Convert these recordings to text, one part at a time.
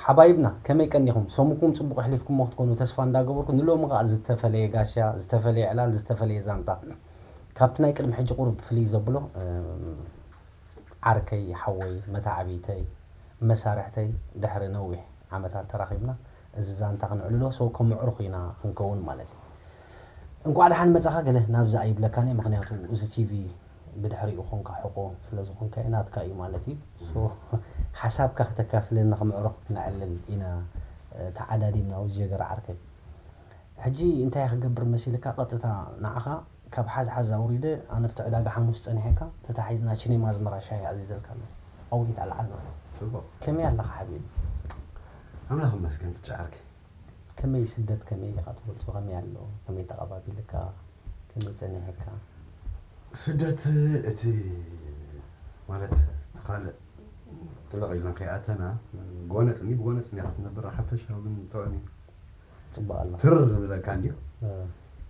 ዓባይብና ከመይ ቀኒኹም? ሰሙኩም ጽቡቕ ኣሕሊፍኩሞ ክትኮኑ ተስፋ እንዳገበርኩ፣ ንሎሚ ከኣ ዝተፈለየ ጋሻ፣ ዝተፈለየ ዕላል፣ ዝተፈለየ ዛንታ፣ ካብቲ ናይ ቅድሚ ሕጂ ቁሩብ ፍልይ ዘብሎ፣ እ፣ ዓርከይ፣ ሓወይ፣ መታዕቢተይ፣ መሳርሕተይ፣ ድሕሪ ነዊሕ ዓመታት ተራኺብና እዚ ዛንታ ክነዕልሎ፣ so ከም ኣዕሩኽ ኢና ክንከውን ማለት እዩ። እንቋዕ ደሓን መጻኻ ገለ ናብዚ ኣይብለካን እየ፣ ምኽንያቱ እዚ ቲቪ ብድሕሪኡ ኮንካ ሕቆ ስለ ዝኾንካ ናትካ እዩ ማለት እዩ። So ሓሳብካ ክተካፍለና ከም ኣዕሩኽ ክነዕልል ኢና፣ እ፣ ተዓዳዲምና ውጀገር ዓርከይ። ሕጂ እንታይ ክገብር መሲልካ፣ ቀጥታ ንዓኻ ካብ ሓዝሓዝ ኣውሪደ፣ ኣነ ኣብቲ ዕዳጋ ሓሙስ ጸኒሐካ፣ ተታሒዝና ቺኔማ ኣዝመራ ሻሂ ኣዚዘልካ ኣለኹ። ኣውሪት ኣልዓልና። ጽቡቕ። ከመይ ኣለኻ ሓቢቢ? ኣምላኽ ይመስገን ብቻ ዓርከይ። ከመይ ስደት ከመይ ኢኻ ትገልጾ? ከመይ ኣሎ? ከመይ ተቐባቢልካ? ከመይ ጸኒሐካ? ስደት እቲ ማለት እቲ ካልእ ጥልቕ ኢልና ከይኣተና፣ ጎነጽ እንዲ ብጎነጽ እንዲኻ ትነብር፣ ሓፈሻዊ ግን ጥዑም እዩ። ጽቡቕ ኣሎ። ትር ዝብለካ እንድዩ። እ።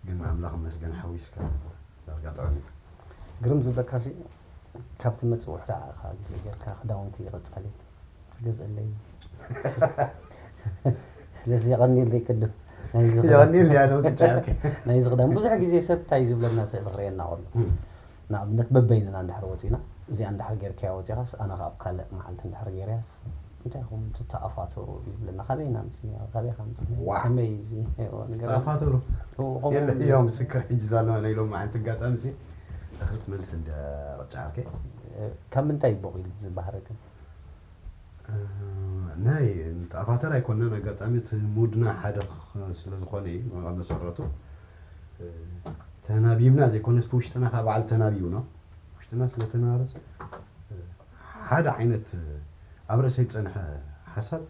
ግን ኣምላኽ ይመስገን ሓዊስካ ዳርጋ ጥዑም እዩ። ግርም ዝብለካ ሲ፣ ካብ ትመጽእ ውሕዳ ኢኻ ግዜ ጌርካ ክዳውንቲ ቀጻሊ ትገዝእለይ። ስለዚ የቐንየለይ ቅድም። ናይዚ ክዳን የቐንየለይ ኣነ እውን ክጨርክ። ናይዚ ክዳን ብዙሕ ግዜ ሰብ እንታይ ዝብለና ስእሊ ክርእየና ከሎ። እም። ንኣብነት በበይንና እንድሕር ወጺና፣ እዚኣ እንድሕር ጌርካያ ወጺኻስ፣ ኣነ ከኣ ኣብ ካልእ መዓልቲ እንድሕር ጌርያስ፣ እንታይ ኢኹም ትተኣፋተሩ ይብለና። ካበይ ኢና ኣምጺእናዮ? ካበይ ኢኻ ኣምጺእናዮ? ዋዕ። ከመይ እዚ? እዎ፣ ንገረኒ። ተኣፋተሩ። እዎ፣ ከምኡ የለ፣ እውን ያው ምስክር ሕጂ ዛለዋ ናይ ሎሚ መዓልቲ ኣጋጣሚ ሲ፣ እኽሊ ትመልስ እንደ ቅጫ ዓርከይ። ካብ ምንታይ እዩ ቦቒሉ ዝበሃረ ግን? እ፣ ናይ ተኣፋተር ኣይኮነን፣ ኣጋጣሚ እቲ ሙድና ሓደ ኽ-፣ ስለ ዝኾነ እዩ፣ መ-፣ መሰረቱ። እ፣ ተናቢብና ዘይኮነስ፣ እቲ ውሽጥና ከኣ ባዕሉ ተናቢቡ ነው። ውሽጥና ስለ ተናበበስ፣ እ፣ ሓደ ዓይነት፣ እ፣ ኣብ ርእሰይ ዝጸንሐ ሓሳብ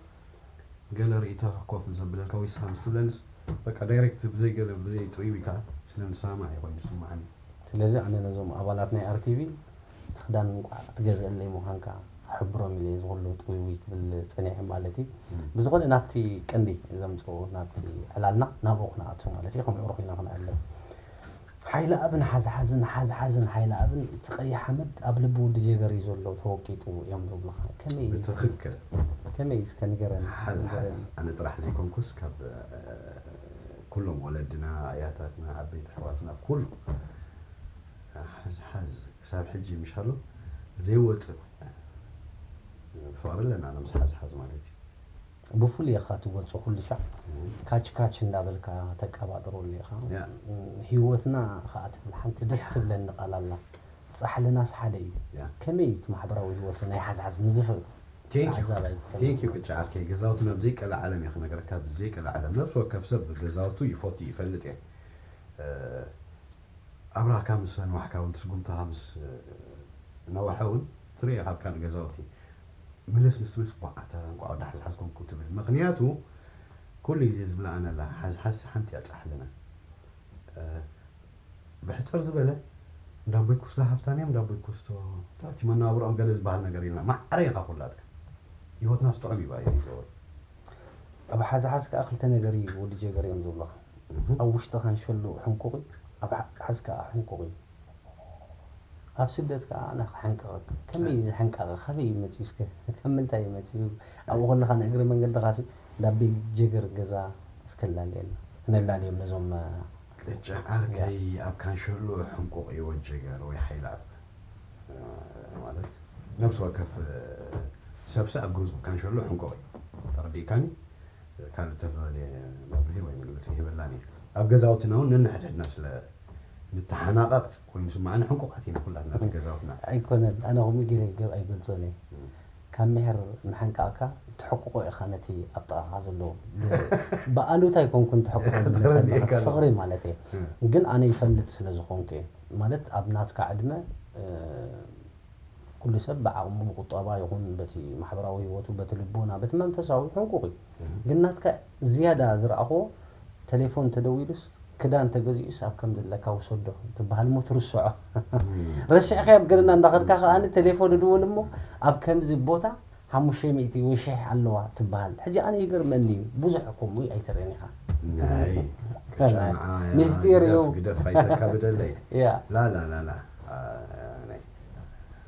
ገለ ርእይቶ ኮፍ ዘብለልካ ወይ ንስኻ ምስ ትብለንስ፣ በቃ ዳይሬክት ብዘይ ገለ፣ ብዘይ ጥውይውይ ከኣ ስለ ንሰማማዕ እዩ ኮይኑ ዝስምዓኒ። ስለዚ ኣነ ነዞም ኣባላት ናይ ኣር ቲ ቪ፣ እቲ ክዳን እንቋዕ ክትገዝአለይ ምዃንካ ክሕብሮም ኢለ እየ እዚ ኩሉ ጥውይውይ ክብል ጸኒሐ ማለት እዩ። እም። ብዝኾነ ናብቲ ቀንዲ ዘምጽኦ ናብቲ ዕላልና ናብኡ ክንኣቱ ማለት እዩ። ከም ኣዕሩኽ ኢና ክንዕለል። ሓይለኣብን ሓዝሓዝን፣ ሓዝሓዝን ሓይለኣብን፣ እቲ ቀይሕ ሓመድ ኣብ ልቢ ወዲ ጀገር እዩ ዘሎ፣ ተወቂጡ እዮም ዝብሉኻ። ከመይ እዩ እስከ? ብትኽክል። ከመይ እዩ እስከ ንገረኒ፣ ሓዝሓዝ ንገረኒ። ኣነ ጥራሕ ዘይኮንኩስ ካብ፣ እ፣ ኩሎም ወለድና፣ ኣያታትና፣ ዓበይቲ ኣሕዋትና፣ ኩሉ ሓዝሓዝ ክሳብ ሕጂ ምሻሎ ዘይወጽእ ፍቕሪ ኣለና፣ ኣነ ምስ ሓዝሓዝ ማለት እዩ። ብፍሉይ ኢኻ ትገልጾ፣ ኩሉ ሻዕ እም። ካች ካች እንዳበልካ ተቀባጥረሉ ኢኻ። ያ። እም፣ ህይወትና ኸኣ ትብል ሓንቲ ደስ ትብለኒ ቃል ኣላ። ጻሕልናስ ሓደ እዩ። ያ። ከመይ እዩ እቲ ማሕበራዊ ህይወት ናይ ሓዝሓዝ ንዝፈ-፣ ቴንክ ዩ። ተዓዛባይ ክኸውን? ቴንክ ዩ ቅጫ ዓርከይ። ገዛውትና ብዘይ ቀልዓለም እየ ክነግረካ፣ ብዘይ ቀልዓለም። ነፍሲ ወከፍ ሰብ ገዛውቱ ይፈቱ ይፈልጥ እየ። እ፣ ኣብራህካ ምስ ኣንዋሕካ እውን፣ ስጉምትኻ ምስ ነዋሐ እውን ትርእዮ ካብ ካልእ ገዛውቲ። ምልስ ምስ ትብል፣ "ጽቡቕ፣ ኣታ እንቋዕ ወዲ ሓዝሓዝ ኮንኩ" ትብል። ምኽንያቱ፣ ኩሉ ግዜ ዝብላ ኣነ ኣላ፣ ሓዝሓዝ ሓንቲ እያ ጻሕልና። እ፣ ብሕጽር ዝበለ፣ "እንዳቦይ ኩስቶ ሃፍታም እዮም፣ እንዳቦይ ኩስቶ፣ እቲ መነባብሮኦም ገለ ዝበሃል ነገር የለን። ማዕረ ኢኻ ኩላትካ። ህይወትናስ ጥዑም እዩ" ባይ ይዘወር። ኣብ ሓዝሓዝ ከኣ ክልተ ነገር እዩ ወዲ ጀገር እዮም ዝብሉኻ። እህ። ኣብ ውሽጥኻ እንሸሎ ሕንቁቕ እዩ፣ ኣብ ሓዝሓዝ ከኣ ሕንቁቕ እዩ። ኣብ ስደት ከኣ ኣነ ክሕንቅቐካ። ከመይ እዩ ዝሕንቃቐ? ካበይ እዩ መጺኡ እስከ? ካብ ምንታይ እዩ መጺኡ? ኣብኡ ከለኻ ንእግሪ መንገድኻ ሲ፣ እንዳ ቤት ጀገር ገዛ እስከ ላልየልና። ክነላልዮም ነዞም፣ እ፣ ቅጫ ዓርከይ፣ ኣብ ካንሸሎ ሕንቁቕ እዩ ወጀገር ወይ ሓይላት። እ፣ ማለት ነብሲ ወከፍ፣ እ፣ ሰብሲ ኣብ ገዝኡ ካንሸሎ ሕንቁቕ እዩ። ተረዲእካኒ? ካልእ እተፈላለየ መብርሂ ወይ ምልክት ይህበላን እየ። ኣብ ገዛውትና እውን ነንሕድሕድና ስለ ንተሓናቐቕ ኮይኑ ስማዕኒ፣ ሕንቁቓት ኢና ኩላትና ኣብ ገዛውትና። ኣይኮነን፣ ኣነ ከምኡ ገለ ገብ ኣይገልጾን እየ። እም። ካብ ምሕር ምሕንቃቕካ ትሕቅቆ ኢኻ ነቲ ኣብ ጥቓኻ ዘሎ። ብ-፣ ብኣሉታ ኣይኮንኩን ትሕቅቆ ዝብለካ ዘለኹ፣ ተረዲእካ ኣለኹ። ፍቕሪ ማለት እየ። እም። ግን ኣነ ይፈልጥ ስለ ዝኾንኩ እየ። ማለት ኣብ ናትካ ዕድመ፣ እ፣ ኩሉ ሰብ ብዓቕሙ ብቁጠባ ይኹን በቲ ማሕበራዊ ህይወቱ፣ በቲ ልቦና፣ በቲ መንፈሳዊ ሕንቁቕ እዩ። እም። ግን ናትካ ዝያዳ ዝረኣኽዎ፣ ቴሌፎን ተደዊሉስ፣ ክዳን ተገዚኡስ ኣብ ከም ዘለካ ውሰዶ ትበሃል እሞ ትርስዖ። እም። ረሲዕካዮ ኣብ ገደና እንዳኸድካ ከኣ ቴሌፎን ይድወል እሞ፣ ኣብ ከምዚ ቦታ ሓሙሽተ ሚእቲ ወይ ሽሕ ኣለዋ ትበሃል። ሕጂ ኣነ ይገርመኒ እዩ፣ ብዙሕ ከምኡ ኣይትርእን ኢኻ። ናይ ከላ፣ ቅጫ መዓያ ምስጢር እዩ። ግደፍ፣ ግደፍ ኣይተካብደለይ። ያ። ላ፣ ላ፣ ላ፣ ላ። አ፣ ናይ፣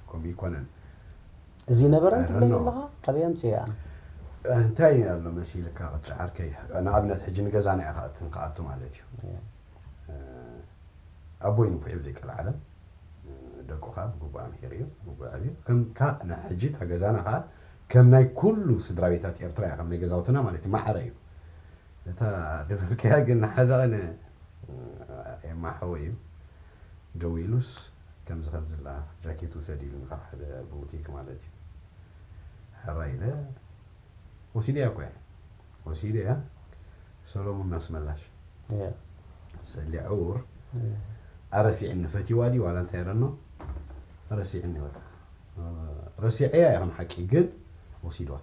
ከምኡ ይኮነን። እዚ ነበረ I don't ትብለኒ know። ኣለኻ? ካበይ ኣምፅኦ እየ ኣነ? እንታይ ኣሎ መሲልካ ቅጫ ዓርከይ? ንኣብነት ሕጂ ንገዛና ኢኻ እትን ክኣቱ ማለት እዩ። ኣቦይ ንፉዕ እዩ ዘይቀልዓለም። ደቁ ከዓ ብግቡእ ኣምሒሩ እዩ፣ ብግቡእ ዓብዩ። ከም ካብ ናይ ሕጂ እታ ገዛና ከዓ ከም ናይ ኩሉ ስድራ ቤታት ኤርትራ እያ፣ ከም ናይ ገዛውትና ማለት እዩ፣ ማዕረ እዩ። እታ ደበልካያ ግን ንሓደ ቀን ኤማ ሓወይ እዩ ደዊሉስ፣ ከምዚ ከምዚ ላ ጃኬት ውሰድ ኢሉኒ ካብ ሓደ ቡቲክ ማለት እዩ። ሕራይ ኢለ ወሲደያ እኮ እያ። ወሲደያ ሰሎሙን ኣስመላሽ። ሰሊዐ ውር ኣረሲዕኒ ፈቲዋ ድዩ ዋላ እንታይ ረኖ? ኣረሲዕኒ በቃ። ረሲዐያ ኢኹም ሓቂ ግን ወሲድዋ።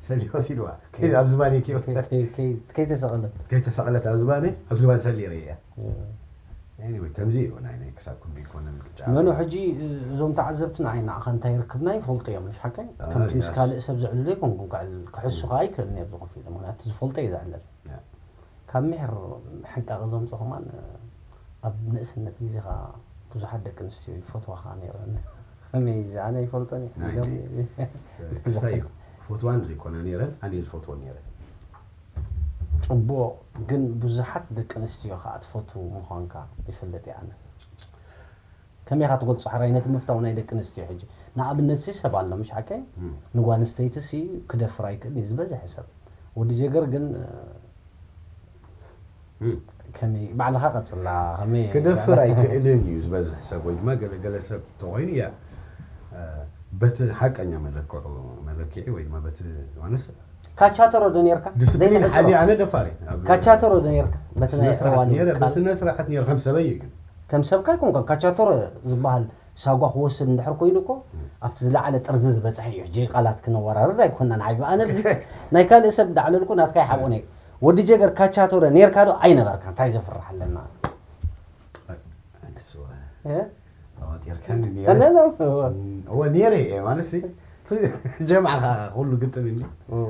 ሰሊ ወሲድዋ። ከይ-፣ ኣብ ዝባነይ ከይ-፣ ከይተሰቐለት። ከይተሰቐለት ኣብ ዝባነይ፣ ኣብ ዝባን ሰሊ ርእያ። Anyway፣ ከምዚ እዩ ናይ፣ ናይ ክሳብ ክንዱ ይኮነ ምርጫ። መኑ ሕጂ እዞም ተዓዘብቲ ንዓይ ንዓኻ እንታይ ርክብና ይፈልጡ እዮም፣ ምሽ ሓቀይ? ከምቲ ምስ ካልእ ሰብ ዝዕልሉ ኣይኮንኩን ክዕልል፣ ክሕሱ ከዓ ኣይክእልን እየ ኣብዚ ኮፍ ኢለ፣ ምክንያቱ ዝፈልጦ እዩ ዝዕልል። ካብ ምሕር ሕንቃቕ ዘምጽኦ ከማን ኣብ ንእስነት ግዜኻ ብዙሓት ደቂ ኣንስትዮ ይፈትዋኻ ነይረን። ከመይ እዚ ኣነ ይፈልጦን እየ። ናይ ኢሎም ናይ ክስታይ እዩ። ክፈትዋን ዘይኮነ ነይረን፣ ኣነ ዝፈትወን ነይረ። ጽቡቕ፣ ግን ብዙሓት ደቂ ኣንስትዮ ከኣ ትፈቱ ምዃንካ ይፈልጥ እየ ኣነ። ከመይ ኢኻ ትገልጾ ሕራይ ነቲ ምፍታው ናይ ደቂ ኣንስትዮ ሕጂ? ንኣብነት ሲ ሰብ ኣሎ ምሽ ሓቀይ? እም። ንጓል ኣንስተይቲ ሲ ክደፍር ኣይክእልን እዩ ዝበዝሐ ሰብ። ወዲ ጀገር ግን፣ እ፣ እም። ከመይ ባዕልኻ ቀጽላ፣ ከመይ ክደፍር ኣይክእልን እዩ ዝበዝሕ ሰብ፣ ወይ ድማ ገለ ገለ ሰብ ተኾይኑ እያ፣ እ፣ በቲ ሓቀኛ መለክዑ፣ መለክዒ ወይ ድማ በቲ፣ ማለትስ ካቻተሮ ዶ ኔርካ? ዲስፕሊን ዘይንሕጽሮ። ሓሊ ኣነ ደፋር እየ። ኣብ ካቻተሮ ዶ ኔርካ? በቲ ናይ ስነ ስርዓት ርዋን ነይረ፣ ቃል። ብስነ ስርዓት ነይረ ከም ሰበይ ግን። ከም ሰብካ ኣይኮንካ። ካቻተሮ ዝበሃል ሳጓ ክወስድ እንድሕር ኮይኑ እኮ፣ እም። ኣብቲ ዝለዓለ ጥርዚ ዝበጽሐ እዩ። ሕጂ ቃላት ክነወራርድ ኣይኮናን። ዓቢ ኣነ ብዚ ናይ ካልእ ሰብ ዳዕለልኩ ናትካ ይሓብኦን እየ። ወዲ ጀገር ካቻተሮ ኔርካ ዶ ኣይነበርካ? እንታይ ዘፍርሕ ኣለና? ኣንቲ ስዋ። እ? ኣዋጢርካኒ ኔረ። ኣነ ነው። እወ፣ ኔረ እየ ማለት ሲ። ጀምዓኻ ኩሉ ግጥም እኒ። እወ።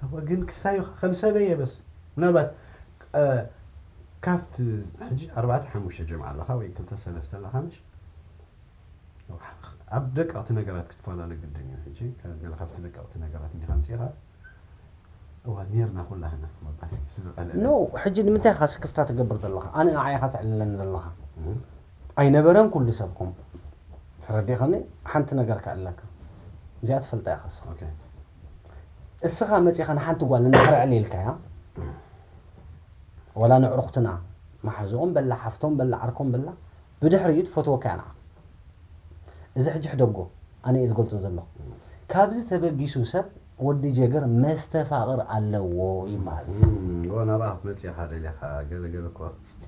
እወ፣ ግን ክሳዩ ከም ሰበይ እየ በስ። ምናልባት፣ እ፣ ካብቲ ሕጂ ኣርባዕተ ሓሙሽተ ጀምዓ ኣለኻ ወይ ክልተ ሰለስተ ኣለኻ ምሽ? ኣብ ደቀቕቲ ነገራት ክትፈላለ ግድን እዩ። ሕጂ ገለ ካብቲ ደቀቕቲ ነገራት እንዲኻ ኣምጺእኻ፣ እዋ፣ ኔርና ኩላህና ምባል እዩ ዝቐለለ። ኖ፣ ሕጂ ንምንታይ ኢኻ ስክፍታ ትገብር ዘለኻ? ኣነ ንዓይ ኢኻ ተዕልለኒ ዘለኻ። እም። ኣይነበረን ኩሉ ሰብኩም። ተረዲእኻኒ? ሓንቲ ነገር ከዕልለካ። እዚኣ ትፈልጣ ኢኻ እስኻ። ኦኬ። እስኻ መጺኻ ንሓንቲ ጓል እንድሕር ኣዕሊልካያ፣ ዋላ ንዕሩኽትና፣ መሓዝኦም በላ፣ ሓፍቶም በላ፣ ዓርኮም በላ፣ ብድሕሪኡ ትፈትወካ እያ ንዓ። እዚ ሕጂ ሕደጎ፣ ኣነ እየ ዝገልጾ ዘለኹ። እም። ካብዚ ተበጊሱ ሰብ ወዲ ጀገር መስተፋቕር ኣለዎ ይበሃል። እም፣ እዎ፣ ናብኣ ክትመጽእ ኢኻ ደሊኻ፣ ገለ ገለ እኮ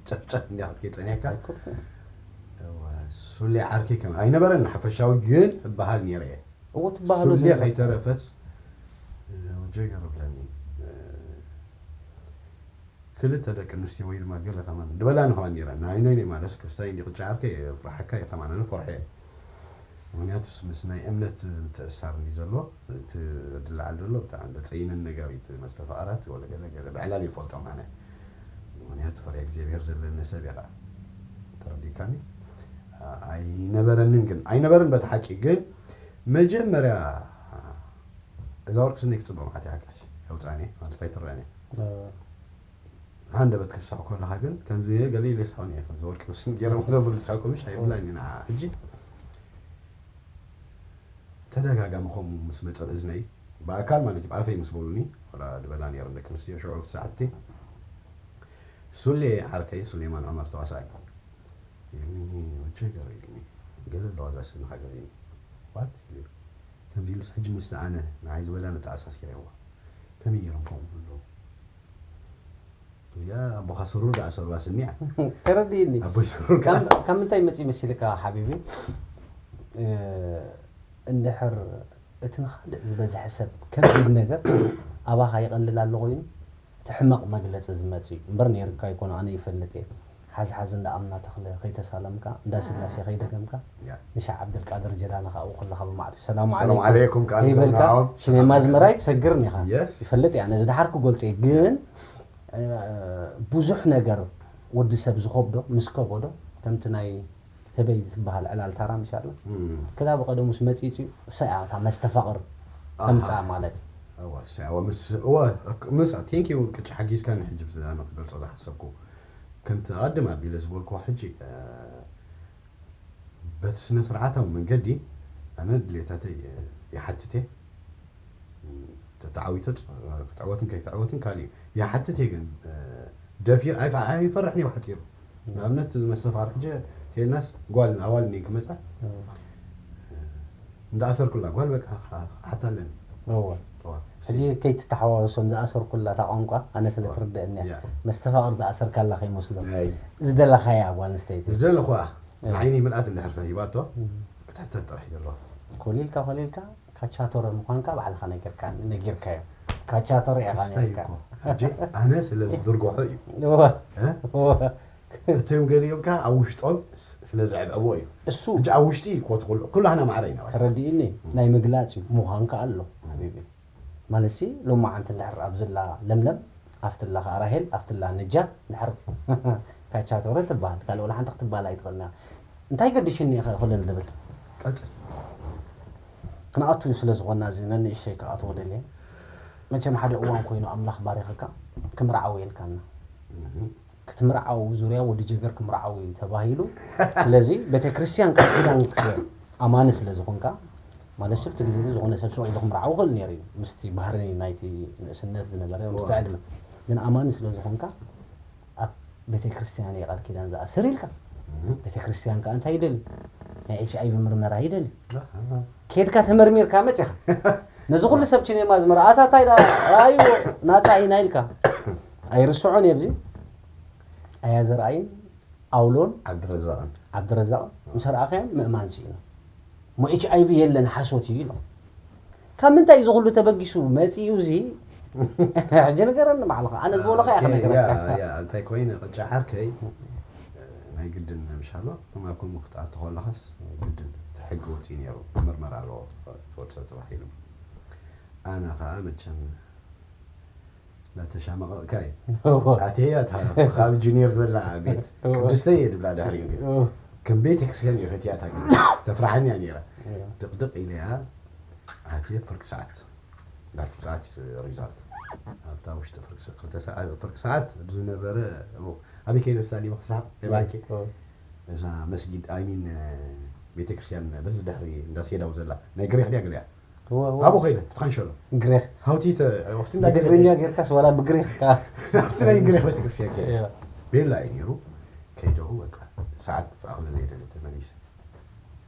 ጨፍጨፍ እንዲያ ክትከይድ ጸኒሕካ። ኣይኮንኩን። እወ፣ ሱሌ ዓርከይ ከም ኣይነበረን ሓፈሻዊ ግን እበሃል ነይረ እየ። እዎ፣ ትበሃሎ ሱሌ ዘለካ። ከይተረፈስ፣ እ፣ ወዲ ጀገር እብለኒ። እ፣ ክልተ ደቂ ኣንስትዮ ወይ ድማ ገለ ከማን ድበላኒ ከማን ነይረን። ናይ፣ ናይ፣ ናይ ማለት ክስታይ እንዲ ቅጫ ዓርከይ ፍርሓካ እየ ከማን፣ ኣነ ፈርሐ እየ። ምክንያቱስ ምስ ናይ እምነት ምትእስሳር እንዲ ዘሎ፣ እቲ ዝለዓል ዘሎ ብጣዕሚ ዘጸይንን ነገር እዩ፣ እቲ መስተፋቕራት ወለ ገለ ገለ ብዕላል ይፈልጦም ኣነ። ምክንያቱ ፈሪሃ እግዚኣብሔር ዘለኒ ሰብ እየ ኸዓ። ተረዲእካኒ? ኣ-፣ ኣይነበረንን ግን፣ ኣይነበረን በቲ ሓቂ ግን፣ መጀመርያ እዛ ወርቂ ስኒ ክትጽብቕ መዓት እያ ሓቃሽ። የውጻኒ ማለት ኣይትረኣኒ። እ። ሃንደበት ክስሕቕ ከለኻ ግን፣ ከምዚ ገለ ኢለ ይስሕቕ ነይረ፣ ከምዚ ወርቂ ምስኒ ገይሮም ደብሉ ዝስሕቑ ምሽ ኣይብላን እዩ ንዓ። ሕጂ ተደጋጋሚ ከምኡ ምስ መጸ ኣብ እዝነይ፣ ብኣካል ማለት እዩ፣ ብኣፈይ ምስ በሉኒ፣ ወላ ድበላ ነይረን ደቂ ኣንስትዮ፣ ሽዑ ኣብቲ ሰዓትቲ፣ ሱሌ ዓርከይ፣ ሱሌማን ዑመር ተዋሳኣይ፣ ኢሉኒ፣ ወቸይ ገሩ ኢሉኒ፣ ገለ ኣለዋ እዛ ስኒ ሃገር ኢሉ። ዋት? ኢሉ። ከምዚ ኢሉስ ሕጂ ምስቲ ኣነ ንዓይ ዝበላ ነተኣሳሲረዋ። ከመይ ገይሮም ከምኡ ይብሉ ኣለዉ? እዚኣ ኣቦኻ ስሩር ደኣ ሰሩዋ ስኒያ። ተረድእኒ። ኣቦይ ስሩር ካብ፣ ከኣ። ካብ ምንታይ መጺኡ መሲልካ ሓቢቢ? እ፣ እንድሕር እቲ ንኻልእ ዝበዝሐ ሰብ ከቢድ ነገር ኣባኻ ይቐልል ኣሎ ኮይኑ፣ እቲ ሕመቕ መግለጺ ዝመጽእ እዩ። እምበር ነይሩካ ኣይኮነ፣ ኣነ ይፈልጥ እየ። ሓዚ ሓዚ እንዳ ኣምና ተኽለ ከይተሳለምካ፣ እንዳ ስላሴ ከይደገምካ፣ ያ። ንሻዕ ዓብደልቃድር ጀላኒ ከኣ ኣብኡ ከለኻ ብማዕዶ ሰላሙ ሰላም ዓለይኩም ዓለይኩም ከኣ ከይበልካ፣ ንብሎም። ሲኔማ ኣዝመራይ ትሰግርን ኢኻ። የስ። ይፈልጥ እየ፣ ኣነ እዚ ደሓር ክገልጾ እየ። ግን፣ እ፣ ብዙሕ ነገር ወዲ ሰብ ዝኸብዶ ምስ ከበዶ፣ ከምቲ ናይ ህበይ ትበሃል ዕላል ታራ ምሽ ኣላ። እም። ክላ ብቐደሙስ መጺጽ እዩ፣ እሳ እያ እታ መስተፋቕር ኣሃ። ተምጽኣ ማለት እዩ። እዋ፣ እሰይ፣ እዋ፣ ምስ፣ እዋ፣ ምስ፣ thank you ቅጭ ሓጊዝካኒ። ሕጂ ብዚ ኣነ ክገልጾ ዝሓሰብኩ፣ ከምቲ ኣቐድም ኣቢለ ዝበልኩዎ ሕጂ፣ እ፣ በቲ ስነ ስርዓታዊ መንገዲ ኣነ ድሌታተይ፣ እ፣ ይሓትት እየ። እ፣ ተተዓዊተ ፅ-፣ ክትዕወትን ከይትዕወትን ካልእ እዩ። ይሓትት እየ ግን፣ እ፣ ደፊር፣ ኣይፈ-፣ ኣይፈርሕን እየ ብሓጺሩ። ንኣብነት መስተፋቕር ሕጂ ተየልናስ ጓል ኣዋል እኒአን ክመጻ፣ እ፣ እንዳኣሰርኩላ ጓል በቃ ክሓታ ኣለኒ። እወ። እዋ። ሕጂ ከይትተሓዋወሶም ዝኣሰርኩላ እታ ቋንቋ ኣነ ስለ እዋ። ትርደአኒ እያ። ያ። መስተፋቕር ዝኣሰርካላ ከይመስሎ። ኣይ። ዝደለኻያ ጓል ኣንስተይቲ። ዝደለኹዋ እዋ። ንዓይኒ ምልኣት እንድሕር ሂባቶ እም። ክትሕተት ጥራሕ እዩ ዘለዋ። ኮሊልካ ኮሊልካ ካቻቶረ ምዃንካ ባዕልኻ ነጊርካ-፣ ነጊርካዮ። ካቻቶረ ኢኻ ክስታይ ነጊርካ። እኮ። ሕጂ ኣነ ስለ ዝድርጎሖ እዩ። እዋ። እ? እዋ። እቶም ገሊኦም ከኣ ኣብ ውሽጦም ስ-፣ ስለ ዘዕብዕዎ እዩ። እሱ ሕጂ ኣብ ውሽጢ ኮት ኩሉ፣ ኩላህና ማዕረ ኢና። ተረዲእኒ፣ እም። ናይ ምግላጽ እዩ፣ ምዃንካ ኣሎ፣ እም። ሓቢቢ። ማለትሲ፣ ሎማዓንቲ እንድሕር ኣብዝላ ለምለም፣ ኣብትላ ከኣ ራሄል፣ ኣብትላ ነጃት፣ እንድሕር ካቻቶረ ትበሃል፣ ካልእ ወላ ሓንቲ ክትበሃል ኣይትኽእልን እያ። እንታይ ገዲሽኒ ኢኻ ኮለል ዝብል? ቀጽል። ክንኣቱ ስለ ዝኾንና እዚ ነንእሽተይ ክኣትዎ ደልየ። መቸም ሓደ እዋን ኮይኑ ኣምላኽ ባሪኽካ፣ ክምርዓው የልካና። እህ። ክትምርዓው ዙርያ ወዲ ጀገር ክምርዓው እዩ ተባሂሉ። ስለዚ ቤተክርስትያን ቃል ኪዳን ክስ-፣ ኣማኒ ስለ ዝኾንካ፣ ማለት ሰብ እቲ ግዜ እዚ ዝኾነ ሰብ ስቕ ኢሉ ክምርዓው ይኽእል ነይሩ እዩ። ምስቲ ባህሪ ናይቲ ንእስነት ዝነበረ፣ ምስቲ እዋ። ዕድመ። ግን ኣማኒ ስለ ዝኾንካ፣ ኣብ ቤተክርስትያን እየ ቃል ኪዳን ዝኣስር ኢልካ። እህ። ቤተክርስትያን ከኣ እንታይ ይደሊ? ናይ ኤች ኣይ ቪ ምርመራ ይደሊ። ኣሃ። ኬድካ ተመርሚርካ መጺኻ። ነዚ ኩሉ ሰብ ቺኔማ ዝመርኣ፣ ኣታ እንታይ ደኣ፣ ረኣይዎ፣ ናጻ ኢና ኢልካ። ኣይርስዖን እየ ኣብዚ። ኣያ ዘርኣይን ኣውሎን ዓብድረዛቕን። ዓብድረዛቕን ምስ ረኣኻዮም ምእማን ስኢኖም። እሞ ኤች ኣይ ቪ የለን፣ ሓሶት እዩ ኢሎም። ካብ ምንታይ እዩ እዚ ኩሉ ተበጊሱ መጺኡ እዚ? ሕጂ ንገረኒ ባዕልኻ። ኣነ ዝበሎኻ እየ ኦኬ፣ ክነግረካ። ያ፣ ያ፣ እንታይ ኮይነ፣ ቅጫ ዓርከይ፣ ናይ ግድን ምሻሎ፣ ከም ኣብ ከምኡ ክትኣቱ ከለኻስ ግድን እቲ ሕጊ ወጺኡ ነይሩ፣ ምርመራ ኣለዎ፣ እቲ ወዲ ሰብ ተባሂሉ። ኣነ ኸኣ መቸም እናተሻመቐቕካ እዩ። እወ። ኣትየ እያ እታ ካብ ጁኒየር ዘላ ቤት እወ። ቅድስተ እየ ድብላ ድሕሪኡ ግን። እወ። ከም ቤተ ክርስቲያን እየ ፈትያታ ግን ተፍርሓኒ እያ ነይራ። እወ። ድቕድቕ ኢለ እያ ኣትየ ፍርቂ ሰዓት። እንዳ ፍርቂ ሰዓት ሪዛልት። ኣብታ ውሽጢ ፍርቂ ሰ-፣ ክልተ ሰዓ-፣ ፍርቂ ሰዓት ዝነበረ፣ እሞ፣ ኣበይ ከይደ ስታድዮም ክስሓቕ? እወ። ባንኪ። እወ። እዛ መስጊድ፣ ኣይ ሚን፣ ቤተ ክርስቲያን በዚ ድሕሪ እንዳ ሴዳው ዘላ ናይ ግሬክ ድያ ገሊኣ? እወ፣ እወ። ኣብኡ ኸይደ፣ ትኻንሸሎ። ግሬክ። ሃውቲ ተ-፣ ኣብቲ ናይ ብትግርኛ ግሬክ። ጌርካስ ዋላ ብግሬክ ከኣ? ኣብቲ ናይ ግሬክ ቤተክርስትያን ከይደ። እያ። ቤላ እዩ ነይሩ። ከይደኡ በቃ፣ ሰዓት ክኣኽለለይ ደለ ተመሊሰ።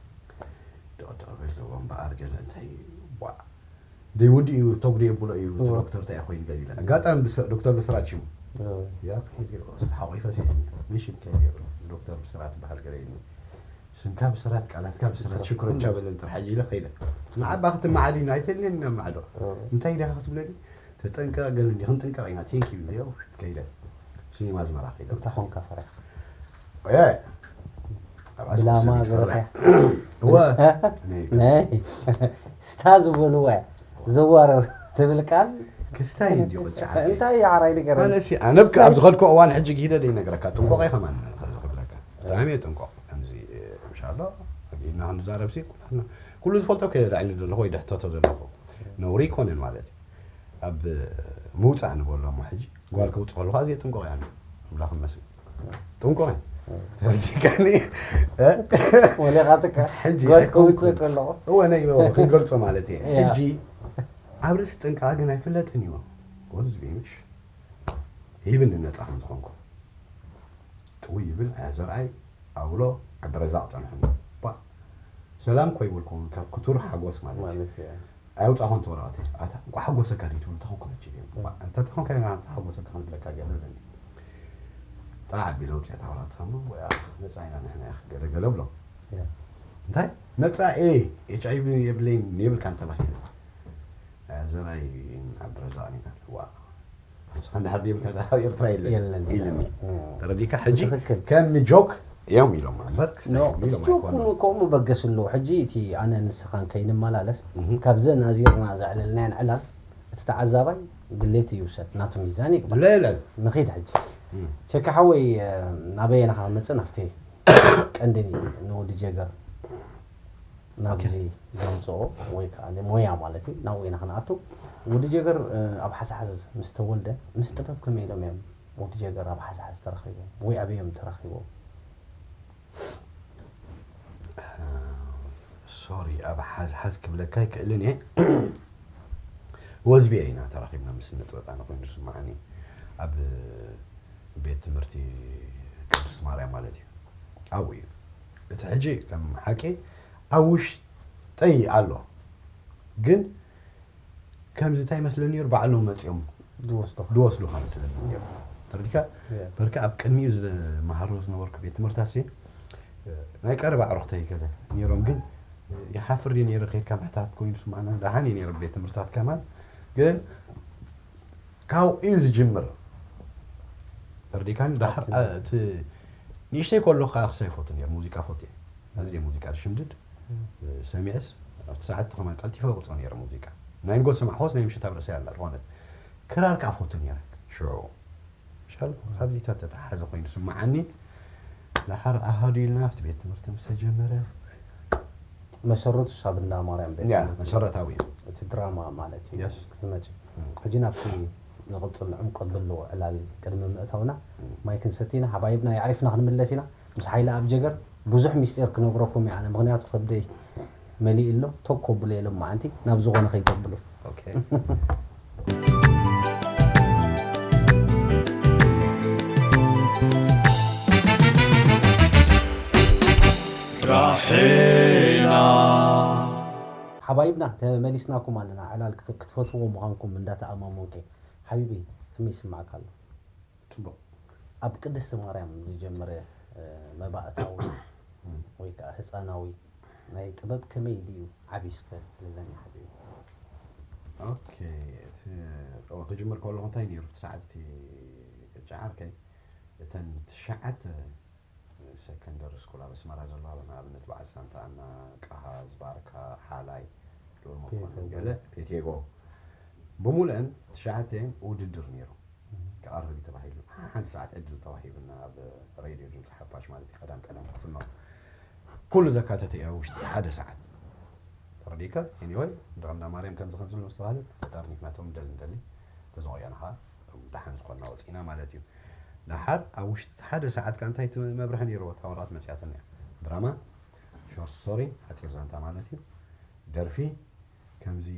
ደቕ ደቕ በል፣ እምበኣር ገለ እንታይ፣ ቧዕ። ደይ ውዲ እዩ፣ ተጉዲ የብሎ እዩ፣ እቲ እወ። ዶክተር እንታይ ኮይኑ ገለ ኢለ። ኣጋጣሚ ብስ-፣ ዶክተር ብስራት ሽሙ። እወ። ያ፣ ከይደ፣ ሓቑፈ ሲኒ። ምን ሽም ከይደ፣ ዶክተር ብስራት በሃል ገለ ኢሉ። ስምካ ብስራት፣ ቃላትካ ብስራት፣ ብስራት። ሽኩር እንቻ በለን ጥራሕ ኢለ ከይደ። ንዓባ ክትመዓድ ኢና ኣይተልየኒ ናብ ማዕዶ። እ። እንታይ ኢኻ ክትብለኒ? ተጠንቀቕ ገለ እንዲ ክንጥንቀቕ ኢና፣ ቴንክ ዩ ኢለ ከይደ። ሲኒማ ኣዝመራ ከይደ። እንታይ ኾንካ ፈሪሕካ? እ። ኣብ ኣስኩ ብላማ ሰብ ይፈርሕ። ገረኻ? እወ። እ? ነይ። ነይ። ስታ ዝበልዋ ዘዋረር ትብል ቃል ክስታይ እንዲ ቁጫ ዓርከይ። እንታይ እዩ ዓራይ ንገረኒ? ኣነሲ ኣነ ብክ-፣ ኣብ ክስታይ ዝኸድኩ እዋን ሕጂ ጊደ ዘይነግረካ፣ ጥንቆቕ እየ ከማን ክብለካ። ብጣዕሚ እየ ጥንቆቕ። ከምዚ፣ እ፣ ኢንሻኣላህ፣ ኣብ ኢድና ክንዛረብ ሲ፣ ኩላትና፣ ኩሉ ዝፈልጦ ከ ላዕሊ ዘለኹ ወይ ድሕተቶ ዘለኹ። ነውሪ ኣይኮነን ማለት እዩ። ኣብ ምውጻእ ንበሎ እሞ ሕጂ፣ ጓል ከውጽእ ከለኹ ኣዝየ ጥንቆቕ እየ ኣነ። ኣምላኽ ይመስገን። ጥንቆቕ እየ። ተረዲእካኒ? እ? ወሊቓትካ? ሕጂ ጓል ኣይኮንኩን። ከውጽእ ከለኹ። እወ፣ ናይ፣ እወ፣ ክንገልጾ ማለት እየ። እያ። ሕጂ ኣብ ርእሲ ጥንቃ ግን ኣይፍለጥን እዩ። ወዝ ቢምሽ ሂብኒ ነጻ ከም ዝኾንኩ። ጥውይ ይብል፣ ኣያ ዘርኣይ፣ ኣውሎ፣ ዓብደረዛቕ ጸንሑኒ። ባ፣ ሰላም እኮ ይብልኩም፣ ካብ ክቱር ሓጎስ ማለት እዩ። ማለት እዩ። ኣየውጻእኹን እቲ ወረቐት። ኣታ፣ እንቋዕ ሓጎሰካ ድዩ ትብል፣ ተኾንኩ ነች ድዮም። እም። እንተ ተኾንካ ኢና ተሓጎሰካ ክንብለካ ገለ ኣለኒ። ጣዕ ኣቢለ ውፅአ እታ ወረቐት፣ ወይ ኣታ፣ ነጻ ኢና ንሕና፣ ኢኻ ገለ ገለ ብሎ። እያ። እንታይ? ነጻ እየ፣ ኤች ኣይ ቪ የብለይን፣ የብልካን ተባሂለ። ኣያ ዘርኣይ ዓብደረዛቕን ኢና። ዋ። ንስኻ እንድሕር ዘይብልካ እዛ ካብ ኤርትራ የለን የለን። ኢሉኒ። እም። ተረዲእካ? ሕጂ ትኽክል። ከም ጆክ እዮም ኢሎም እምበር፣ ኖ፣ ክስታይ ኢሎም ጆክ ኣይኮኑን። እውን ከምኡ በገስ ኣለዎ። ሕጂ እቲ ኣነ ንስኻን ከይንመላለስ፣ እህ። ካብዘን ኣዚርና ዘዕለልናየን ዕላል፣ እቲ ተዓዛባይ ድሌት ይውሰድ፣ ናቱ ሚዛን ይግበር። ለ-፣ ለ-፣ ንኺድ ሕጂ። እም። ቸኪ ሓወይ፣ እ፣ ናበየና ክመጽእ ናፍቲ ቀንዲ ንወዲ ጀገር። ናብዚ ዘምፅኦ ወይ ከዓ ሞያ ማለት እዩ ናብኡ ኢና ክንኣቱ። ወዲ ጀገር ኣብ ሓሳሓዝ ምስ ተወልደ ምስ ጥበብ ከመይ ኢሎም እዮም ወዲ ጀገር ኣብ ሓሳሓዝ ተረኺቦም ወይ ኣበዮም ተረኺቦም? ሶሪ ኣብ ሓዝሓዝ ክብለካ ኣይክእልን እየ። ወዝቢያ ኢና ተራኺብና ምስ ስነ ጥበብ ኣነ ኮይኑ ዝስማዓኒ ኣብ ቤት ትምህርቲ ቅድስት ማርያም ማለት እዩ። ኣብኡ እዩ እቲ ሕጂ ከም ሓቂ ኣብ ውሽጠይ ኣሎ ግን ከምዚ እንታይ መስለኒ ነይሩ ባዕሎም መፂኦም ዝወስዱኻ ዝወስዱኻ መስለኒ ነይሩ። ተረዲካ በርካ ኣብ ቅድሚኡ ዝመሃሮ ዝነበርኩ ቤት ትምህርታት ሲ ናይ ቀረባ ኣዕሩኽተይ ገለ ነይሮም ግን ይሓፍር ድየ ነይረ ከይድካ ምሕታት ኮይኑ ስማዕና ደሓን እዩ ነይሩ ቤት ትምህርታት ከማን ግን ካብኡ እዩ ዝጅምር። ተረዲካኒ ዳሕር እቲ ንእሽተይ ከሎ ከዓ ክሳይ ፎቱ ነይሩ ሙዚቃ ፎቱ እየ ኣዝየ ሙዚቃ ዝሽምድድ ሰሚዐስ ኣብቲ ሰዓት ከማን ቀልጢፈ ክወፅኦ ነይረ ሙዚቃ ናይ ንጎ ዝሰማዕክዎስ ናይ ምሽት ኣብ ርእሰይ ኣላ ዝኾነት ክራር ከዓ ፎቱ ነይረ ሽዑ ሻል ካብዚታት ተተሓዘ ኮይኑ ስማዓኒ ዳሓር ኣሃዱ ኢልና ኣብቲ ቤት ትምህርቲ ምስ ተጀመረ መሰረቱ ሳብ እንዳ ማርያም ቤት ያ ትምህርቲ መሰረታዊ እዩ እቲ ድራማ ማለት እዩ Yes. ክትመፂ ሕጂ ናብቲ ዝቕፅል ዕምቆት ዘለዎ ዕላል ቅድሚ ምእታውና ማይ ክንሰቲ ኢና ሓባይብና የዕሪፍና ክንምለስ ኢና ምስ ሓይሊ ኣብ ጀገር ብዙሕ ሚስጢር ክነግረኩም እየ ኣነ ምኽንያቱ ከብደይ መሊእ ኣሎ ቶክ ከብሎ የሎም መዓንቲ ናብ ዝኾነ ከይተብሉ ኦኬ ራሒና ሓባይብና ተመሊስናኩም ኣለና ዕላል ክት- ክትፈትውዎ ምዃንኩም እንዳተኣማመንኩ ሓቢቢ ከመይ ይስማዕካ ኣሎ ፅቡቅ ኣብ ቅድስቲ ማርያም ዝጀመረ እ፣ መባእታዊ ወይ ከዓ ህፃናዊ ናይ ጥበብ ከመይ ድዩ ዓብዩ እስከ ልለኒ ሓቢቢ ኦኬ እቲ ኦ፣ ክጅምር ከለኹ እንታይ ነይሩ እቲ ሰዓት እቲ ቅጫ ዓርከይ እተን ትሽዓተ ሰከንደሪ ስኩል ኣብ ኣስመራ ዘለዋ ንኣብነት በዓል ሳንታ ኣና ቀሃ ዝባርካ ሓላይ ዶር መኮንን ገለ ፔቴጎ ብምሉአን ትሽዓተ ውድድር ነይሩ ክቐርብ እዩ ተባሂሉ ሓንቲ ሰዓት ዕድል ተዋሂቡና ኣብ ሬድዮ ድምፂ ሓፋሽ ማለት እዩ ቀዳም ቀዳም ክፍኖ ኩሉ ዘካተተ እያ ውሽጢ ሓደ ሰዓት ተረዲእካ anyway እንዳ ማርያም ከምዚ ከምዚ ምስ ተባሃለ ተጠርኒፍና ቶም ንደሊ ንደሊ ተዘቆየና ከዓ ደሓን ዝኾንና ወፂና ማለት እዩ ደሓር ኣብ ውሽጢ ሓደ ሰዓት ከዓ እንታይ እቲ መብርሒ ነይርዎ እታ ወረቐት መፅያትና እያ ድራማ short story ሓፂር ዛንታ ማለት እዩ ደርፊ ከምዚ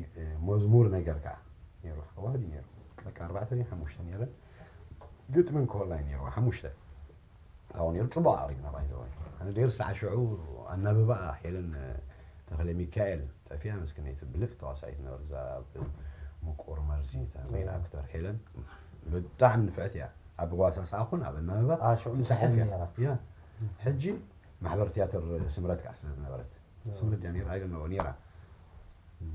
መዝሙር ነገር ከዓ ነይሩ ዋህዲ ነይሩ በቃ ኣርባዕተ ድዩ ሓሙሽተ ነይረን ግጥምን ከወላይ ነይርዋ ሓሙሽተ ካብኡ ነይሩ ፅቡቅ ኣቅሪብና ባይዘወይ ኣነ ደይር ሰዓ ሽዑ ኣናብባ ሄለን ተኽለ ሚካኤል ጠፊያ ምስክነይቲ ብልፅ ተዋሳኢት ነበርዛ ኣብ ምቁር መርዚ ሜን ኣክተር ሄለን ብጣዕሚ ንፍዕት እያ ኣብ ጓሳ ሰኣኹን ኣብ ኣናብባ ሽዑ ትፅሕፍ እያ ሕጂ ማሕበር ትያትር ስምረት ከዓ ስለ ዝነበረት ስምረት ድያ ነይራ ኣይደነዎ ነይራ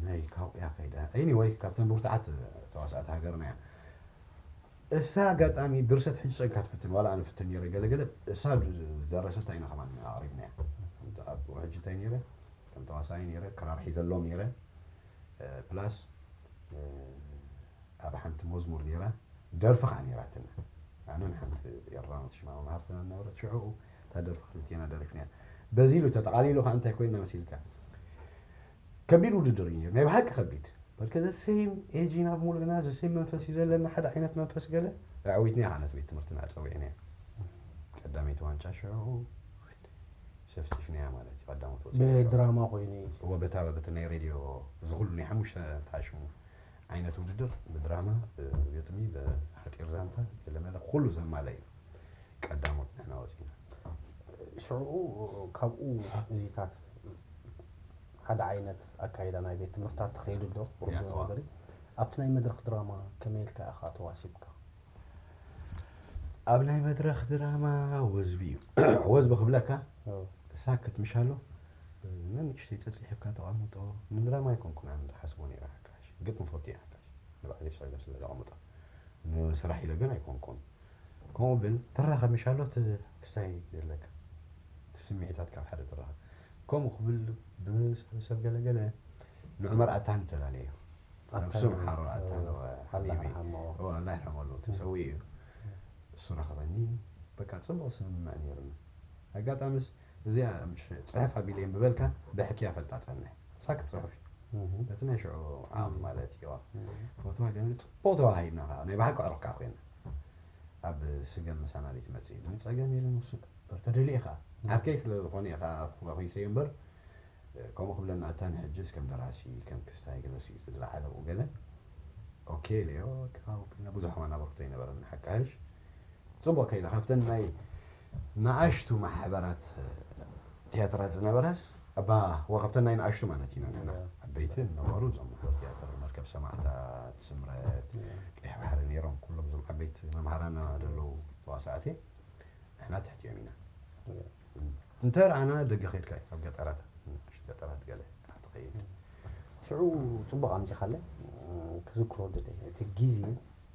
ናይ ካብኡ እያ ከይዳ anyway ካብተን ብርቱዓት ተዋሳእቲ ሃገርና እያ እሳ ኣጋጣሚ ድርሰት ሕጂ ፀንካ ትፍትን ዋላ ኣነ ፍትን ነይረ ገለገለ እሳ ዝደረሰታ ኢና ከማን ኣቕሪብናያ ኣብ ሕጂ እንታይ ነይረ ከም ተዋሳኢ ነይረ ክራር ሒዘሎም ነይረ ፕላስ ኣብ ሓንቲ መዝሙር ነይራ ደርፊ ከዓ ነይራትና ኣነ ንሓንቲ ኤርትራዊት ሽማ መምሃርትና ነበረት ሽዑ እታ ደርፊ ክልቴና ደሪፍናያ በዚ ኢሉ ተጠቓሊሉ ከዓ እንታይ ኮይንና መሲልካ ከቢድ ውድድር እዩ ነይሩ ናይ ብሓቂ ከቢድ በርከ ዘ ሴም ኤጅ ኢና ብሙሉእና ዘ ሴም መንፈስ እዩ ዘለና ሓደ ዓይነት መንፈስ ገለ ኣዕዊትና ኢና ነቲ ቤት ትምህርትና ኣፀዊዕናዮ ቀዳመይቲ ዋንጫ ሽዑ ሰፍሲፍናያ ማለት እዩ ቀዳሞት ወፂና ሽዑ። ብድራማ ኮይኑ እዩ እወ በታ በቲ ናይ ሬድዮ እዚ ኩሉ ናይ ሓሙሽተ ተሓሽሙ ዓይነት ውድድር ብድራማ ብግጥሚ ብሓፂር ዛንታ ገለመለ ኩሉ ዘማለ እዩ ቀዳሞት ንሕና ወፂና ሽዑ ካብኡ እዚታት ሓደ ዓይነት ኣካይዳ ናይ ቤት ትምህርታት ትኸይዱ ኣሎ ቁርብ ያ፣ እዋ። ነገር ኣብቲ ናይ መድረክ ድራማ ከመይ ኢልካ ኢኻ ተዋሲብካ ኣብ ናይ መድረክ ድራማ ወዝቢ እዩ ወዝቢ ክብለካ ሳክት ምሽ ኣሎ ንንእሽተይ ፀፂሕካ ተቐምጦ ንድራማ ኣይኮንኩን ኣነ ዝሓስቦ ነይረ ሓካሽ ግጥሚ ፈቱ እየ ሓካሽ ንባዕለይ ሰለ ስለ ዘቐምጦ ንስራሕ ኢለ ግን ኣይኮንኩን ከምኡ ብል ትራኸብ ምሽ ኣሎ እቲ ክስታይ ዘለካ እቲ ስምዒታት ካብ ሓደ ትራኸብ ከምኡ ክብል ብሰብ ገለገለ ንዑመር ኣታን ተላለዮ ነብሱ መሓሮ ኣታን ሓቢቢ ኣላ ይርሐመሉ ተሰዊኡ እዩ እሱ ረኸበኒ በቃ ፅቡቕ ስምምዕ ነይሩና ኣጋጣሚስ እዚኣ ጽሕፍ ኣቢለ የንብበልካ፣ ብሕክያ ፈልጣ ጸንሕ። ሳክት ጽሑፍ እዩ። ነቲ ናይ ሽዑ ዓም ማለት እዩ። ፎቶ ግን ጽቡቕ ተዋሂብና ከዓ ናይ ብሓቂ ኣዕሩኽ ከዓ ኮይና። ኣብ ስገም ምሳና ዘይትመጽእ ኢሉኒ፣ ጸገም የለን ውሱን። ተደልየ ከዓ ዓርከይ ስለ ዝኾነ እየ ከዓ ኮይሰዮ እምበር፣ ከምኡ ክብለና ኣታ ንሕጅስ ከም ደራሲ፣ ከም ክስታይ ገለ ስኢቱ ዝለዓለ ኣብኡ ገለ። ኦኬ ኢለዮ፣ ክሃው ኮይና ብዙሕ መናብርቶ ኣይነበረን ሓቂ ሓይሽ። ጽቡቕ ከይደ ካብተን ናይ ንኣሽቱ ማሕበራት ትያትራት ዝነበራስ፣ እባ ወ ካብተን ናይ ንኣሽቱ ማለት ኢና ንሕና። ዓበይቲ ነበሩ እዞም ማሕበር ትያትር መርከብ ሰማዕታት፣ ስምረት፣ ቀይሕ ባሕሪ ነይሮም። ኩሎም እዞም ዓበይቲ መምሃራና ዘለዉ ተዋሳእቲ ንሕና ትሕቲኦም ኢና። እንተ ረኣና ደገ ከድካ እዩ ኣብ ገጠራት፣ ንኣሽቱ ገጠራት ገለ ትኸይድ። ሽዑ ጽቡቕ ኣምጺኻለ። ክዝክሮ ደለ እቲ ግዜ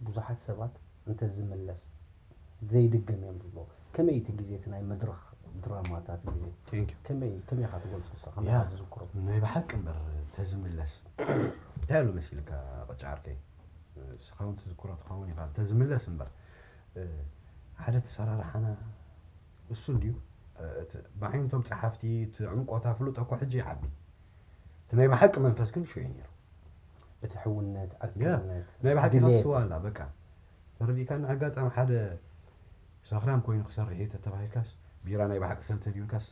ብዙሓት ሰባት እንተዝምለስ ዘይድገም እዮም ዝብሎ። ከመይ እቲ ግዜ እቲ ናይ መድረኽ ድራማታት ግዜ Thank you። ከመይ ከመይ ኢኻ ትገልጾ ንስኻ? ከመይ ያ፣ ኢኻ ትዝክሮ? ናይ ብሓቂ እምበር ተዝምለስ እንታይ ኣሎ መሲልካ ቅጫ ዓርከይ? ንስኻ እውን ትዝክሮ ትኸውን ኢኻ። ተዝምለስ እምበር ሓደ ተሰራርሓና እሱ እንድዩ። እቲ ብዓይነቶም ጸሓፍቲ እቲ ዕምቆት ኣፍልጦ እኮ ሕጂ ይዓቢ። እቲ ናይ ብሓቂ መንፈስ ግን ሽዑ እዩ ነይሩ። እቲ ሕውነት፣ ዕርክነት፣ ናይ ብሓቂ ድሌት። ተስዋ ኣላ በቃ። ተረዲእካኒ? ኣጋጣሚ ሓደ ሰኽራም ኮይኑ ክሰርሕ እዩ ተተባሂልካስ፣ ቢራ ናይ ብሓቂ ሰልተ ድዩልካስ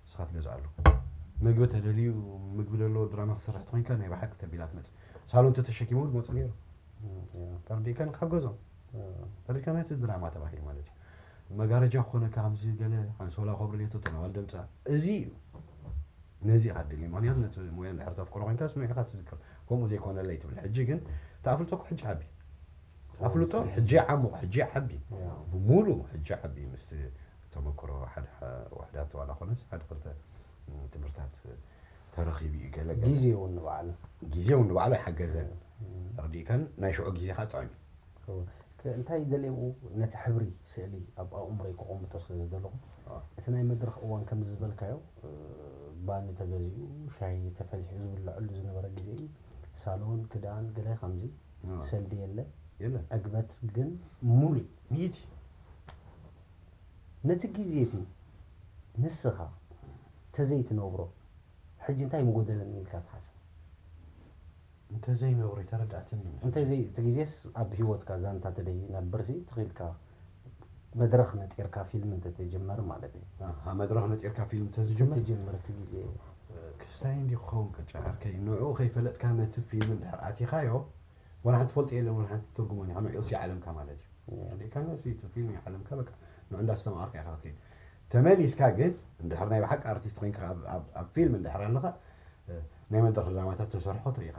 ንስኻ ትገዝኣሉ። ምግቢ ተደልዩ፣ ምግቢ ደሎ ድራማ ክሰርሕ ተኾይንካ ናይ ብሓቂ ተቢላ ትመጽእ። ሳሎን ተተሸኪሙ እውን መጹ ነይሩ። እም፣ ያ። ተረዲእካኒ? ካብ ገዝኦም እ፣ ተረዲእካኒ? እቲ ድራማ ተባሂሉ ማለት እዩ። መጋረጃ ክኾነካ ከምዚ ገለ ኣንሶላ ከብሪ ሌቶ ተናዋል ደምጻ። እዚ እዩ። ነዚ ኢኻ ትደሊ። ምኽንያቱ ነቲ ሙያ እንድሕር ተፍቅሮ ኮይንካ ስምዒኻ ትዝክር። ከምኡ ዘይኮነለይ ትብል። ሕጂ ግን እቲ ኣፍልጦ እኮ ሕጂ ዓቢ። ኣፍልጦ ሕጂ ዓሙቕ፣ ሕጂ ዓቢ። ያ። ብሙሉ ሕጂ ዓቢ ምስቲ ተመክሮ ሓደ ውሕዳት ዋላ ኮነስ ሓደ ክልተ ትምህርታት ተረኺቡ እዩ። ገለ ገለ ግዜ እውን ንባዕሉ ግዜ እውን ንባዕሉ ኣይሓገዘን። ተረዲእካን? ናይ ሽዑ ግዜ ከዓ ጥዑም እዩ። እወ። ከ- እንታይ ደልየ ብኡ ነቲ ሕብሪ ስእሊ ኣብ ኣእምሮይ ክቐምጦ ስለ ዝደለኹ ኣዎ። እቲ ናይ መድረኽ እዋን ከምዚ ዝበልካዮ እ፣ ባኒ ተገዚኡ ሻሂ ተፈሊሑ ዝብለዐሉ ዝነበረ ግዜ እዩ። ሳሎን ክዳን ገለ ከምዚ ኣዎ። ሰልዲ የለ የለን። ዕግበት ግን ሙሉእ እዩ። ሚእቲ ነቲ ግዜ እቲ ንስኻ ተዘይትነብሮ ሕጂ እንታይ ምጎደለኒ ኢልካ ትሓስብ? እንተዘይነብሮ ይተረዳእትኒ። እንተዘይ እቲ ግዜስ ኣብ ህይወትካ ዛንታ ተደይ ናብ በርሲ ትኽኢልካ መድረኽ ነጢርካ ፊልም እንተተጀመር ማለት እዩ። ኣብ መድረኽ ነጢርካ ፊልም ተዝጀመር ተጀመር እቲ ግዜ ክስታይ እንዲ ክኸውን ቅጫ ዓርከይ ንዕኡ ከይፈለጥካ ነቲ ፊልም እንድሕር ኣቲኻዮ ወላ ሓንቲ ትፈልጦ የለን ወላ ሓንቲ ትርጉሞን ኢኻ ንዕኡ ሲ ዓለምካ ማለት እዩ። ሪእካ ነሲ እቲ ፊልም ይዓለምካ በቃ ንዑ እንዳስተማቐርካ ኢኻ ክትከይድ። ተመሊስካ ግን እንድሕር ናይ ብሓቂ ኣርቲስት ኮይንካ ኣብ- ኣብ- ኣብ ፊልም እንድሕር ኣለኻ ናይ መድረኽ ድራማታት ተሰርሖ ትርኢ ኢኻ።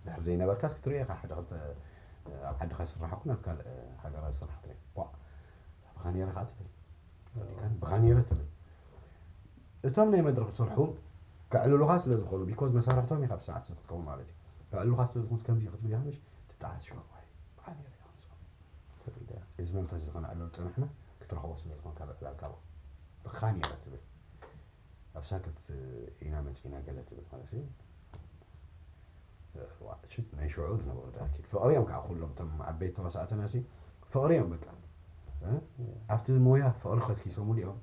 ድሕር ዘይነበርካስ ክትርኢ ኢኻ ሓደ ክልተ ኣብ ዓድኻ ዝስራሕ ኩን ኣብ ካልእ ሃገራት ዝስራሕ ትርኢ። ቧእ ብኻ ነይረ ከዓ ትብል። ብኻ ነይረ ትብል። እቶም ናይ መድረኽ ዝሰርሑ ከዕልሉኻ ስለ ዝኾኑ because መሳርሕቶም ኢኻ ብሰዓት ክትከውን ማለት እዩ። ከዕልሉኻ ስለ ዝኾኑ ከምዚ ክትብል ኢኻ ምሽ ትጠዓስ ሽዋ ዋይ ብኻ ነይረ ኢኻ ንስኻ። እዚ መንፈስ ዝኾነ ዕላል ዝጸናሕና ክትረኽቦ ስለ ዝኾንካ ብዕላልካ ብኻ ነይረ ትብል። ኣብ ሳክት ኢና መጺና ገለ ትብል ማለት እዩ። ሽት ናይ ሽዑ ዝነበሩ ዳኪት ፍቕሪ እዮም ከዓ ኩሎም እቶም ዓበይቲ ተዋሳእትና ሲ ፍቕሪ እዮም በቃ እ? ኣብቲ ሞያ ፍቕሪ ከስኪሶምሉ እዮም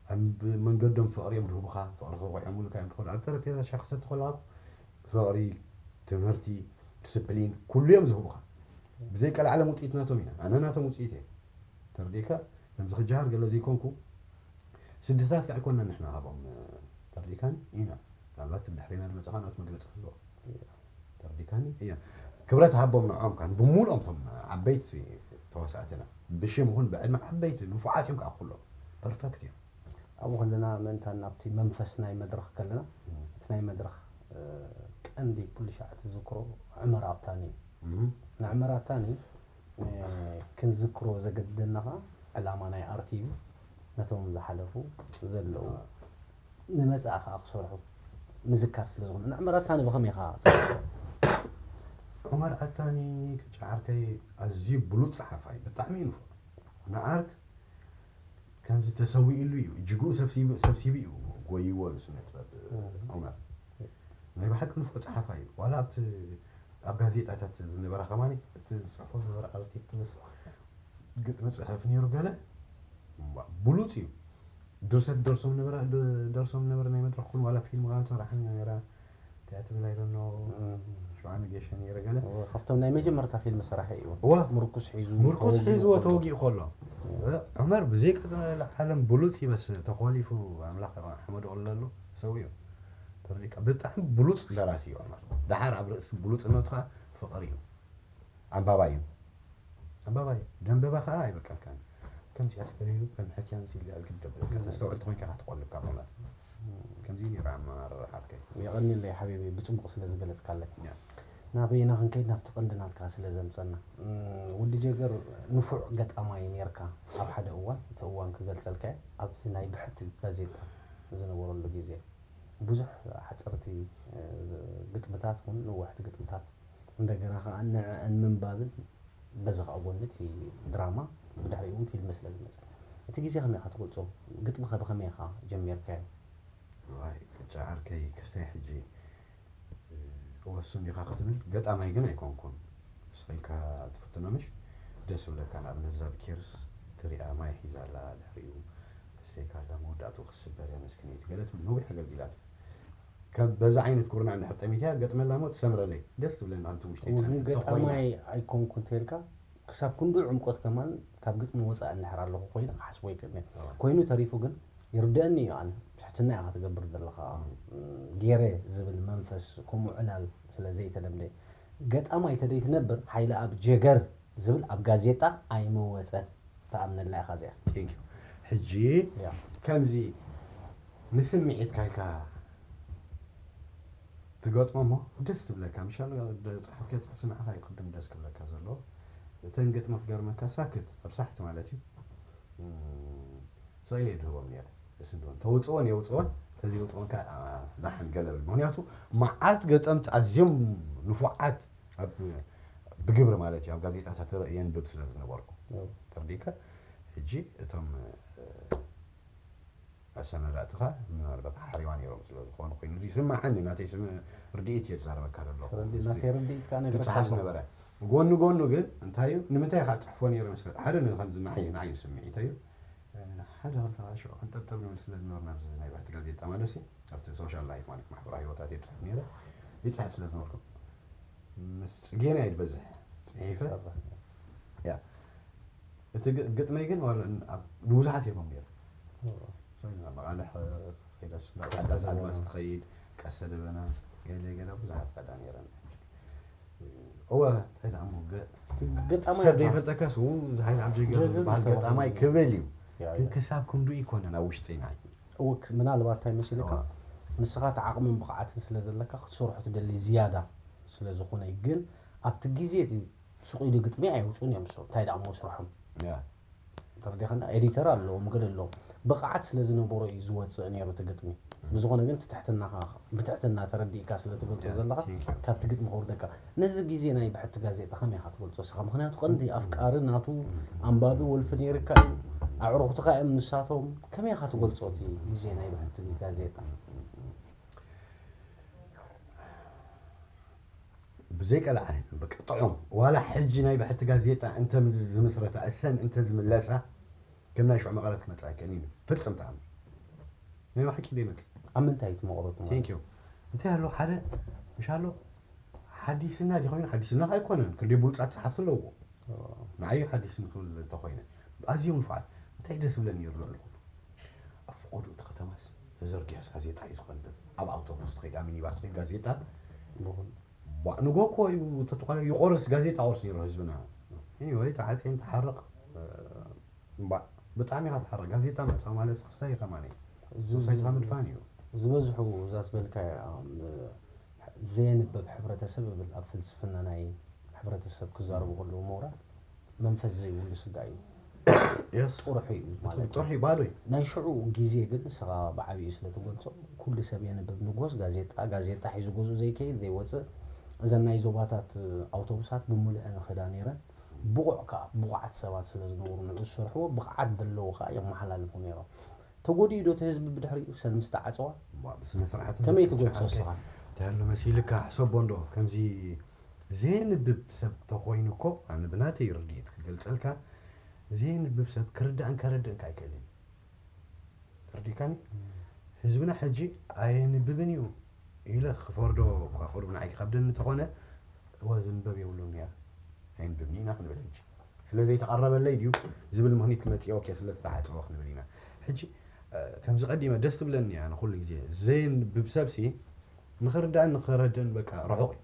ኣብ መንገዶም ፍቕሪ እዮም ዝህቡኻ ፍቕሪ ከውቂዖምሉ ካብ እዮም ትኸዱ ኣብ ጠረጴዛ ሻሂ ክሰቲ ከለዋ ፍቕሪ ትምህርቲ ዲስፕሊን ኩሉ እዮም ዝህቡኻ ብዘይ ቀልዓለም ውፅኢት ናቶም ኢና ኣነ ናቶም ውፅኢት እየ ተርዲእካ ከምዚ ክጀሃር ገለ ዘይኮንኩ ስድታት ከዓ ኣይኮንና ንሕና ሃቦም ተርዲካኒ ኢና ምናልባት ብድሕሪና ዝመፅኻ ናት መግለፂ ክህልዎ ተርዲካኒ እያ ክብረት ሃቦም ንዖም ካን ብምሉኦም ቶም ዓበይቲ ተዋሳእትና ብሽም ይኹን ብዕድመ ዓበይቲ ንፉዓት እዮም ከዓ ኩሎም ፐርፈክት እዮም ኣብኡ ከለና ምእንታን ናብቲ መንፈስ ናይ መድረኽ ከለና እቲ ናይ መድረኽ ቀንዲ ኩሉ ሻዕ ትዝክሮ ዕመር ኣብታኒ እዩ ንዕመር ኣብታኒ ክንዝክሮ ዘገድደና ኸዓ ዕላማ ናይ ኣርቲ እዩ ነቶም ዝሓለፉ ዘለዉ ንመጻኢ ኸዓ ክሰርሑ ምዝካር ስለ ዝኾነ ንዕመር ኣብታኒ ብኸመይ ኢኻ ዑመር ኣታኒ ቅጫ ዓርከይ ኣዝዩ ብሉፅ ፀሓፋይ ብጣዕሚ እዩ ንፉዕ ንኣርት ከምዚ ተሰዊእሉ እዩ እጅግኡ ሰብሲቡ እዩ ጎይዎ ንስነ ጥበብ ዑመር ናይ ብሓቂ ንፉዕ ፀሓፋይ እዩ ዋላ ኣብቲ ኣብ ጋዜጣታት ዝነበራ ከማኒ እቲ ዝፅሕፎ ዝነበረ ኣርቲክልስ ግጥሚ ፅሕፍ ነይሩ ገለ ብሉፅ እዩ ድርሰት ደርሶም ነበረ፣ ድ- ደርሶም ነበረ። ናይ መድረኽ ኩን ዋላ ፊልም ቃል ሰራሕን ነራ። እንታይ ትብል ኣይደኖ። ሸውዓነ ጌሸ ነይረ ገለ። ካብቶም ናይ መጀመርታ ፊልም ሰራሒ እዩ። እዋ። ምርኩስ ሒዙ ምርኩስ ተወጊኡ ሒዝዎ ከሎ። ተወጊኡ ከሎ። ዑመር ብዘይ ቀጥለ ዓለም ብሉፅ ይበስ ተኾሊፉ ኣምላኽ ሕመድ ኦለሉ ሰው እዩ። ተርዲካ ብጣዕሚ ብሉፅ ደራሲ እዩ ዑመር። ደሓር ኣብ ርእሲ ብሉፅነቱ ከዓ ፍቕሪ እዩ። ኣንባባይ እዩ። ኣንባባይ ደንበባ ከዓ ኣይበቃልካን። ከምዚ ኣስከሪሩ ከም ሕክያ ምስ ኢልጋ ክደበ ተስተውዕል ተኾይንካ ክትቆልብ ካብ ማለት ከምዚ ነይሩ ኣመራርሓ ዓርከይ። የቐንየለይ ሓቢቢ ብፅቡቕ ስለ ዝገለፅካለይ። ያ። ናበይና ክንከይድ ናብቲ ቀንዲ ናትካ ስለ ዘምፀና። እም፣ ወዲ ጀገር ንፉዕ ገጣማይ ነርካ ኣብ ሓደ እዋን፣ እቲ እዋን ክገልፀልካ እየ። ኣብዚ ናይ ብሕቲ ጋዜጣ ዝነበረሉ ግዜ ብዙሕ ሓፀርቲ እ፣ ግጥምታት እውን ነዋሕቲ ግጥምታት እንደገና ከዓ ንዕአን ምንባብን በዚ ከዓ ጎኒ እቲ ድራማ ብድሕሪኡ እውን ፊልም ስለ ዝመፀ እቲ ግዜ ከመይ ኢኻ ትገልፆ? ግጥሚ ከ ብኸመይ ኢኻ ጀሚርካዮ? ዋይ ቅጫ ዓርከይ ክስታይ ሕጂ እ፣ ወሱን ኢኻ ክትብል ገጣማይ ግን ኣይኮንኩን። ስቕ ኢልካ ትፍትኖ ምሽ ደስ ብለካ። ንኣብነት እዛ ብኬርስ ትሪኣ ማይ ሒዛ ኣላ ድሕሪኡ ክስተይካ እዛ መወዳእትኡ ክስበር እያ መስኪነይቲ ገለ ትብል ነዊሕ ኣገልጊላት። ካብ በዛ ዓይነት ኩርናዕ እንድሕር ጠሚትያ ገጥመላ እሞ ትሰምረለይ ደስ ትብለኒ። ኣብቲ ውሽጢ እውን ግን ትጸንሕ ተኾይና። ገጣማይ ኣይኮንኩን ተልካ ክሳብ ክንዱ ዕምቆት ከማን ካብ ግጥሚ ወፃእ እንድሕር ኣለኹ ኮይኑ ክሓስቦ ይክእል እየ። ኣዎ። ኮይኑ ተሪፉ ግን ይርድአኒ እዩ። ኣነ ትሕትና ኢኻ ትገብር ዘለኻ። እም፣ ገይረ ዝብል መንፈስ ከምኡ ዕላል ስለ ዘይተለምደ ገጣማይ ተደይትነብር ሓይለ ኣብ ጀገር ዝብል ኣብ ጋዜጣ ኣይመወፀን። ተኣምነላ ኢኻ እዚኣ። Thank you። ሕጂ ያ። ከምዚ ንስምዒትካ ኢልካ ትገጥሞ እሞ ደስ ትብለካ። ምሻሉ ጽሑፍ ከጽሕፍ ንዓኻ እዩ ቅድም ደስ ክብለካ ዘለዎ። እተን ግጥሚ ክገርመካ ሳክት ኣብ ሳሕቲ ማለት እዩ። እም፣ ስቕ ኢለ ድህቦም ነይረ። ደስ እንድበን። ተውጽኦን የውጽኦን፣ ተዘይውጽኦን ከኣ፣ ኣ፣ ዳሕን ገለ ብል። ምኽንያቱ መዓት ገጠምቲ ኣዝዮም ንፉዓት ኣብ፣ ብግብሪ ማለት እዩ፣ ኣብ ጋዜጣታት የንብብ ስለ ዝነበርኩ። እዎ። ተርዲእካ? ሕጂ እቶም፣ እ፣ ኣሰናዳእትኻ ምናልባት ሓሪዋ ነይሮም ስለ ዝኾኑ ኮይኑ፣ እዚ ይስምዓኒ፣ ናተይ ስም ርድኢት እየ ዝዛረበካ ዘለኹ። ተረዲ-፣ እዚ ናተይ ርድኢት ከኣ ነግረካ ይጠሓስ ኣለኹ። ነበረ። ጎኒ ጎኑ ግን እንታይ እዩ፣ ንምንታይ ኢኻ ትጽሕፎ ነይሩ መስለካ? ሓደ ንኸምዚ ንዓይ፣ ንዓይ ስምዒት እዩ። ሓደ ክልተ ሽዑ ክንጠብጠብ ንብል ስለ ዝነበርና፣ ኣብዚ ናይ ብሕቲ ጋዜጣ ማለት እዩ፣ ኣብቲ ሶሻል ላይፍ ማለት ማሕበራዊ ህይወታት እየ ዝጽሕፍ ነይረ። ይጽሕፍ ስለ ዝነበርኩ፣ ምስ ጽጌና እየ ዝበዝሕ ጽሒፈ። ይሰርሕ። ያ። እቲ ግ-፣ ግጥመይ ግን ዋላ ን-፣ ኣብ ንብዙሓት ሂቦም ነይረ። እዎ። ሶሪ፣ ናብ መቓልሕ፣ እ፣ ከይዳ ስጋ ቀስተ ዓዳስ ደበና። ኣድማስ ትኸይድ፣ ቀስተ ደበና፣ ገለ ገለ ብዙሓት ከዳ ነይረን። እወ፣ እንታይ ደኣ እሞ፣ ገ-፣ ገጣማይ ሰብ ኢኻ። ዘይፈልጠካስ፣ ው፣ እዚ ሓይሊ ኣብ ጀገር ጀገር ዝበሃል ዝተባህለ ገጣማይ እዩ። ክብል እዩ። ያ፣ ግን ያ። ክሳብ ክንዱ ይኮነን ኣብ ውሽጢና። እወ፣ ምናልባት እንታይ መሲልካ? እዋ። ንስኻ እቲ ዓቕምን ብቕዓትን ስለ ዘለካ ክትሰርሖ ትደሊ ዝያዳ ስለ ዝኾነ እዩ። ግን ኣብቲ ግዜ እቲ ሱቕ ኢሉ ግጥሚ ኣይውፅኡን እዮም። ሰው እንታይ ደኣ እሞ ስርሖም? ያ። ተረዲኻና? ኤዲተር ኣለዎም፣ ገለ ኣለዎም። ብቕዓት ስለ ዝነበሮ እዩ ዝወፅእ ነይሩ እቲ ግጥሚ። ብዝኾነ ግን እቲ ትሕትናኻ፣ ብትሕትና ተረዲእካ ስለ ትገልጾ ያ፣ ዘለኻ፣ thank you። ካብቲ ግጥሚ ከውርደካ። ነዚ ግዜ ናይ ብሕቲ ጋዜጣ ከመይ ኢኻ ትገልጾ እስኻ? ምኽንያቱ ቀንዲ ኣፍቃሪ ናቱ ኣንባቢ ወልፊ ነይርካ እዩ። ኣዕሩኽትኻ እዮም ንሳቶም። ከመይ ኢኻ ትገልጾ እቲ ግዜ ናይ ብሕቲ ጋዜጣ? ብዘይ ቀልዓለም፣ በቃ ጥዑም። ዋላ ሕጂ ናይ ብሕቲ ጋዜጣ እንተ ዝምስረታ፣ እሰን እንተ ዝምለሳ፣ ከም ናይ ሽዑ መቐረት ክመጽእ ኣይክእልን እዩ። ፍጽም ተኣምር። ናይ ብሓቂ ዶ ይመጽእ? ኣብ ምንታይ እቲ መቐረቱ ማለት? Thank you። እንታይ ኣሎ ሓደ፣ ምሽ ኣሎ፣ ሓዲስና ዲ ኮይኑ፣ ሓዲስና ከ ኣይኮነን፣ ክንደይ ብሉጻት ጸሓፍቲ ኣለዎ። ንዓይ ሓዲስኒ ክብል እንተኾይነ፣ ኣዝዮም ንፉዓት። እንታይ ደስ ዝብለኒ ነይሩ ልዕሊ ኩሉ? ኣብ ፈቐዶ እቲ ከተማስ ተዘርጊሑስ ጋዜጣ እዩ ዝኸንብብ። ኣብ ኣውቶቡስ ትኸይድ፣ ኣብ ሚኒባስ ትኸይድ፣ ጋዜጣ። ብኹሉ። ቧ፣ ንጎ እኮ እዩ፣ ተተኾነ ይቆርስ፣ ጋዜጣ ቆርስ ነይሩ ህዝብና። Anyway፣ ተዓጽየን ትሓርቕ፣ እ፣ እምባእ፣ ብጣዕሚ ኢኻ ትሓርቕ። ጋዜጣ ምዕጻው ማለት ክስታይ እዩ ከማን እዩ። እዚ ሶሳይትኻ ምድፋን እዩ። ዝበዝሑ እዛ ዝበልካያ፣ እም፣ ዘየንብብ ሕብረተሰብ እብል ኣብ ፍልስፍና ናይ ሕብረተሰብ ክዛረቡ ከለዉ ምሁራት መንፈስ ዘይብሉ ስጋ እዩ። የስ። ጥሩሑ እዩ ማለት እዩ። ጥርሑ እዩ፣ ባዶ እዩ። ናይ ሽዑ ግዜ ግን ንስኻ ብዓብዩ ስለ ትገልጾ፣ ኩሉ ሰብ የንብብ። ንጎስ ጋዜጣ፣ ጋዜጣ ሒዙ ገዝኡ ዘይከይድ ዘይወፅእ፣ እዘን ናይ ዞባታት ኣውቶቡሳት ብምሉአን ኸዳ ነይረን። ብቑዕ ከዓ ብቑዓት ሰባት ስለ ዝነበሩ ንዑ ዝሰርሕዎ ብቕዓት ዘለዎ ከዓ የመሓላልፉ ነይሮም። ተጎዲኡ ዶ እቲ ህዝቢ ብድሕሪኡ ሰልሚ ዝተዓፀዋ? ዋ፣ ብስነ ስርዓት ከመይ እንድሕር ትገልጾ ጨሓልከ እስኻ? እንታይ ኣሎ መሲልካ? ሕሰቦ እንዶ ከምዚ ዘየንብብ ሰብ ተኾይኑ እኮ፣ ኣነ ብናተይ ርድኢት ክገልጸልካ፣ ዘየንብብ ሰብ ክርዳእን ከረድእን ከ ኣይክእልን። ተረዲካኒ? ህዝብና ሕጂ ኣየንብብን እዩ ኢለ ክፈርዶ እኳ ቅሩብ ንዓይ ክኸብደኒ እንተኾነ፣ እወ ዝንበብ የብሉን እያ፣ ኣየንብብን ኢና ክንብል ሕጂ። ስለ ዘይተቐረበለይ ድዩ ዝብል ምኽኒት ክመጽእ፣ ኦኬ፣ ስለ ዝተሓጸወ ክንብል ኢና። ሕጂ ከምዚ ቀዲመ ደስ ትብለኒ እያ ንኩሉ ግዜ። ዘየንብብ ሰብሲ ንኽርዳእን ንኸረድእን በቃ ርሑቕ እዩ።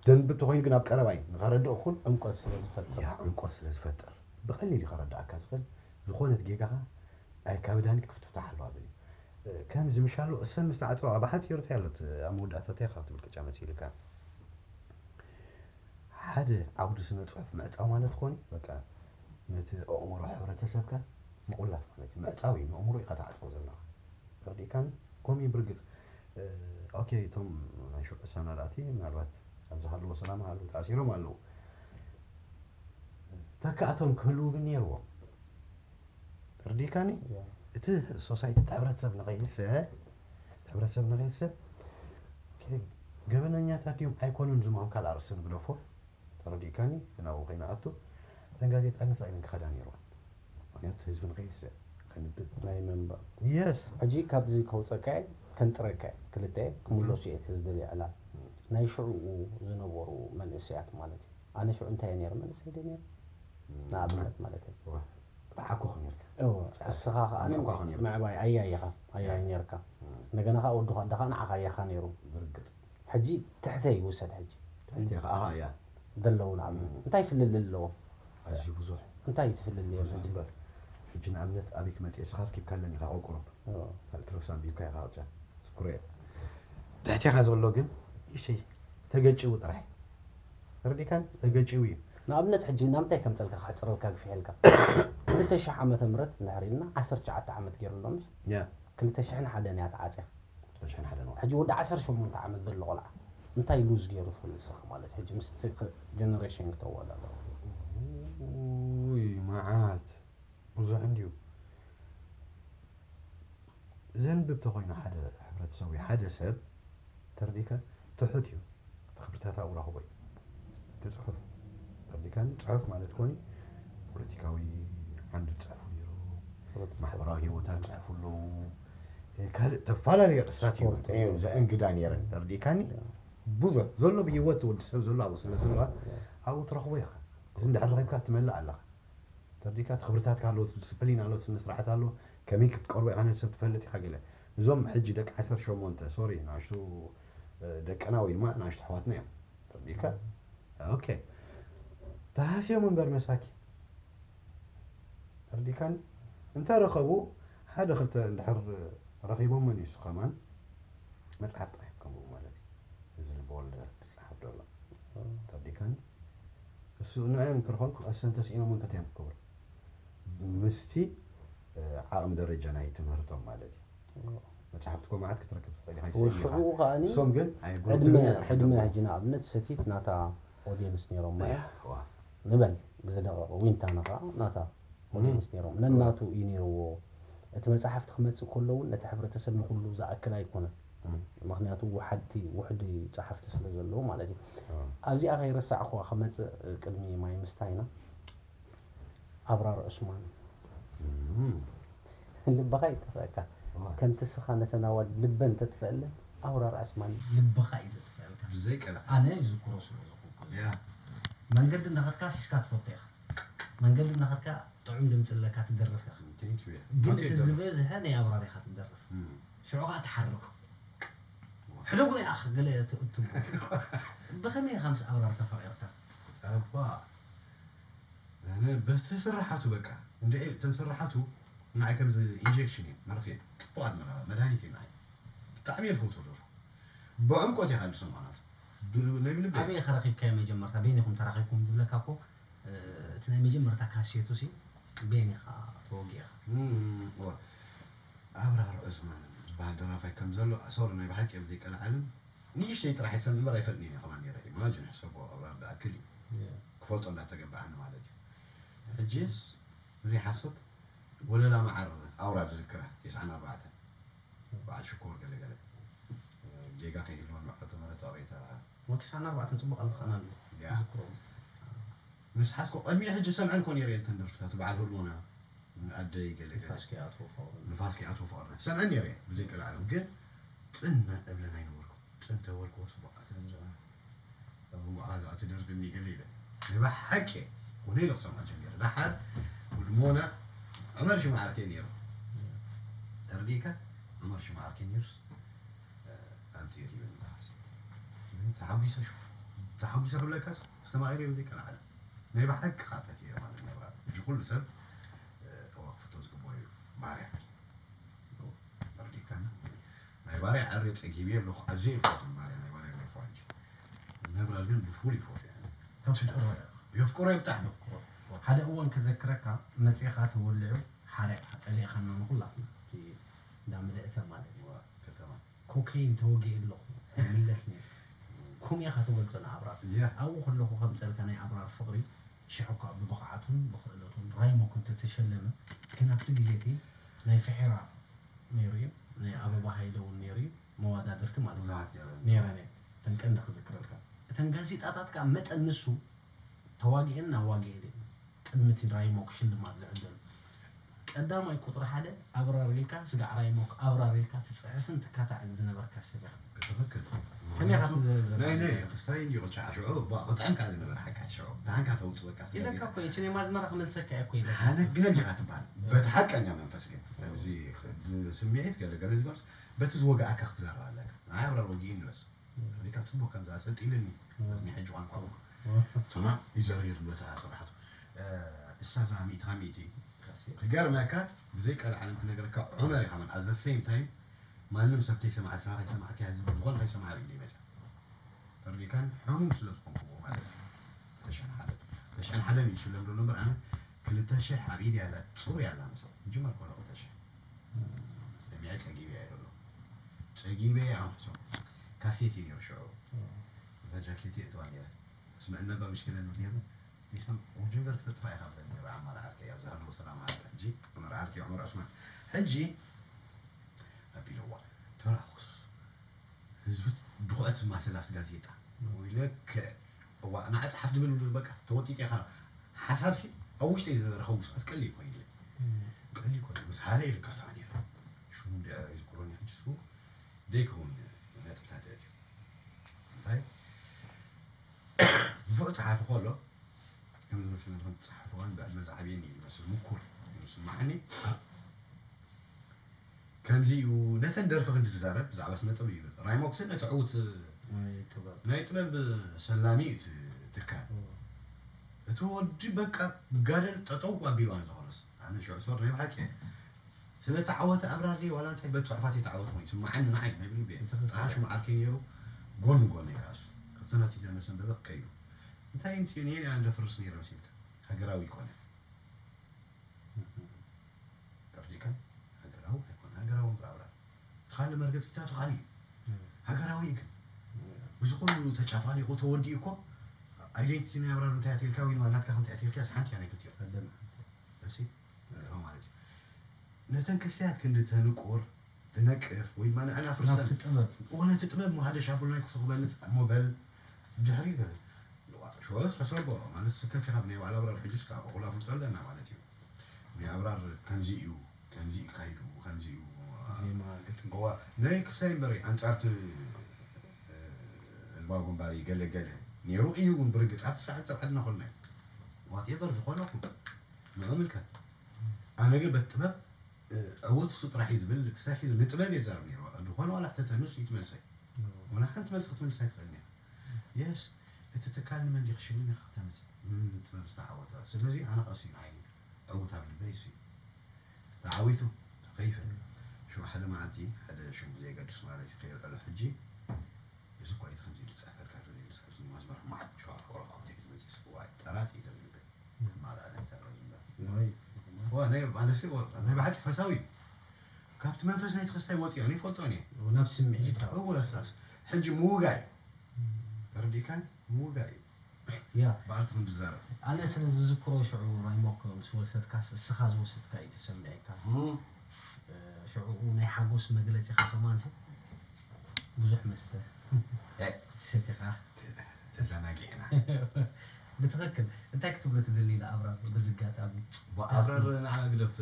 ደንብ ተኾይኑ ግን ኣብ ቀረባ እዩ ንኸረድእ እኹል። ዕምቆት ስለ ዝፈጥር። ያ ዕምቆት ስለ ዝፈጥር ብቐሊል እዩ ከረዳእካ ዝኽእል። ዝኾነት ጌጋኻ ኣይ ካብ ዳኒ ክፍትፍታሕ ኣለዋ ብል እዩ። ከም ዝምሻሎ እሰን ምስ ተዓጸዋ ብሓጺሩ እንታይ ኣሎት ኣብ መወዳእታ እንታይ ካብ ትብል ቅጫ መሲልካ። ሓደ ዓውዲ ስነ ጽሑፍ ምዕጻው ማለት ኮኒ በቃ ነቲ ኣእምሮ ሕብረተሰብካ ምቑላፍ ማለት እዩ። ምዕጻው እዩ፣ ንኣእምሮ ኢኻ ተዓጽዎ ዘለኻ። ተረዲእካኒ? ከምኡ እዩ ብርግጽ። ኦኬ፣ እቶም ናይ ሽዑ ሰናዳእቲ ምናልባት ኣብ ዝሃለዎ ሰላም ሃሉ ተኣሲሮም ኣለዉ። ተካእቶም ክህልዉ ግን ነይርዎም። ተረዲእካኒ? እቲ ሶሳይቲ እቲ ሕብረተሰብ ንኸይልሰ እቲ ሕብረተሰብ ንኸይልሰ ገበነኛታት ድዮም ኣይኮኑን ዝምሃም ካልእ ኣርእስቲ ንግደፎ። ተረዲእካኒ? ናብኡ ከይንኣቱ እተን ጋዜጣ ግን ሳኢለን ክኸዳ ነይርወን። ምክንያቱ ህዝቢ ንኸይልሰ ከንብብ ናይ መንባብ የስ ሕጂ ካብዚ ከውፀካ እየ ከንጥረካ እየ ክልተ እየ ክምለሱ እየ እቲ ዝደልዮ ዕላል ናይ ሽዕኡ ዝነበሩ መንእሰያት ማለት እዩ ኣነ ሽዑ እንታይ እየ ነይረ መንእሰይ ደ ነይረ ንኣብነት ማለት እዩ ተዓኮኽ ነርካ እወ እስኻ ከዓ ንዕኳ ኾን ነርካ። ምዕባይ ኣያይኻ ኣያይ ነርካ እንደገና ከዓ ወዲ ኳ ኣደኻ ንዓኻ ኣያኻ ነይሩ ብርግፅ ሕጂ ትሕተይ ውሰድ ሕጂ ትሕቲ ከዓ እያ ዘለዉ ንኣብነት እንታይ ፍልልይ ኣለዎም ኣዝዩ ብዙሕ እንታይ ትፍልልዮም ብዙሕ ሕጂ እምበር ሕጂ ንኣብነት ኣበይ ክመፅእ እስኻ ኣርኪብካ ኣለኒ ኢኻ ቆቁሮም እወ። ካልእ ትረፍሳ ኣንቢብካ ኢኻ ቅጫ ስኩረየ ትሕቴኻ ዘሎ ግን ይሸይ ተገጭው ጥራሕ ተረዲካን ተገጭው እዩ ንኣብነት ሕጂ ናምታይ ከምፀልካ ክሕፅረልካ ግፊሐልካ ክልተ ሽሕ ዓመተ ምህረት እንድሕር ኢልና ዓሰርተ ትሽዓተ ዓመት ገይሩ ኣሎ ምሽ ያ ክልተ ሽሕን ሓደን እያ ተዓፅያ ተሽሕን ሓደ ነው ሕጂ ወዲ ዓሰርተ ሸሞንተ ዓመት ዘሎ ቆልዓ እንታይ ሉዝ ገይሩ ትብል ንስኻ ማለት ሕጂ ምስ ጀነሬሽን ክተወዳደሮ ውይ መዓት ብዙሕ እንድዩ ዘንብብ ተኮይኑ ሓደ ሕብረተሰብ ወይ ሓደ ሰብ ተረዲከ ትሑት እዩ እቲ ክብርታት ኣብኡ ረኽቦ እዩ እቲ ፅሑፍ ተረዲካኒ ፅሑፍ ማለት ኮኒ ፖለቲካዊ ዓንዲ ዝፅሕፉ ነይሩ ማሕበራዊ ህይወታት ዝፅሕፉ ኣለዉ ካልእ ተፈላለዩ ርእስታት እዩ ስፖርት። ዘእንግዳ ነይረን ተረዲካኒ ብዙሕ ዘሎ ብሂወት ወዲ ሰብ ዘሎ ኣብኡ ስለ ዘለዋ ኣብኡ ትረኽቦ ኢኻ እዚ እንድሕር ረኺብካ ትመልእ ኣለኻ ተረዲካ እቲ ክብርታትካ ኣለዎ እቲ ዲስፕሊን ኣለዎ እቲ ስነ ስርዓት ኣለዎ ከመይ ክትቀርቦ ኢኻ ነቲ ሰብ ትፈልጥ ኢኻ ገለ እዞም ሕጂ ደቂ ዓሰርተ ሸሞንተ ሶሪ ንኣሽቱ ደቅና ወይ ድማ ንኣሽቱ ኣሕዋትና እዮም ተረዲካ ኦኬ ተሃስዮም እምበር መሳኪ ተረዲካኒ እንተ ረኸቡ ሓደ ክልተ እንድሕር ረኺቦሞ ንሱ ከማን መፅሓፍ ጥራሕ ከንብቡ ማለት እዩ እዚ ልበወለድ ዝፀሓፍ ዘሎ ተረዲካኒ እሱ ንዕን ክረኸቡ ክቐሰን ተስኢኖም እንከት እዮም ክገብሩ ምስቲ ዓቕሚ ደረጃ ናይ ትምህርቶም ማለት እዩ መፅሓፍቲ ኮ መዓት ክትረክብ ትኽእል ኢኻ ይስእን ኢኻ ወሽዑ ከዓኒ እሶም ግን ዕድመ ዕድመ ሕጂ ንኣብነት ሰቲት ናታ ኦዲየንስ ነይሮም ማለት ንበል ብዝደቐቐ ዊንታ ነኻ ናታ ኦዲየንስ ነይሮም ነናቱ እዩ ነይርዎ እቲ መፅሓፍቲ ክመፅእ ከሎ እውን ነቲ ሕብረተሰብ ንኩሉ ዝኣክል ኣይኮነን ምክንያቱ ውሓድቲ ውሕዲ ፀሓፍቲ ስለ ዘለዉ ማለት እዩ ኣብዚኣ ከይረሳዕኩዋ ክመፅእ ቅድሚ ማይ ምስታይና ኣብራር ዑስማን ልብኻ ይጥፍአካ ከምቲ ስኻ ነተን ኣዋልድ ልበን ተጥፍአለን ኣብራር ዑስማን ልብኻ እዩ ዘጥፍአልካ ብዘይ ቀልዓ ኣነ ዝዝክሮ ስለ ዝኾንኩ ያ መንገዲ እናኸድካ ፊስካ ትፈቶ ኢኻ መንገዲ እናኸድካ ጥዑም ድምፂ ኣለካ ትደርፍ ኢኻ Thank you ያ ግን ሆቴል እቲ ደርፍ ዝበዝሐ ናይ ኣብራር ኢኻ ትደርፍ እም። ሽዑ ከዓ ትሓርቕ ሕደጉ ናይ ኣኽ ገለ ትእትቡ ብኸመይ ኢኻ ምስ ኣብራር ተፋቒርካ እባ ኣነ በቲ ስራሓቱ በቃ እንደ እተን ስራሓቱ ንዓይ ከምዚ ኢንጀክሽን እዩ መርፌ ጽቡቓት መድሃኒት እዩ ንዓይ ብጣዕሚ እየ ዝፈትዎ ደርፉ ብዕምቆት እየ ካልዲ ሰምዖ ናቱ ናይ ብልቢ ኣበይ ኢኻ ረኺብካዮ መጀመርታ በይንኹም ተራኺብኩም ዝብለካ እኮ እቲ ናይ መጀመርታ ካሴቱ ሲ በይን ኢኻ ተወጊእኻ ኣብራር ዑስማን ዝበሃል ደራፋይ ከም ዘሎ ሶሪ ናይ ብሓቂ ኣብ ዘይቀልዓልን ንእሽተይ ጥራሕ ይሰምዕ እምበር ኣይፈልጥን እየ ከማን ነይረ ኢማጅን ሕሰቦ ኣብራር ዝኣክል እዩ ክፈልጦ እንዳተገበኣኒ ማለት እዩ ሕጂስ ብዘይ ሓሶት ወለላ መዓር ኣውራ ዝዝክራ ተስዓን ኣርባዕተን በዓል ሽኮር ገለገለ ጌጋ ከይህልወን በዓል ተመረተ ኣበይታ ወተሳና ኣርባዕተን ፅቡቅ ኣለካ ናሉ ያ። ትዝክሮ ምስ ሓዝኮ ቀድሚ ሕጂ ሰምዐን ኮ ነይረ እተን ደርፍታት በዓል ህልሞና ኣደይ ገለ ገለ ንፋስ ከይኣትዎ ፍቕሪ ንፋስ ከይኣትዎ ፍቕርና ሰምዐን ነይረ ብዘይቀልዓለም ግን ጽን እብለን ኣይነበርኩ ጽን ተበልክዎ ጽቡቕ ኣተንዘ ኣብ መዓዛ እቲ ደርፊ እኒ ገለ ኢለ ናይ ብሓቂ ኮነ ኢለ ክሰምዖ ጀሚረ ዳሓር ውድሞና ዑመር ሽማዓርከ ነይሩ ተርዲካ ዑመር ሽማዓርከ ነይሩስ ኣምፅኡ ሂበኒ ተሓሲ ተሓጒሰ ሽዑ ተሓጒሰ ክብለካስ ኣስተማቒረ ብዘይቀልዓለም ናይ ብሓቂ ከዓ ፈትየ ማለት ነብራ ሕጂ ኩሉ ሰብ ክፈቶ ዝግብኦ እዩ ባርያ ተርዲካ ናይ ባርያ ዓርየ ፀጊብ እየ ኣለኹ ኣዝየ ይፈቱ ባርያ ናይ ባርያ ናይ ፋንጅ ነብራ ግን ብፉል ይፈቱ ተፍቅሮ የፍቅሮ ብጣዕሚ ሓደ እዋን ክዘክረካ መፅእኻ ተወልዑ ሓረቕካ ፀሊእኻና ንኩላትና እቲ እንዳ ምልእተ ማለት እዩ ከተማ ኮኬይን ተወጊኡ ኣለኹ ይምለስ ነይሩ ኩሜኻ ትገልፆ ንኣብራር ያ ኣብኡ ከለኹ ከምፀልካ ናይ ኣብራር ፍቕሪ ሽሕ እኳ ብብቕዓቱን ብክእለቱን ራይሞክ እንተተሸለመ ግን ኣብቲ ግዜ እቲ ናይ ፍሒራ ነይሩ እዩ ናይ ኣበባ ሃይለ እውን ነይሩ እዩ መወዳድርቲ ማለት እዩ ብዙሓት ነይሩ ነይረን እየን እተን ቀንዲ ክዝክረልካ እተን ጋዜጣታት ከዓ መጠን ንሱ ተዋጊአን ኣዋጊአን እየን ቅድሚ እቲ ራይሞክ ሽልማት ዝዕደሉ ቀዳማይ ቁፅሪ ሓደ ኣብራር ኢልካ ስጋዕ ራይሞክ ኣብራር ኢልካ ትፅሕፍን ትካታዕን ዝነበርካ ሰብ ኢኻ ትኽክል ከመይ ኢኻ ናይ ናይ ትዘጋጀ ክስታይ እንዲዩ ቅጫ ሽዑ ባ- ቅጥዕም ከዓ ዝነበርካ ሽዑ ብሃንካ ተውፅእ በቃ ኢለካ እኮ እየ፣ እቺ ናይ ማዝመራ ክመልሰካ እየ እኮ ኢለካ። ሃነግነግ ኢኻ ትበሃል በቲ ሓቀኛ መንፈስ ግን እዚ ብስምዒት ገለገለ ዝበርስ በቲ ዝወግኣካ ክትዛረብ ኣለካ ንዓይ ኣብራር ወጊኡ ንበስ ሪካ ፅቡቅ ከምዚ ኣሰልጢልኒ በዚ ናይ ሕጂ ቋንቋ እቶና ይዘርይር በታ ስራሕቱ እሳ እዛ ሚእቲ ካብ ሚእቲ ክገርመካ ብዘይ ቀልዓለም ክነግረካ ዑመር ኢኻ መን ኣዘ ሴም ታይም ማንም ሰብ ከይሰምዓ እሳ ከይሰማዕካ ዝብል ዝኾነ ከይሰምዓ ኣብ ኢደይ መፅያ ተረዲካን ሕሙም ስለ ዝኾንኩ ማለት እዩ ተሽሕን ሓደ ተሽሕን ሓደ እዩ ሽለም ዘሎ እምበር ኣነ ክልተ ሽሕ ኣብ ኢድ ያላ ፅሩ ያላ መሰው ምጅመር ኮነ ክልተ ሽሕ ሰሚዐ ፀጊበ እየ ዘሎ ፀጊበ እየ ኣምሶ ካሴት እዩ ነሩ ሽዑ እዛ ጃኬት እየ እተዋ ነረ ስምዕና ባ ምሽክለ ንብል ነሩ ዲሰም ውጅንበር ክተጥፋ ኢኻ ብለን ነሩ ኣማራ ዓርከይ ኣብ ዝሃለዎ ሰላም ዓርከ ሕጂ ኣማራ ዓርከይ ዑመር ዑስማን ሕጂ ኣቢለዋ ተራኹስ ህዝቢ ድኹዐት ዝማስል ኣብቲ ጋዜጣ ወይለከ እዋ ንዓ ፀሓፍ ድብል ድብል በቃ ተወጢጠ ኢኻ ሓሳብሲ ኣብ ውሽጠይ ዝነበረ ከውስዖስ ቀሊል ኮይኑ ቀሊል ኮይኑ ምስ ሓደ ይርካታ ነረ ሽሙ ይዝክሮኒ ሕጂ ሱ ደይከውን ነጥብታት እዩ እንታይ ብፉዕ ፀሓፊ ከሎ ከም ዝመስለኒ ከም ዝፀሓፍዋን ብዕድመ ዝዓብየኒ እዩ ዝመስል ምኩር እዩ ዝስማዓኒ ከምዚ እዩ ነተን ደርፊ ክንዲ ዝዛረብ ብዛዕባ ስነ ጥበብ እዩ ራይሞክስን እቲ ዕውት ናይ ጥበብ ሰላሚ እዩ እቲ ትካል እቲ ወዲ በቃ ጋደል ጠጠው ኣቢሉ ኣነ ዝኾነስ ኣነ ሽዑ ሶር ናይ ብሓቂ ስለ ተዓወተ ኣብራር ዋላ እንታይ በት ፅሑፋት የተዓወተ ኮይኑ ስማዓኒ ንዓይ ናይ ብልቢ ጥሓሹ መዓርከይ ነይሩ ጎን ጎን ይከኣሱ ካብቲ ናቲ ዘመሰንበበ ከይዱ እንታይ ምፅኡ ነየ ኣንደ ፍርስ ነይረ መሲልካ ሃገራዊ ይኮነ ተርዲካ ሃገራዊ ኣይኮነ ሃገራዊ ምብራብራ እቲ ካልእ መርገፂታቱ ካልእ እዩ ሃገራዊ እዩ ግን እዚ ኩሉ ተጫፋሊቁ ተወዲኡ እኮ ኣይደንቲ ናይ ኣብራር እንታይ ኣትልካ ወይ ናትካ ከምታይ ኣትልካ ሓንቲ እያ ናይ ክልቲኦም ኣለና እሺ ገርሆ ማለት እዩ ነተን ክስያት ክንዲ ተንቁር ትነቅፍ ወይ ድማ ንዕና ፍርሰን ናብቲ ጥበብ እዋነቲ ጥበብ መሃደ ሻቡል ናይ ኩሱ ክበልፅ እሞ በል ድሕሪ ገለ ሽዑስ ሕሰቦ ማለት ከፊኻ ብናይ ባዕላ ኣብራር ሕጂ እስካ ቆቁላ ፍልጦ ኣለና ማለት እዩ ናይ ኣብራር ከምዚ እዩ ከምዚ እዩ ካይዱ ከምዚ እዩ ዜማ ግጥሚ እዋ ናይ ክስታይ እምበሪ ኣንፃርቲ ህዝባዊ ግንባር ይገለገለ ነይሩ እዩ እውን ብርግፅ ኣብቲ ሰዓት ኣብ ዓድና ኮልና እዩ ዋትኤቨር ዝኾነ ኩ ንዕምልከት ኣነ ግን በት ጥበብ ዕውት እሱ ጥራሕ እዩ ዝብል ክሳይ ሒዙ ንጥበብ እየ ዝዛረብ ነይሩ ዝኾነ ዋላ ሕተተ ንሱ እዩ ትመልሰይ ዋላ ሓንቲ መልሲ ክትመልስ ኣይትኽእል ነይሩ የስ እቲ ትካል ንመን ዲኺ ሽልም ኢኻ ክተምፅእ ንጥበብ ዝተዓወተ ስለዚ ኣነ ቀሲ ንዓይ ዕውት ኣብ ልበይ እሱ እዩ ተዓዊቱ ተኸይፈ ሽዑ ሓደ መዓልቲ ሓደ ሽሙ ዘየገድስ ማለት እዩ ከየልዕሎ ሕጂ እዚ እኮ እቲ ከምዚ ኢሉ ዝፀሕፈልካ ዘሎ ኢሉ ሰብ ዝማዝመር ማዓት ሸዋ ክረኽዖ ትሒዝ መፂስ እዋይ ጠራት እዩ ደብል ግን ማራ እንታይ ይዛረብ ዝምበር ወይ እዋ ናይ ኣነሲ ናይ ብሓቂ ፈሳዊ እዩ ካብቲ መንፈስ ናይቲ ክስታይ ወፂኦ እኔ ይፈልጦ እኔ ናብ ስምዒት እወ ሳስ ሕጂ ምውጋይ ተረዲካን ምውጋይ እዩ ያ በዓልቲ ክንድዛረብ ኣነ ስለ ዝዝክሮ ሽዑ ራይሞክ ምስ ወሰድካስ እስኻ ዝወሰድካ እዩ ተሰሚዐካ ሽዑ ናይ ሓጎስ መግለፂኻ ከማን ብዙሕ መስተ ሰቲኻ ተዘናጊዕና ብትኽክል እንታይ ክትብሎ ትደሊ ንኣብራር? በዚ ኣጋጣሚ ኣብራር ንዓ ግደፍ።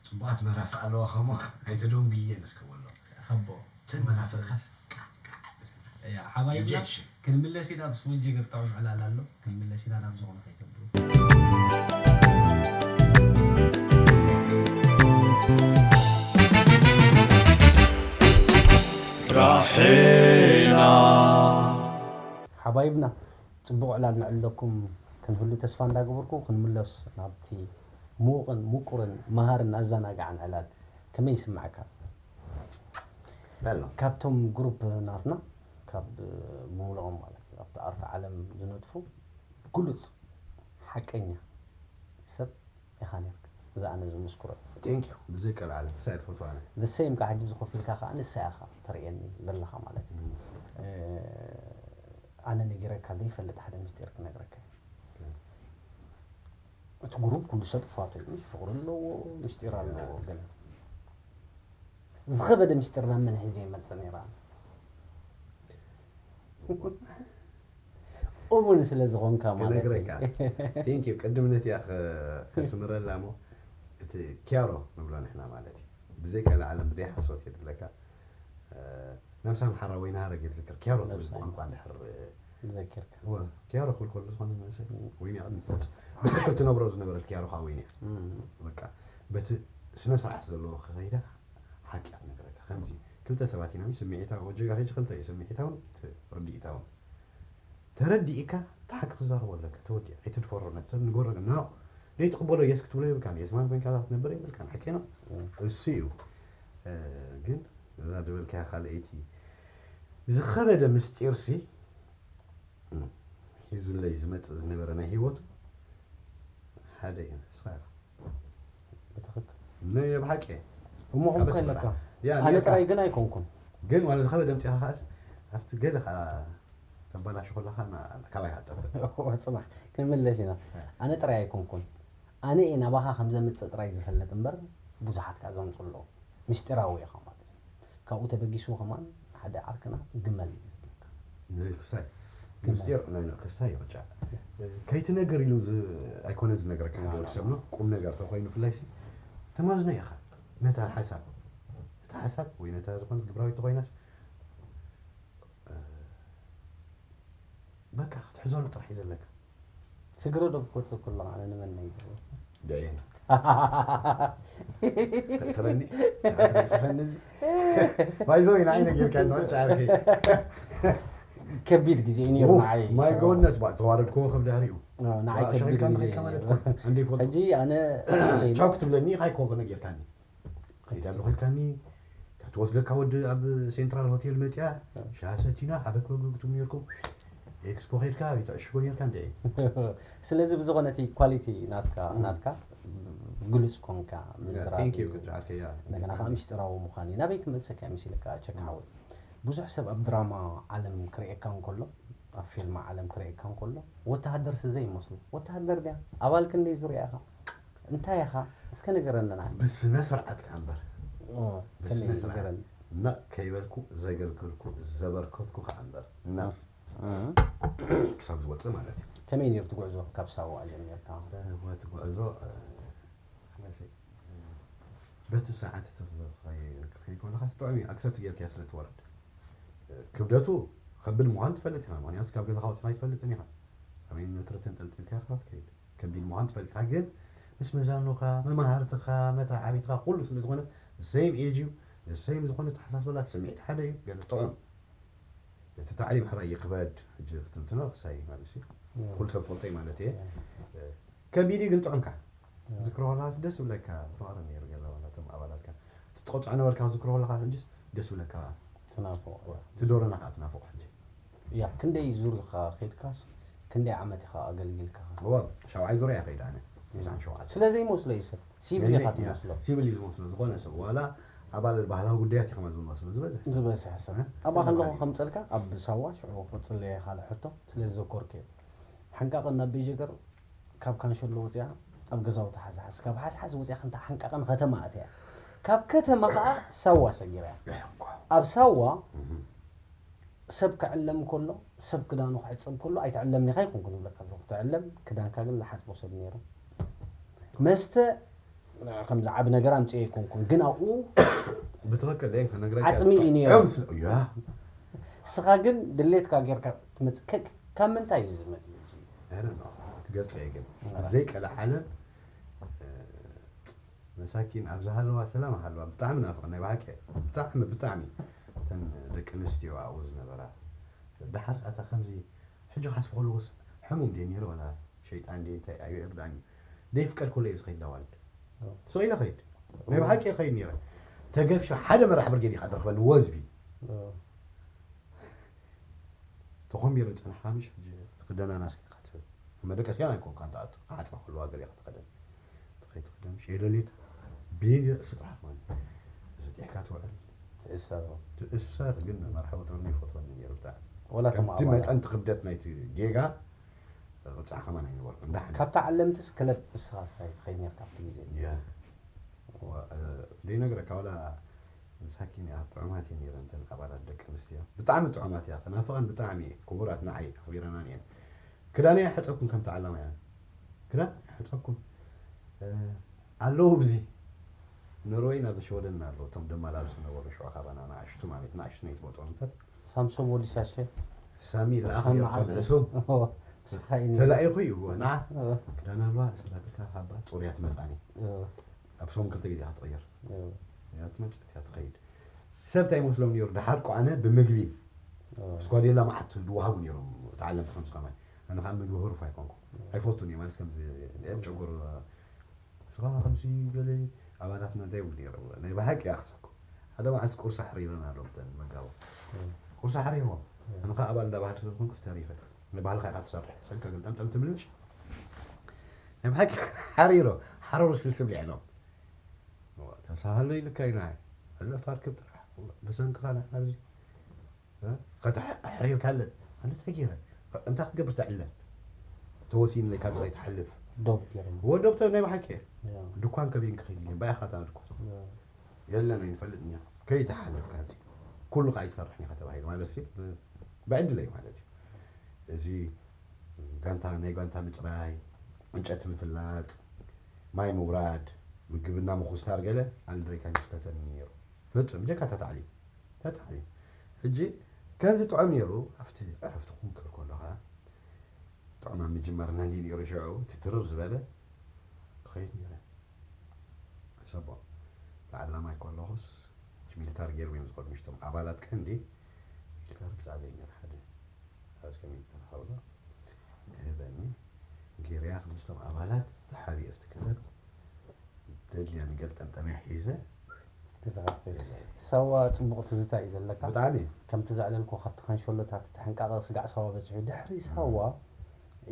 ፅቡቓት መራፍእ ኣለዋ ከሞ ኣይተደንጉየን እስከ በሎ። ሃቦ እተን መራፍእኻስ ቃዕ ቃዕ ኣብለና። ሓባይብና ኢንጀክሽን። ክንምለስ ኢና። ብስፖንጅ ገርጣዊ ዕላል ኣሎ። ክንምለስ ኢና ናብ ዝኾነ ከይተብሩ። ራሒና ሓባይብና ፅቡቕ ዕላል ንዕለኩም ክንህሉ ተስፋ እንዳገበርኩ ክንምለስ ናብቲ ምዉቕን ምቁርን መሃርን ኣዘናጋዕን ዕላል። ከመይ ይስምዐካ? በሎ። ካብቶም ግሩፕ ናትና ካብ ብምሉኦም ማለት እዩ ኣብቲ ኣርት ዓለም ዝነጥፉ ግሉፅ ሓቀኛ ሰብ ኢኻ ነርካ። እዚ ኣነ ዝምስክሮ እዩ። Thank you ብዘይ ቀልዓለም ክሳይ ትፈትዋ ኣነ። The same ከዓ ሕጂ ዝኸፍልካ ከዓ ንሳ ኢኻ ተርእየኒ ዘለኻ ማለት እዩ። ኣነ ነጊረካ ዘይፈልጥ ሓደ ምስጢር ክነግረካ እዩ። እቲ ግሩፕ ኩሉ ሰብ ክፋቶ እዩ። ፍቕሪ ኣለዎ፣ ምስጢር ኣለዎ። ግን ዝኸበደ ምስጢር ናብ መን ሒዘ ይመፅእ ነይራ? እሙን ስለ ዝኾንካ ማለት እዩ። ክነግረካ። Thank you ቅድም ነቲኣ ከስምረላ እሞ እቲ ኪያሮ ንብሎ ንሕና ማለት እዩ። ብዘይ ቀልዓለም ብዘይ ሓሶት እየ ዝብለካ። ነብሳ ምሓራ ወይ ናሃረ ገይር ዝክር ኪያሮ ትብል ቋንቋ እንድሕር ዘኪርካ ኪያሮ ክብል ከሎ ዝኾነ መንእሰይ ወይኒ ቅድሚ ፎት ብትክክል ትነብሮ ዝነበረት ኪያሮ ከዓ ወይኒ እያ። በቃ በቲ ስነ ስርዓት ዘለዎ ከኸይዳ ሓቂ እያ ትነግረካ። ከምዚ ክልተ ሰባት ኢና ስምዒታዊ ወጀጋ ሕጂ ክልተ እዩ ስምዒታውን ርድኢታውን ተረዲእካ እቲ ሓቂ ክዛረቦ ኣለካ። ተወዲኣ ኣይትድፈሮ ነቲ ሰብ ንገሮ ና ዘይትቕበሎ የስ ክትብሎ የብልካን። የስማን ኮይንካ ክትነብር የብልካን። ሓቂ ነው እሱ እዩ። ግን እዛ ዝበልካያ ካልኣይቲ ዝኸበደ ምስጢር ሲ ሒዙለይ ዝመፅእ ዝነበረ ናይ ሂወቱ ሓደ እዩ ንስኻ ኢኻ። ብትኽክል ነየ ብሓቂ እየ። እሞ ኮንኩ ኣለካ ኣነ ጥራይ ግን ኣይኮንኩን። ግን ዋላ ዝኸበደ ኣምፂኻ ከዓስ ኣብቲ ገለ ከዓ ተባላሹ ከለኻ ካባይ ሃጠፈ ፅባሕ ክንምለስ ኢና። ኣነ ጥራይ ኣይኮንኩን ኣነ እየ ናባኻ ከም ዘምፅእ ጥራይ ዝፈልጥ እምበር ብዙሓት ከዓ ዘምፁ ኣለዉ። ምስጢራዊ ኢኻ ማለት እዩ። ካብኡ ተበጊሱ ከማን ሓደ ዓርክና ግመል እዩ ዝብለካ። ክስታይ ምስጢር ናይ ክስታይ ይቕጫ ከይትነግር ኢሉ ኣይኮነ ዝነግረካ ሓደ ወዲ ሰብ ቁም ነገር ተኮይኑ ፍላይ ሲ ተማዝኖ ኢኻ ነታ ሓሳብ ነታ ሓሳብ ወይ ነታ ዝኾነት ግብራዊት ተኮይናስ በቃ ክትሕዘሉ ጥራሕ እዩ ዘለካ። ስግረ ዶ ክትወፅእ ከሎ ኣነ ንመን ናይ ይገብር ደየ ተእስረኒ ጨዓትኒ ፍፈንኒ ባይዞ ኢና ዓይነ ጌርካ ንወጭ ዓርከይ ከቢድ ግዜ እዩ ነይሩ ንዓይ ማይ ጎነስ ባ ተዋረድክዎ ከም ዳህሪኡ ንዓይ ከቢድ ሸቂልካ ግዜ ንኸይካ ማለት እኮ እንደ ይፈልጡ ሕጂ ኣነ ቻው ክትብለኒ ኢኻ ይኮንኩ ነጊርካኒ ከይዳ ኣለኹ ኢልካኒ ካብ ትወስደካ ወዲ ኣብ ሴንትራል ሆቴል መፅያ ሻሂ ሰቲና ሓበክ መግቢ ክትብሉ ነርኩም ኤክስፖ ከይድካ ይተዕሽጎ ነርካ እንደ ስለዚ ብዝኾነ እቲ ኳሊቲ ናትካ ናትካ ግሉፅ ኮንካ ምዝራብ Thank you እዩ። ክትዓርከያ እንደገና ከዓ ምስጢራዊ ምዃን እዩ ናበይ ክመልሰካ እዩ መሲልካ ቸክ ሓወይ ብዙሕ ሰብ ኣብ ድራማ ዓለም ክርእየካ እንከሎ ኣብ ፊልም ዓለም ክርእየካ እንከሎ ወተሃደር ስዘ ይመስሉ ወተሃደር ድያ ኣባል ክንደይ ዙርያ ኢኻ እንታይ ኢኻ እስከ ንገረና ንዓይ ብስነ ስርዓትካ እምበር ኦ፣ ከመይ ብስነ ስርዓት ንገረኒ ነቕ ከይበልኩ ዘገልገልኩ ዘበርከትኩ ከዓ እምበር ነቕ እ፣ ክሳብ ዝወፅእ ማለት እዩ ከመይ ነይሩ እቲ ጉዕዞ ካብ ሳዋ ጀሚርካ ወቲ ጉዕዞ መሲ በቲ ሰዓት ክትከይድ ከለካ ጥዑም እዩ ኣክሰፕት ጌርካዮ ስለ ትወርድ ክብደቱ ከብል ምዃን ትፈልጥ ኢኻ ምክንያቱ ካብ ገዛኻ ወፂኻ ኣይትፈልጥን ኢኻ ኣበይ ነትሪ ተንጠልጢልካ ኢኻ ትከይድ ከቢድ ምዃን ትፈልጥ ኢኻ ግን ምስ መዛኖኻ መማሃርትኻ መተዓቢትኻ ኩሉ ስለ ዝኾነ ሴም ኤጅ እዩ ሴም ዝኾነ ተሓሳስበላ ስምዒት ሓደ እዩ ገለ ጥዑም እቲ ታዕሊም ሕራይ ይክበድ ሕጂ ክትንትኖ ክሳይ ማለት እዩ ኩሉ ሰብ ፈልጦ እዩ ማለት እየ ከቢድ እዩ ግን ጥዑምካ ዝክሮ ከለካ ደስ ዝብለካ ፍቅሪ ነይሩ ገለ ነቶም ኣባላትካ ትቆፅዖ ነበርካ ዝክሮ ከለካ ሕጅስ ደስ ዝብለካ ትናፍቆ ትዶረና ከዓ ትናፍቆ ሕጂ ያ ክንደይ ዙር ኢኻ ከይድካስ ክንደይ ዓመት ኢኻ ኣገልጊልካ እወ ሻውዓይ ዙርያ ከይደ ኣነ ተስዓን ሸውዓተ ስለ ዘይመስሎ እዩ ሰብ ሲቪል ኢኻ ትመስሎ ሲቪል እዩ ዝመስሎ ዝኾነ ሰብ ዋላ ኣባል ባህላዊ ጉዳያት እዩ ከማን ዝመስሎ ዝበዝሕ ሰብ ዝበዝሕ ሰብ ኣብኣ ከለኹ ከምፀልካ ኣብ ሳዋ ሽዑ ክፅለየ ካልእ ሕቶ ስለ ዝዘከርኩ እዩ ሓንቃቐን ናብ ቤጀገር ካብ ካንሸሎ ወፅያ ኣብ ገዛውቲ ሓዝሓዝ ካብ ሓዝሓዝ ወፅያ ክንታ ሓንቃቐን ከተማ ኣትያ ካብ ከተማ ከዓ ሳዋ ሰጊራ እያ ኣብ ሳዋ ሰብ ክዕለም ከሎ፣ ሰብ ክዳኑ ክሕጸብ ከሎ ኣይትዕለምን ኢኻ ኣይኮንኩን ዝብለካ ዘለኹ። ትዕለም፣ ክዳንካ ግን ዝሓጽቦ ሰብ ነይሩ። መስተ ከምዚ ዓቢ ነገር ኣምጺኤ ኣይኮንኩን፣ ግን ኣብኡ ብትኽክል ደይ ከነግረካ ዓጽሚ እዩ ነይሩ። እዮም ስለ- ያ ንስኻ ግን ድሌትካ ጌርካ ትመጽእ። ከ- ካብ ምንታይ እዩ ዝመጽእ? ኣረ ክገልጸ እየ ግን ዘይቀለ ዓለም መሳኪን ኣብ ዝሃለዋ ሰላም ሃለዋ ብጣዕሚ ናፍቕ ናይ ብሓቂ ብጣዕሚ ብጣዕሚ እተን ደቂ ኣንስትዮ ኣብኡ ዝነበራ ደሓር ኣታ ከምዚ ሕጂ ካስብ ከለዎስ ሕሙም ድየ ነይረ ወላ ሸይጣን ድየ እንታይ ኣዩ ይርዳእኒ ደይፍቀድ ከሎ እየ ዝኸይድ ላዋልድ ስቕ ኢለ ኸይድ ናይ ብሓቂ ኸይድ ነይረ ተገፍሸ ሓደ መራሕ ብርጌድ ኢኻ ትረኽበኒ ወዝቢ ተኾሚሩ ዝጸንሓ ምሽ ሕጂ ትኽደና ናስኪ ኢኻ ትብል መደቀስያን ኣይኮንካን ትኣቱ ክሓጽባ ከለዋ ገለ ኢኻ ትኸደን ትኸይድ ትኽደን ምሽ የለሊት ብይን ርእሲ ጥራሕ ማለት እዩ። ተሰጢሕካ ትውዕል ትእሰር ትእሰር ግን መርሓዊ ጥርኒ ይፈትወኒ ነይሩ ብጣዕሚ ወላ እቶም ከምቲ ኣባላት መጠን እቲ ክብደት ናይቲ ጌጋ ቅጻዕ ከማን ኣይነበርኩ እንዳሓን ካብታ ዓለምትስ ክለብ ንስኻ ጥራይ ትኸይድ ነርካ ኣብቲ ግዜ እዚ? ያ ዘይነግረካ ዋላ መሳኪን እያ ጥዑማት እየ ነይረ እንተን ኣባላት ደቂ ኣንስትዮ ብጣዕሚ ጥዑማት እያ ተናፍቐን ብጣዕሚ እየ ክቡራት ንዓይ ኣኽቢረናን እየን ክዳነይ ኣይሓፀብኩን ከምቲ ዓላማ እያ ክዳን ኣይሓፀብኩን ኣለዉ ብዚ ኖርወይ ናብ ሸወደን ኣለዉ እቶም ደማላልሱ ነበሩ ሽዑ ካባና ንኣሽቱ ማለት ንኣሽቱ ናይ ትመፅኦ ንተት ሳምሶም ወዲ ሻሸ ሳሚ ለኣኽ ሳሚ ዓቢ። እሱ ንስኻ እዩ ነይሩ። ተላኢኹ እዩ እዎ ንዓ እ፣ ክዳን ኣልባ ስራቢልካ ካባ ፁርያ ትመፃኒ እ፣ ኣብ ሰሙን ክልተ ግዜ ክትቕየር እ፣ እያ ትመፅእ እያ ትኸይድ ሰብ እንታይ ይመስሎም ነይሩ ድሓር ቋዕነ ብምግቢ እ፣ ስኳዴላ መዓት ዝወሃቡ ነይሮም ተዓለምቲ ከምዚ ከማይ ኣነ ከዓ ምግቢ ህሩፍ ኣይኮንኩ ኣይፈቱን እየ ማለት ከምዚ ጨጉር ስኻ ከምዚ ገለ ኣባላትና እንታይ ይብሉ ነይሮም ናይ ብሓቂ ኣኽሰኩ ሓደ መዓልቲ ቁርሲ ሓሪረን ኣለዉ ተን መጋቦ ቁርሲ ሓሪርዎም ኣነ ከዓ ኣባል እንዳባህል ስለዝኮንኩ ተሪፈ ንባህልካ ኢካ ትሰርሕ ሰልካ ግልጠምጠም ትብልሽ ናይ ብሓቂ ሓሪሮ ሓረሩ ስልሲ ብሊዕሎም ተሳሃሎ ኢልካ ኢና ኣለፋርክብ ጥራሕ ብሰንክኻ ንሕና ኣብዚ ከተሕሪርካለን ኣነ እንታይ ገይረ እንታይ ክትገብር ተዕለ ተወሲንለይ ካብ ዝኸይ ትሓልፍ ዶብ ገይሮም ወዶብ ሰብ ናይ ብሓቂ እየ ያ፣ ድኳን ከበይን ክኸይድ እየ ባይኻ ታልኩ ያ። የለን ኣይንፈልጥ እኛ ከይትሓልፍ ካብዚ ኩሉ ከዓ ይሰርሕ ኢኻ ተባሂሉ ማለት ሲ ብዕድለይ ማለት እዩ እዚ ጋንታ ናይ ጋንታ ምፅራይ ዕንጨቲ ምፍላጥ ማይ ምውራድ ምግብና ምኩስታር ገለ ኣንድሬካ ይስተተኒ ነይሩ ፍፁም ብጀካ ተታዕሊም ተታዕሊም ሕጂ ከምዚ ጥዑም ነይሩ ኣብቲ ዕረፍቲ ኩንክል ከሎ ከዓ ጥዑም ኣብ ምጅማርና እንዲ ነይሩ ሽዑ እቲ ትርር ዝበለ ክኸይድ ነይረ ሰቦ ተዓላማይ ከለኹስ ሚሊታር ገይሩ እዮም ዝኸዱ ምሽቶም ኣባላት ቀንዲ ሚሊታር ብዛዕባ ነይሩ ሓደ ሓዝ ከመይ ተረኸብና እህበኒ ገይረያ ክልስቶም ኣባላት ተሓቢኦ እቲ ክለብ ደድልያ ንገልጠምጠመ ሒዘ ትዝኸፍል ሳዋ ፅቡቕ ትዝታ እዩ ዘለካ ብጣዕሚ ከምቲ ዘዕለልኩ ካብቲ ከንሸሎታት ተሕንቃቐ ስጋዕ ሳዋ በፂሑ ድሕሪ ሳዋ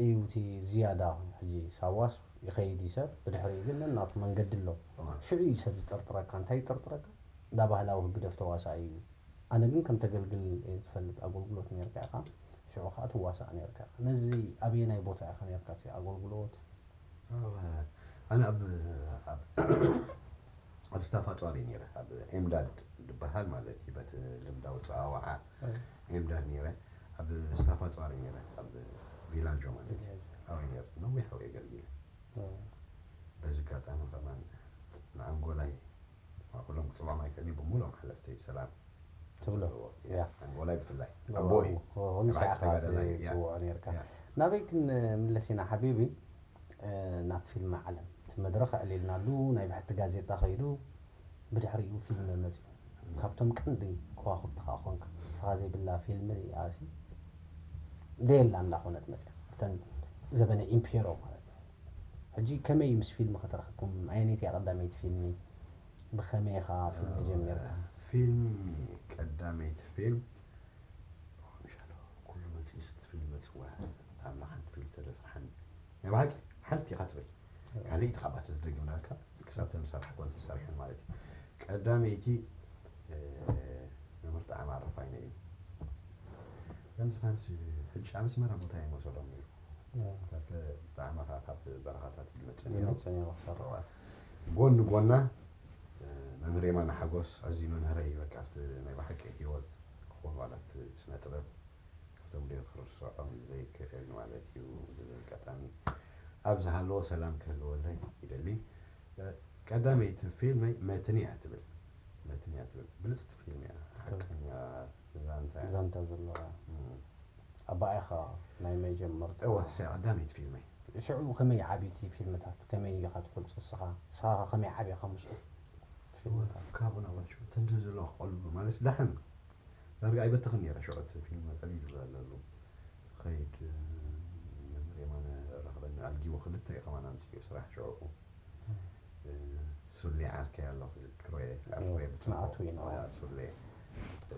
እዩ እቲ ዝያዳ ሕጂ ሳዋስ ይኸይድ እዩ ሰብ ብድሕሪኡ ግን ነናቱ መንገዲ ኣሎ ሽዑ እዩ ሰብ ዝጥርጥረካ እንታይ ይጥርጥረካ እንዳ ባህላዊ ህግደፍ ተዋሳኢ እዩ ኣነ ግን ከም ተገልግል እየ ዝፈልጥ ኣገልግሎት ነርካ ኢኻ ሽዑ ከዓ ትዋሳእ ነርካ ኢኻ ነዚ ኣበየናይ ቦታ ኢኻ ነርካ እቲ ኣገልግሎት ኣነ ኣብ ኣብ ስታፍ ኣፅዋር እዩ ነይረ ኣብ ኤምዳድ ዝበሃል ማለት እዩ በቲ ልምዳዊ ፀዋወዓ ኤምዳድ ነይረ ኣብ ስታፍ ኣፅዋር እዩ ነይረ ኣብ ቪላጆ ማለት እዩ ኣብኡ ነይረ ነዊሕ ኣብኡ የገልጊለ በዚ ኣጋጣሚ ከማን ንኣንጎላይ ኩሎም ክፅውዖም ኣይክእልን ብምሉኦም ሓለፍተይ ሰላም ትብሎ ኣለዎ ያ ኣንጎላይ ብፍላይ ዎ፣ ኣቦ እዩ ዎ፣ ንስኻ ኢኻ ተጋዳላይ፣ ያ። ትፅውዖ ነርካ ያ። ናበይ ክንምለስ ኢና ሓቢቢ እ፣ ናብ ፊልም ዓለም እቲ መድረኽ ኣዕሊልናሉ ናይ ብሕቲ ጋዜጣ ከይዱ ብድሕሪኡ ፊልም መፅኡ ካብቶም ቀንዲ ከዋኽብቲ ከዓ ኮንካ ንስኻ ዘይብላ ፊልም ሪኣሲ ዘየላ እንዳኾነት መፅያ እተን ዘበነ ኢምፔሮ ማለት እዩ ሕጂ ከመይ ምስ ፊልም ከተረኽብኩም ኣየነይቲ እያ ቀዳመይቲ ፊልሚ ብኸመይ ኢኻ ፊልም ጀሚርካ ፊልም ቀዳመይቲ ፊልም ኩሉ መፅኢስ ፊልም መፅዋ ኣምላኽ ሓንቲ ፊልም ተደስርሓኒ ናይ ብሓቂ ሓንቲ ኢኻ ትብል ካልእ ኢቲ ካብኣተ ዝደግም ናልካ ክሳብ ተንሰርሕ ኮን ተሰሪሐን ማለት እዩ ቀዳመይቲ መምህር ጣዕሚ ኣረፋይነ እዩ ከምዚ ከምዚ ሕጂ ኣብ ኣስመራ ቦታ ይመሰሎም ነይሩ ጣዕሚ ካብ በረኻታት ዝመፅእ ነይሩ ዝመፅእ ነይሩ ክሰርሕ ጎን ንጎና መምህር የማነ ሓጎስ ኣዝዩ መምህረ እዩ በቃ ኣብቲ ናይ ብሓቂ ህይወት ኣባላት ስነ ጥበብ ካብቶም ድዮ ክርስዖም ዘይክእል ማለት እዩ። ብዚ ኣጋጣሚ ኣብ ዝሃለዎ ሰላም ክህልወለይ ይደሊ። ቀዳመይቲ ፊልመይ መትኒ እያ ትብል። መትኒ እያ ትብል። ብልጽቲ ፊልም እያ። ሓቀኛ ዛንታ እያ። ዛንታ ዘለዋ። እም። ኣባኢኻ ናይ መጀመርታ። እወ፣ እሳ ቀዳመይቲ ፊልመይ። ሽዑ ከመይ ዓብይቲ ፊልምታት፣ ከመይ ኢኻ ትፈልጾ ንስኻ? ንስኻ ከመይ ዓቢኻ ምስኡ? ፊልምታት። ካብኡ ናብ ሽዑ ተንዲ ዘለኹ ቆልዑ ማለት ደሓን ዳርጋ ኣይበትኽን ነይረ። ሽዑ እቲ ፊልም ቀሊሉ ኣለሉ። ኸይድ፣ መምህር የማነ ረኽበኒ ኣልጊቡ ክልተ እዩ ከማን ኣምፅኡ ስራሕ ሽዑ። እ፣ ሱሌ ዓርከይ ኣሎ ክዝክሮ እየ። ዓርከይ ኦ፣ ብፅቡቕ። ንኣቱ ኢና። ያ ሱሌ። እ፣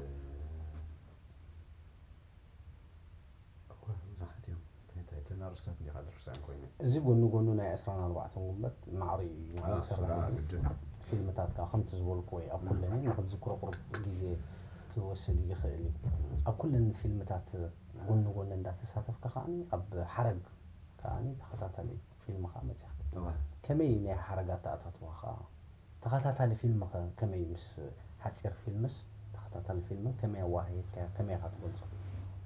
እኮ ብዙሓት እዮም። እንታይ፣ እንታይ፣ እተን ኣርእስታት እንዲኻ ዝርስዐን ኮይነ። እዚ ጎኒ ጎኑ ናይ ዕስራን ኣርባዕተን ጉንበት ማዕረ እዩ አ፣ ዝሰርሕ ስራ ነይሩ። ግድን። ፊልምታት ከዓ ከምቲ ዝበልኩዎ እዩ፣ ኣብ ኩለን እዩ፣ ንኽትዝክሮ ቁሩብ ግዜ ክወስድ ይኽእል እዩ። ኣብ ኩለን ፊልምታት ጎኒ ጎኒ እንዳተሳተፍካ ከዓኒ ኣብ ሓረግ ከዓኒ ተኸታታሊ ፊልም ከዓ መፂኻ። እዋ። ከመይ ናይ ሓረግ ኣተኣታትዋ ከዓ? ተኸታታሊ ፊልም ኸ ከመይ ምስ ሓፂር ፊልምስ ተኸታታሊ ፊልምን ከመይ ኣዋሃሂድካዮ? ከመይ ኢኻ ትገልጾ?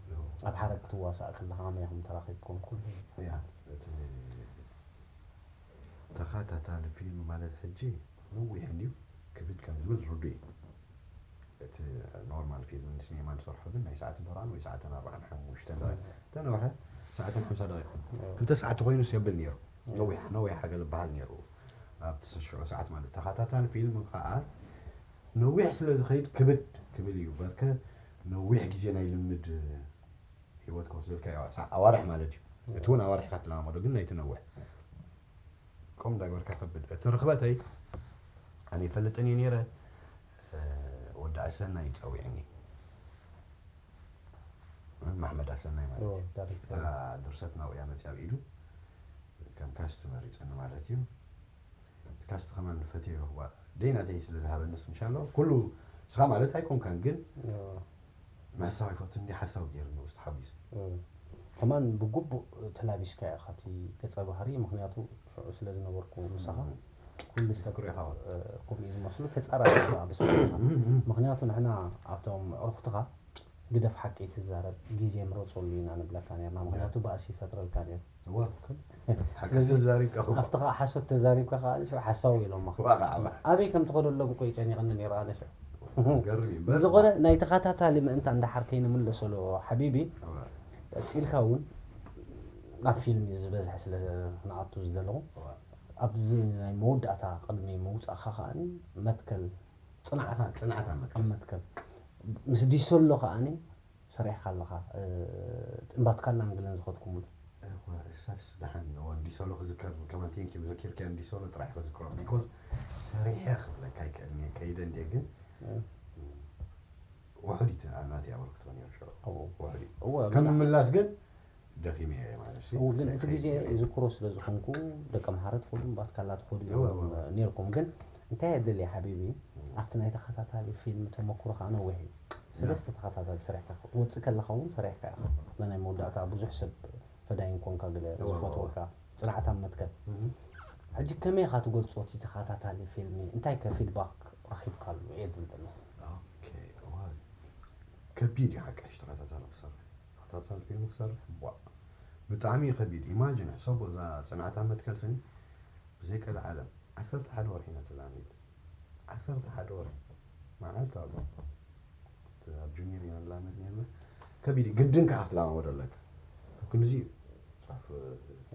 እዎ። ኣብ ሓረግ ክትዋሳእ ከለኻ ከመይ ኢኹም ተራኺብኩም? ኩሉ ያ፣ እቲ ተኸታታሊ ፊልም ማለት ሕጂ ነዊሕ እንድዩ ክብድ ከም ዝብል ርዱእ እዩ። እቲ ኖርማል ፊልም ንሲኔማ ንሰርሖ ግን ናይ ሰዓት በራን ወይ ሰዓትን ኣርባዓን ሓሙሽተን ደቂቕ። እተን ነውሐ ሰዓትን ሓምሳ ደቂቕ። እዎ። ክልተ ሰዓት ተኾይኑስ የብል ነይሩ። እዎ። ነዊሕ፣ ነዊሕ ሓገል በሃል ነይሩ። ኣብቲ ሽዑ ሰዓት ማለት ተኸታታሊ ፊልም ከዓ ነዊሕ ስለ ዝኸይድ ክብድ ክብል እዩ። በርከ ነዊሕ ግዜ ናይ ልምድ ህይወት ክወስደልካ እዩ። ሰ-፣ ኣዋርሕ ማለት እዩ። እዎ። እቲ እውን ኣዋርሕ ኢኻ ትለማመዶ፣ ግን ናይቲ ነዊሕ። ከምኡ እንዳገበርካ ከብድ። እቲ ርኽበተይ ኣነ ይፈልጥን እየ ነይረ። እ፣ ወዲ ኣሰናይ ጸዊዕኒ። ማሕመድ ኣሰናይ ማለት እዎ፣ እዩ። ዳይሬክተር። እታ ድርሰት ናብኡ እያ መጽያ ኣብ ኢዱ። ከም ካስት መሪጸኒ ማለት እዩ። እቲ ካስት ከማን ፈትዮ። ዋ፣ ደይ ናተይ ስለ ዝሃበንስ ምሻሎ። ኩሉ ስኻ ማለት ኣይኮንካን፣ ግን እዎ። ንሓሳብ ይፈቱ እንዲ ሓሳብ ገይሩ ንውስጥ ሓቢሱ። እም። ከማን ብግቡእ ተላቢስካ ኢኻ እቲ ገጸ ባህሪ፣ ምኽንያቱ ሽዑ ስለ ዝነበርኩ ምሳኻ፣ እም። ኩሉ ሰብ፣ ትዝክሮ ኢኻ። እ፣ ከምኡ እዩ ዝመስሉ፣ ተጻራሪ ኢኻ ብስምዒትካ። እም፣ እም። ምኽንያቱ ንሕና ኣብቶም ኣዕሩኽትኻ ግደፍ ሓቂ ትዛረብ፣ ግዜ ምረጸሉ ኢና ንብለካ ነርና፣ ምኽንያቱ ባእሲ ይፈጥረልካ ነይሩ። እዋ፣ ሓቂ ስለዚ ተዛሪብካ እኮ። ኣብቲ ኸዓ ሓሶት ተዛሪብካ ኸዓ ሽዑ ሓሳዊ ኢሎምኻ። ዋጋ ዓባ። ኣበይ ከም ትኸደሎም እኮ እዩ ጨኒቕኒ ነይሩ ኣነ ሽዑ። ገርም እዩ። ብዝኾነ ናይ ተኸታታሊ ምእንታ እንዳሓር ከይንምለሰሉ ሓቢቢ፣ እዋ። ቀጺልካ እውን ናብ ፊልም እዩ ዝበዝሐ ስለ ንኣቱ ዝደለኹ። እዋ። ኣብዚ ናይ መወዳእታ ቅድሚ ምውጻእካ ከዓኒ መትከል ጽንዓት ኣሃ፣ ጽንዓት ኣብ መትከል። ኣብ መትከል። ምስ ዲሶሎ ከዓኒ ሰሪሕካ ኣለኻ፣ እ፣ እምባትካን ናንግለን ዝኸድኩምሉ። እዋ፣ እሳስ ደሓን፣ እዋ፣ ዲሶሎ ክዝከር፣ ከማን ቴንኪ ዘኪርካዮ ዲሶሎ ጥራሕ ክዝክሮ፣ ቢኮዝ ሰሪሐ ክብለካ ኣይክእልን እየ፣ ከይደ እንድየ ግን፣ እ። ውሑድ እዩ እቲ ናተይ ኣበርክቶ ነይሩ ሽዑ። እዎ። ውሑድ እዩ። እዎ፣ ከም ምና- ምምላስ ግን ደኺመ እየ ማለት እዩ። እዎ፣ ግን እቲ ሰሪሐ ግዜ እየ። ይዝክሮ ስለ ዝኾንኩ፣ ደቂ ኣምሓረ ትኸዱ፣ እምባትካላ ትኸዱ እዎ፣ እዎ፣ እዎ። ነይርኩም። ግን እንታይ እየ ደልየ ሓቢቢ፣ እም። ኣብቲ ናይ ተኸታታሊ ፊልም ተመክሮ ከዓ ነዊሕ እዩ። ሰለስተ ተኸታታሊ ሰሪሕካ ክትወፅእ ከለኻ እውን ሰሪሕካ ኢኻ። ነናይ መወዳእታ ብዙሕ ሰብ ፈዳይን ኮንካ ገለ እወ፣ እወ፣ ዝፈትወካ እወ። ፅንዓት ኣብ መትከል። እህ። ሕጂ ከመይ ኢኻ ትገልፆ እቲ ተኸታታሊ ፊልሚ? እንታይ ከ ፊድባክ ረኺብካሉ እየ ዝብል ዘለኹ። ኦኬ፣ እወ። ከቢድ እዩ ሓቂ፣ ሕጂ ተኸታታሊ ክሰርሕ። ተኸታታሊ ፊልሚ ክሰርሕ፣ ቧእ። ብጣዕሚ እዩ ከቢድ። ኢማጂን፣ ሕሰቦ እዛ ፅንዓት ኣብ መትከል ስኒ ብዘይ ቀልዓለም ዓሰርተ ሓደ ወርሒ ኢና ተላሚድ። ዓሰርተ ሓደ ወርሒ መዓልቲ ኣሎ። እቲ ኣብ ጁኒየር ኢና ንላመድ ነርና። ከቢድ እዩ። ግድን ከኣ ክትለማመዶ ኣለካ። ኣብ ክንድዚ እዩ ጽሑፍ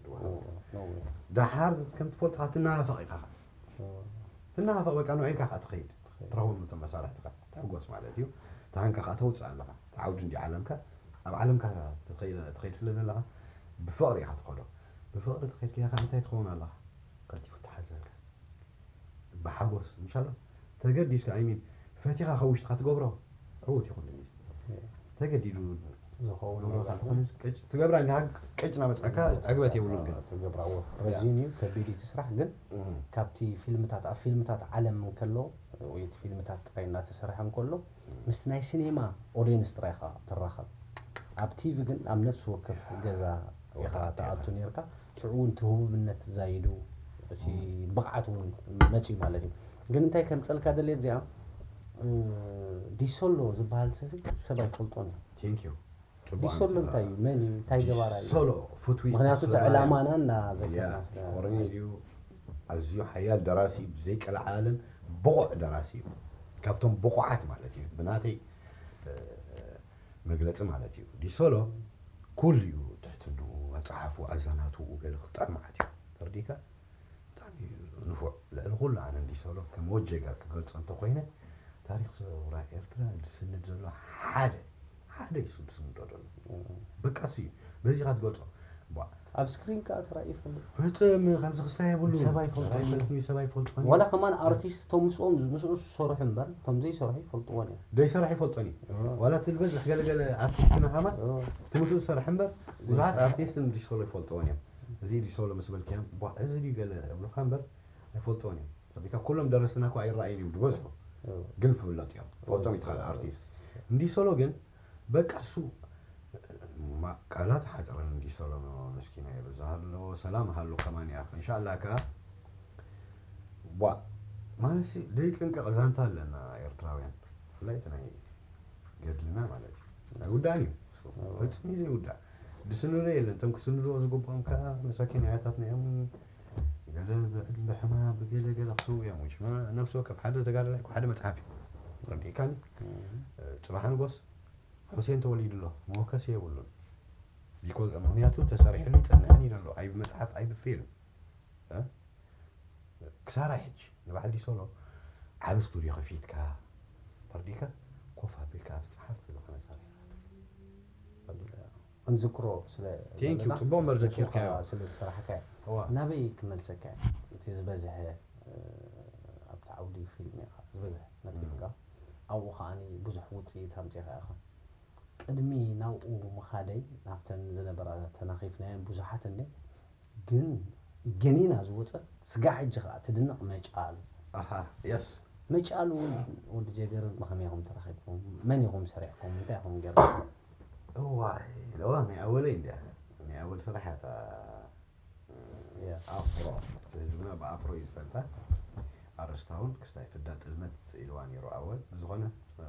ትወሃብ። ኖ፣ ኖ ዌይ። ደሓር ከም ትፈልጦ ከኣ ትናፋቕ ኢኻ ከኣ። ኖ። ትናፋቕ በቃ ንዑ ኢልካ ከኣ ትኸይድ። ትኸይድ። ትረኽቦም ነቶም መሳርሕትኻ። ትሕጎስ ማለት እዩ። እታ ሃንካ ከኣ ተውጽእ ኣለኻ። እቲ ዓውዲ እንድዩ ዓለምካ። ኣብ ዓለምካ ትኸይድ፣ ትኸይድ ስለ ዘለኻ ብፍቕሪ ኢኻ ትኸዶ። ብፍቕሪ ትኸይድ ከኣ እንታይ ትኸውን ኣለኻ? ቀልጢፉ ትሓዘልካ። ብሓጎስ፣ እንሻላ፣ ተገዲስካ፣ ኣይ ሚን፣ ፈቲኻ ካብ ውሽጥኻ ትገብሮ፣ ዕዉት እዩ ኩሉ ግዜ። እየ። ተገዲዱ ዝኸውን ገብረኻ ነገር እንተኾይኑ፣ ቅጭ ትገብራ፣ እንዲኻ ቅጭ እናመጻካ ዕግበት የብሉን ግን። ትገብራ፣ እዎ። ያ። ረዚን እዩ፣ ከቢድ እዩ እቲ ስራሕ፣ ግን እም። ካብቲ ፊልምታት፣ ኣብ ፊልምታት ዓለም እንከሎ፣ ወይ እቲ ፊልምታት ጥራይ እናተሰርሐ እንከሎ፣ እም። ምስቲ ናይ ሲኔማ ኦድየንስ ጥራይ ኢኻ ትራኸብ። ኣብ ቲቪ ግን ኣብ ነፍሲ ወከፍ ገዛ ኢኻ ወዳእካ ትኣቱ ኢኻ። ነርካ። ሽዑ እውን እቲ ህቡብነት ዛይዱ፣ እቲ እም። ብቕዓት እውን መጺኡ ማለት እዩ። ግን እንታይ ከምጸልካ ደልየ እዚኣ፣ እ፣ ዲሶሎ ዝበሃል ሰብ ሰብ ኣይፈልጦን እዩ። Thank you። ዲሶሎ እንታይ እዩ? መን እዩ? እንታይ ገባራ እዩ? ሶሎ ፍትዊ ምክንያቱ እቲ ተኽለማርያም። ዕላማና እናዘከርና ያ፣ ስለ ኮርኔልዩ ኣዝዩ ሓያል ደራሲ እዩ፣ ብዘይቀልዓለም ብቑዕ ደራሲ እዩ። ካብቶም ብቑዓት ማለት እዩ ብናተይ እ፣ መግለፂ ማለት እዩ። ዲሶሎ ኩሉ እዩ ትሕትንኡ፣ ኣፀሓፉ፣ ኣዛናትኡ ገለ ክጠርማዓት እዩ። ተርዲካ ብጣዕሚ እዩ ንፉዕ። ልዕሊ ኩሉ ኣነ ንዲሶሎ ከም ወጀ ጋር ክገልፆ እንተኮይነ ታሪክ ሰውራ ኤርትራ ዝስንድ ዘሎ ሓደ ሓደ እዩ ዝስንዶ ዘሎ። በቃ እሱ እዩ በዚኻ ትገልፆ። ቧ፣ ኣብ ስክሪን ከዓ ተራእዩ ይፈልጥ። ፍፅም ከምዚ ክስታይ የብሉ። ሰብ ኣይፈልጦን እዩ። ሰብ ኣይፈልጦን እዩ። ዋላ ከማን ኣርቲስት እቶም ምስኦም ምስኡ ዝሰርሑ እምበር እቶም ዘይሰርሑ ይፈልጥዎን እዮም። ደይሰራሕ ይፈልጦን እዩ። ዋላ እቲ ዝበዝሕ ገለገለ ኣርቲስትና ከማን እቲ ምስኡ ዝሰርሕ እምበር ብዙሓት ኣርቲስት ንዲሶሎ ይፈልጥዎን እዮም። እዚ ዲሶሎ ምስ በልክዮም ቧ፣ እዚ ድዩ ገለ እብሉካ እምበር ኣይፈልጥዎን እዮም። ቢካ ኩሎም ደረስትና እኮ ኣይረኣዩን እዮም ዝበዝሑ፣ ግን ፍለጥ እዮም። ፈልጦም ይትኻል ኣርቲስት። እንዲሶሎ ግን በቃ እሱ ማ-፣ ቃላት ሓፅረን እንዲሶሎ ምስኪና የብዝሃ ኣለዎ። ሰላም ሃሉ ከማን እያ እንሻላ ከ ቧ፣ ማለት ሲ ዘይጥንቀቕ ዛንታ ኣለና ኤርትራውያን፣ ብፍላይ እቲ ናይ ገድልና ማለት እዩ። ኣይውዳእን እዩ እሱ። ፈጽሙ ዘይውዳእ። ዝስንዶ የለን። እቶም ክስንድዎ ዝግብኦም ከዓ መሳኪን ኣያታትና እዮም። ገለ ብዕድመ ሕማም ብገለ ገለ ክስው እዮም። ውሽ ነፍሲ ወከፍ ሓደ ተጋዳላይ እኮ ሓደ መፅሓፍ እዩ። ረዲእካኒ? ፅባሕ ንጎስ፣ ሑሴን ተወሊዱ ኣሎ፣ መወከሲ የብሉን። ቢኮዝ ምክንያቱ ተሰሪሕሉ ይፀንሕን ኢሉ ኣሎ። ኣይ ብመፅሓፍ ኣይ ብፊልም እ? ክሳራ ሕጂ ንባዕል ዲሶሎ ዓብ ስቱድዮ ከፊትካ፣ ተርዲካ፣ ኮፍ ኣቢልካ ኣብ ፀሓፍ ዝኮነ ሰሪሕካ። ክንዝክሮ ስለ ቴንክ ዩ። ዘለና፣ ፅቡቅ መርዘ ንስኻ ኬርካዮ። ስለ ዝሰራሕካዮ። እዋ። ናበይ ክመልሰካ እየ? እቲ ዝበዝሐ እ፣ ኣብቲ ዓውዲ ፊልም ኢኻ ዝበዝሐ ነፊልካ። ኣብኡ ከዓኒ ብዙሕ ውፅኢት ኣምፂኻ ኢኻ። ቅድሚ ናብኡ ምኻደይ ናብተን ዝነበራ ተናኺፍናየን ብዙሓት እንደ ግን ገኒና ዝወፀ ስጋ ሕጂ ከዓ ትድነቕ መጫሉ። ኣሃ፣ የስ። መጫሉ ወዲ ጀገር ብኸመይ ኢኹም ተራኺብኩም? መን ኢኹም ሰሪሕኩም? እንታይ ኢኹም ገርኩም? እዋይ፣ ለዋ ናይ ኣወለይ እንዲያ። ናይ ኣወል ስራሕ እያ እታ ያ። ኣፍሮ። ህዝብና ብኣፍሮ እዩ ዝፈልጣ። ኣርስታውን ክስታይ ፍዳ ጥልመት ኢልዋ ነይሩ ኣወል። ብዝኾነ እ፣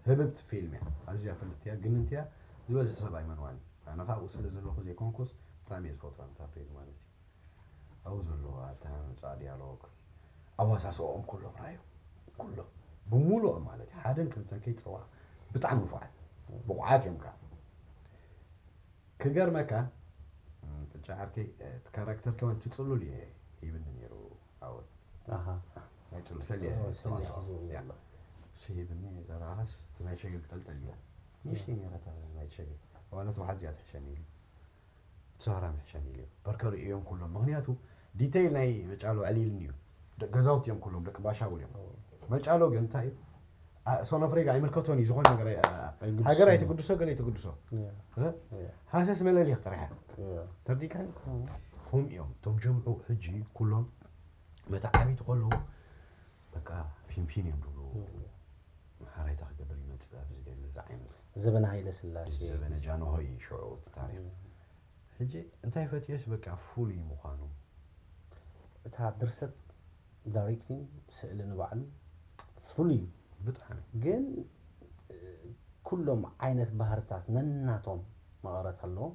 ህብብቲ ፊልም እያ። ኣዝያ ፍልጥቲ እያ፣ ግንንቲ እያ። ዝበዝሕ ሰብ ኣይመንዋን እዩ። ኣነ ካብኡ ስለ ዘለኹ ዘይኮንኩስ ብጣዕሚ እየ ዝፈትዋ ነታ ፊልም ማለት እዩ። ኣብኡ ዘለዋ ኣተሃናንፃ ዲያሎግ፣ ኣዋሳስኦም ኩሎም ራዮም። ኩሎም ብምሉኦም ማለት እዩ። ሓደን ክልተን ከይፀዋዕ ብጣዕሚ ንፉዓት ብቑዓት እዮም ከዓ። ክገርመካ እም፣ ቅጫ ዓርከይ እቲ ካራክተር ከማን ትፅሉል እየ ሂብኒ ነይሩ ኣወል። ኣሃ። ናይ ፅሉ ሰሊ ኦ፣ ሰሊ ተዋስኦ ሒዙ እያ። ዘሎ። እሱ ሂብኒ ዘረባኻስ እቲ ናይ ሸገር ክጠልጠል እያ። ንእሽተይ ነይራ እታ ናይ ሸገር። ዋላ ተዋሓዚ እያ ትሕሸኒ ኢሉ። ሳራ ምሕሸኒ ኢሉ። በርከ ርእዮም ኩሎም። ምክንያቱ ዲቴይል ናይ መጫሎ ኣዕሊልኒ እዩ። ደቂ ገዛውቲ እዮም ኩሎም፣ ደቂ ባሻውል እዮም። መጫሎ ግን እንታይ እዩ? አ፣ ሶኖፍሬጋ ኣይምልከቶን እዩ። ዝኾነ ነገር ኣይ-፣ አ፣ ኣይግድሶን ሃገር እዩ። ኣይትግድሶ፣ ገለ ኣይትግድሶ። ያ። እ? ያ። ሃሰስ መለሊኽ ጥራሕ እያ። ያ። ተርዲካኒ? ከምኡ እዮም። እቶም ጀምዑ ሕጂ ኩሎም መተዓቢቲ ከለዉ በቃ ፊንፊን እዮም ዝብሉ። ሓራይታ ክገብር ይመፅእ ኣብዚ ገለ ዝዓይነት ዘበነ ሃይለ ስላሴ። ዘበነ ጃንሆይ ሽዑ እቲ ታሪክ። ሕጂ እንታይ ፈትየስ በቃ ፍሉይ ምዃኑ። እታ ድርሰት ዳይሬክቲንግ ስእሊ ንባዕሉ ፍሉይ እዩ። ብጣዕሚ። ግን እ፣ ኩሎም ዓይነት ባህርታት ነናቶም መቐረት ኣለዎም።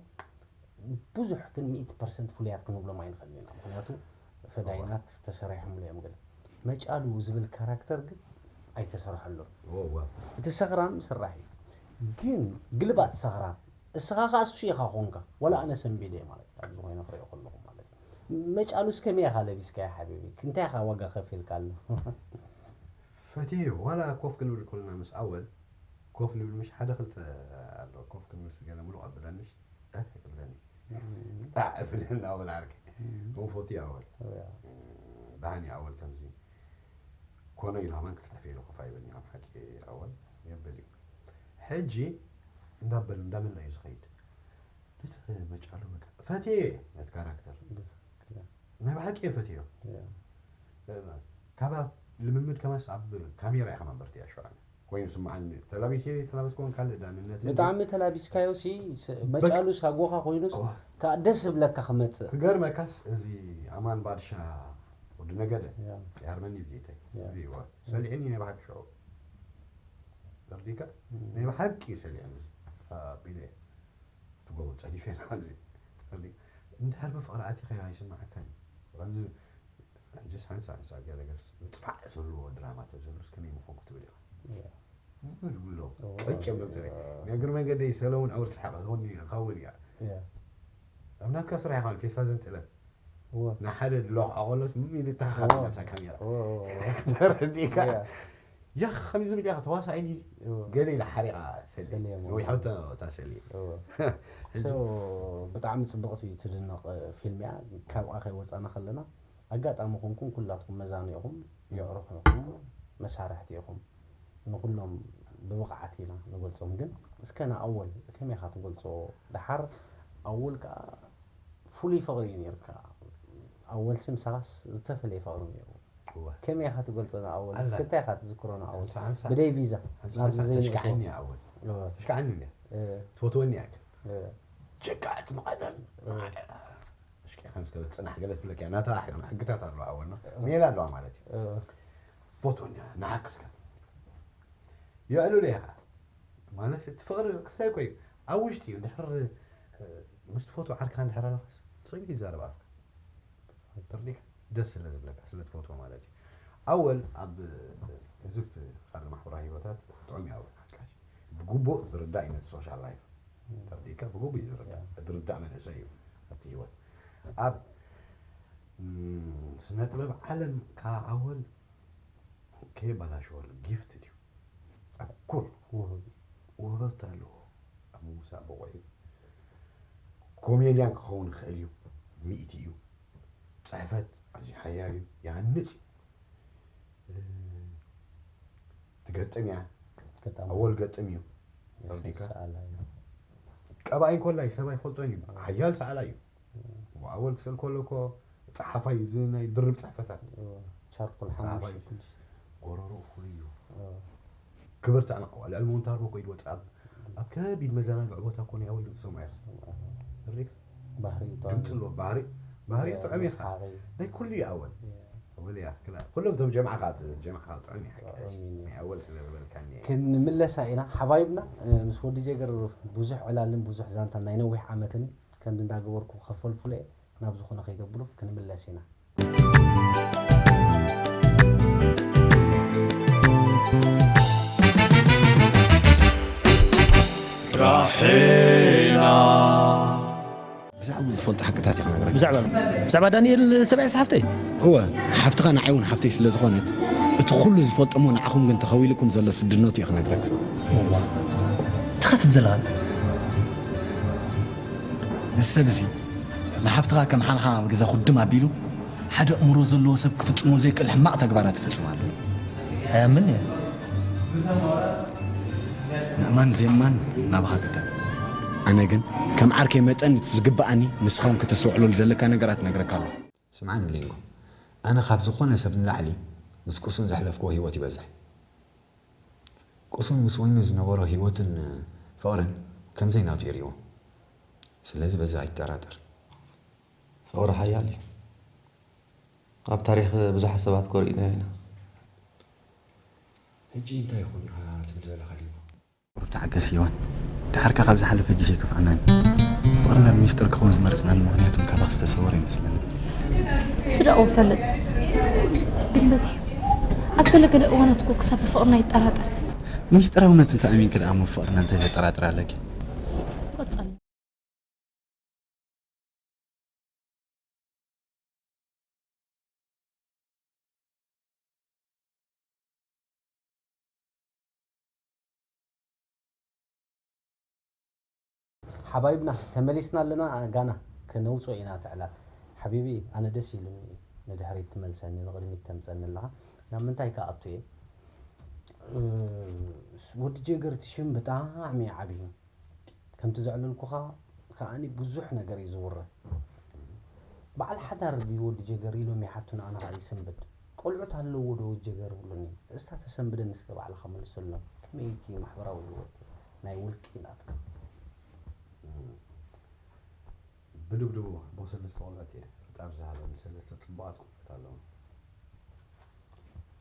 ብዙሕ ግን ሚእቲ ፐርሰንት ፍሉያት ክንብሎም ኣይንኽእልን ኢና። ምክንያቱ ፈዳይናት ተሰሪሖምሉ እዮም። ግን መጫሉ ዝብል ካራክተር ግን ኣይተሰርሐሉን። ኦ፣ ዋ። እቲ ሰኽራም ስራሕ እዩ። ግን ግልባጥ ሰኽራም እስኻ ኸዓ እሱ ኢኻ ኾንካ። ዋላ ኣነ ሰንቢደ እየ ማለት እዩ። ኣብዚ ኮይነ ክሪኦ ከለኹ ማለት እዩ። መጫሉስ ከመይ ኢኻ ለቢስካዮ ሓቢቢ? እንታይ ኢኻ ዋጋ ከፊልካሉ? ፈትየዮ። ዋላ ኮፍ ክንብል ከለና ምስ ኣወል ኮፍ ንብል ምሽ ሓደ ክልተ ኣሎ። ኮፍ ክንብል ስገለ ሙሉቕ ኣብለንሽ። እ፣ ይብለኒ። ጣዕ፣ ይብለኒ ኣወል ዓርከይ። እም። እሞ ፈትዮ ኣወል። ያ። እም፣ ደሓን እዩ ኣወል ከምዚ። ኮነ ኢሉ ከማን ክፅሕፍ ኢሉ ኮፍ ኣይብልን እዩ። ኣብ ሓቂ ኣወል የብል እዩ። ሕጂ እንዳበል እንዳመና እዩ ዝኸይድ። ነቲ መጫሉ በቃ ፈትየ ነቲ ካራክተር። ናይ ብሓቂ እየ ፈትዮ። ያ። ካብ ኣብ ልምምድ ከማስ ኣብ ካሜራ እየ ከማን በርትያ ሸውዓነ። ኮይኑ ስምዓኒ። ተላቢሰ ተላበስኮን ካልእ ዳንነት። ብጣዕሚ ተላቢስካዮ ሲ ስ- በቃ መጫሉ ሳጎኻ ኮይኑስ እዋ። ከዓ ደስ ዝብለካ ክመፅእ። ክገርመካስ እዚ ኣማን ባድሻ ወዲ ነገደ ያ። ያርመኒ ብጌተይ። ያ። እዚ እዋ። ሰሊዕኒ ናይ ብሓቂ ሽዑ። ተረዲካ? ናይ ብሓቂ ሰሊዐ ምስ ኣቢለ ትጎቦ ጸዲፈ ናዚ ተረዲ እንድሕር ብፍቕሪ ኣቲኸዮ ኣይስምዓካን እዩ። ከምዚ ሕጅስ ሓንሳ ሓንሳ ገለ ገስ ምጥፋዕ ዘለዎ ድራማ ተዘብርስ ከመይ ምኾንኩ ትብል ኢኻ። ምንም ዝብሎ ቀጭ የብሎም። ስለ ናይ እግሪ መንገደይ ሰለሙን ዐውር ሰሓቕ ክኸውን እዩ፣ ክኸውን እያ። ኣብ ናትካ ስራሕ ይኸውን ፌስታ ዘንጥለ ንሓደ ዝለቕዖ ከሎስ ምም ኢሉ ይተሓኻፍ ናብታ ካሜራ። ተረዲእካ? ያ ከመይ ዝብል ኢኻ ተዋሳኢ ድዩ? ገለ ኢላ ሓሪቓ ሰሊ ሰሊ እሞ። ወይ ሓውታ እታ ሰሊ። So፣ ብጣዕሚ ጽብቕቲ ትድነቕ ፊልም እያ። ካብኣ ከይወጻና ከለና ኣጋጣሚ ኮንኩም ኩላትኩም መዛኑ ኢኹም፣ የዕሩኽ ኢኹም፣ መሳርሕቲ ኢኹም። ንኹሎም ብብቕዓት ኢና ንገልጾም። ግን እስከ ንኣወል ከመይ ኢኻ ትገልጾ? ደሓር ኣወል ከኣ ፍሉይ ፍቕሪ እዩ ነይርካ። ኣወልሲ ምሳኻስ ዝተፈለየ ፍቕሪ ነይሩ። እወ። ከመይ ኢኻ ትገልጾ ንኣወል? ኣላ። እስከ እንታይ ኢኻ ትዝክሮ ንኣወል? ሓንሳ፣ ሓንሳ፣ ብደይ ቪዛ ሓንሳ፣ ኣብዚ ሓንሳ ዘይንእትዎ። ተሽካዕኒ እያ ኣወል። እወ። ተሽካዕኒ እያ። እወ። ትፈትወኒ እያ። እወ። ጀጋዕቲ መቐደም። እወ። እሽኪ ከም እስከ ጽናሕ ገለ ትብለኪ እያ። ናታ ሕግታት ኣለዋ ኣወልና። እወ። ሜላ ኣለዋ ማለት እዩ። እወ። ትፈትወኒ እያ። ንሓቂ እስከ። የዕሉለይ ኢኻ። ማለት እቲ ፍቕሪ ክስታይ እኮ እዩ። ኣብ ውሽጢ እዩ። ድሕር፣ እ፣ ምስ ትፈትዎ ዓርክኻ እንድሕር ኣለኻስ፣ ብጸሚት ይዛረብ ኣፍካ። ተርዲካ? ደስ ስለ ዝብለካ፣ ስለ ትፈትዎ ማለት እዩ። ኣወል ኣብ፣ እ፣ ህዝብቲ ካልእ ማሕበራዊ ህይወታት ጥዑም እዩ ኣወል። ሓቃሽ። ብግቡእ ዝርዳእ እዩ ነቲ ሶሻል ላይፍ። ተርዲካ? ብግቡእ እዩ ዝርዳእ። ዝርዳእ መንእሰይ እዩ ኣብቲ ህይወት። ኣብ፣ ም፣ ስነ ጥበብ ዓለም ከኣ ኣወል ከየበላሸወሉ ጊፍት ድዩ? እኩል ውህብ ውህበት ኣለዎ። ኣብ ምውሳእ ብቑዕ እዩ። ኮሜድያን ክኸውን ይኽእል እዩ። ሚእቲ እዩ። ጽሕፈት ኣዝዩ ሓያል እዩ። ይሃንጽ እዩ። እ፣ ትገጥም እያ። ገጣሚ። ኣወል ገጥም እዩ። ተረዲእካ? ሰኣላይ። ቀባኢ እንኮላይ ሰብ ኣይፈልጦን እዩ። ሓያል ሰኣላይ እዩ። ኣወል ክስእል ከሎ እኮ ጸሓፋይ እዚ ናይ ድርብ ጽሕፈታት። እዎ፣ ቻርኮል ጸሓፋይ ሓሙሽተ ሽዱሽተ። ጎረሮ ፍሉይ እዩ። እዎ። ክብርቲ ኣነ ልዕሊ ሞንታርቦ እኮ ኢድ ወጻእ ኣብ፣ ኣብ ከቢድ መዘናግዒ ቦታ እኮ ናይ ኣወል ድምጺ ሰምዖ እየ። ሪክ ባህሪ ድምጺ ጥዑም ኣለዎ። ባህሪ፣ ባህሪ እዎ፣ ጥዑም እዩ። መስሓቂ። ናይ ኩሉ እዩ ኣወል። እዎ። ኣወል እያ። ክላ-፣ ኩሎም እቶም ጀምዓ ከኣ፣ ጀምዓ ከኣ ጥዑም እዩ። ጥዑም እዩ። ናይ ኣወል ስለ ዝበልካኒ እየ። ክንምለሳ ኢና ሓባይብና፣ እ፣ ምስ ወዲ ጀገር ብዙሕ ዕላልን ብዙሕ ዛንታን ናይ ነዊሕ ዓመትን ከምዚ እንዳገበርኩ ከፈልፍሎ እየ። ናብ ዝኾነ ከይተብሉ ክንምለስ ኢና። ራሄና። ብዛዕባኡ ዝፈልጦ ሓቅታት እየ ክነግረካ። ብዛዕባ፣ ብዛዕባ ዳንኤል ሰብኣይ ዝሓፍተይ? እወ፣ ሓፍትኻ ንዓይ እውን ሓፍተይ ስለ ዝኾነት፣ እቲ ኩሉ ዝፈልጦ እሞ ንዓኹም ግን ተኸዊሉኩም ዘሎ ስድነቱ እየ ክነግረካ። እዋ፣ እንታይ ትብል ዘለኻ? እዚ ሰብ እዚ ንሓፍትኻ ከም ሓምሓም ኣብ ገዛ ኩድም ኣቢሉ፣ ሓደ ኣእምሮ ዘለዎ ሰብ ክፍጽሞ ዘይክእል ሕማቕ ተግባራት ይፍጽም ኣሎ። ኣይኣምን እየ። ምእማን ዘይምእማን ናባኻ ግዳ። ኣነ ግን ከም ዓርከይ መጠን እቲ ዝግብኣኒ ንስኻ እውን ከተስተውዕለሉ ዘለካ ነገራት እነግረካ ኣለኹ። ስምዓኒ ሊንጎ፣ ኣነ ካብ ዝኾነ ሰብ ንላዕሊ ምስ ቁሱን ዘሕለፍክዎ ህይወት ይበዝሕ። ቁሱን ምስ ወይኑ ዝነበሮ ህይወትን ፍቕርን ከም ዘይናቱ እዩ ሪእዎ። ስለዚ በዚ ኣይትጠራጠር። ፍቕሪ ሓያል እዩ። ኣብ ታሪኽ ብዙሓት ሰባት ኮ ርኢናዮ ኢና። ሕጂ እንታይ ይኾን ኢኻ ትብል ዘለኻ ሊንጎ? ቁሩብ ተዓገስ ዮዋን። ደሓርካ ካብ ዝሓለፈ ግዜ ኣይከፍኣናን። ፍቕሪ ናብ ሚስጥር ክኸውን ዝመረጽናሉ ምኽንያት እውን ካባኻ ዝተሰወረ ኣይመስለንን። እሱ ደኣ እፈልጥ። ግን በዚሑ ኣብ ገለ ገለ እዋናት እኮ ክሳብ ብፍቕርና ይጠራጠር። ሚስጥራውነት እንተ ኣሚንኪ ደኣ እሞ ፍቕርና እንታይ ዘጠራጥር ኣለኪ? ተቐጻሊ። ሓባይብና ተመሊስና ኣለና። ጋና ከነውፅኦ ኢና እቲ ዕላል። ሓቢቢ፣ ኣነ ደስ ኢሉኒ እዩ ንድሕሪት ትመልሰኒ፣ ንቕድሚት ተምፀኒ ኣለኻ። ናብ ምንታይ ክኣቱ እየ? እ፣ ወዲ ጀገር እቲ ሽም ብጣዕሚ እዩ ዓብዩ። ከምቲ ዘዕለልኩኻ ከኣኒ ብዙሕ ነገር እዩ ዝውረ። በዓል ሓዳር ድዩ ወዲ ጀገር ኢሎም ይሓቱና፣ ኣነ ኸኣ ይሰንብድ። ቆልዑት ኣለዎ ዶ ወዲ ጀገር ይብሉኒ። እስታ ተሰንብደኒ እስከ ባዕልኻ መልሰሎም። ከመይ እቲ ማሕበራዊ ህይወት ናይ ውልቂ ናትካ? እም። ብድብድቡ ኣቦ ሰለስተ ቆልዑት እየ። ፈጣሪ ዝሃበኒ ሰለስተ ጽቡቓት ቆልዑት ኣለዉ።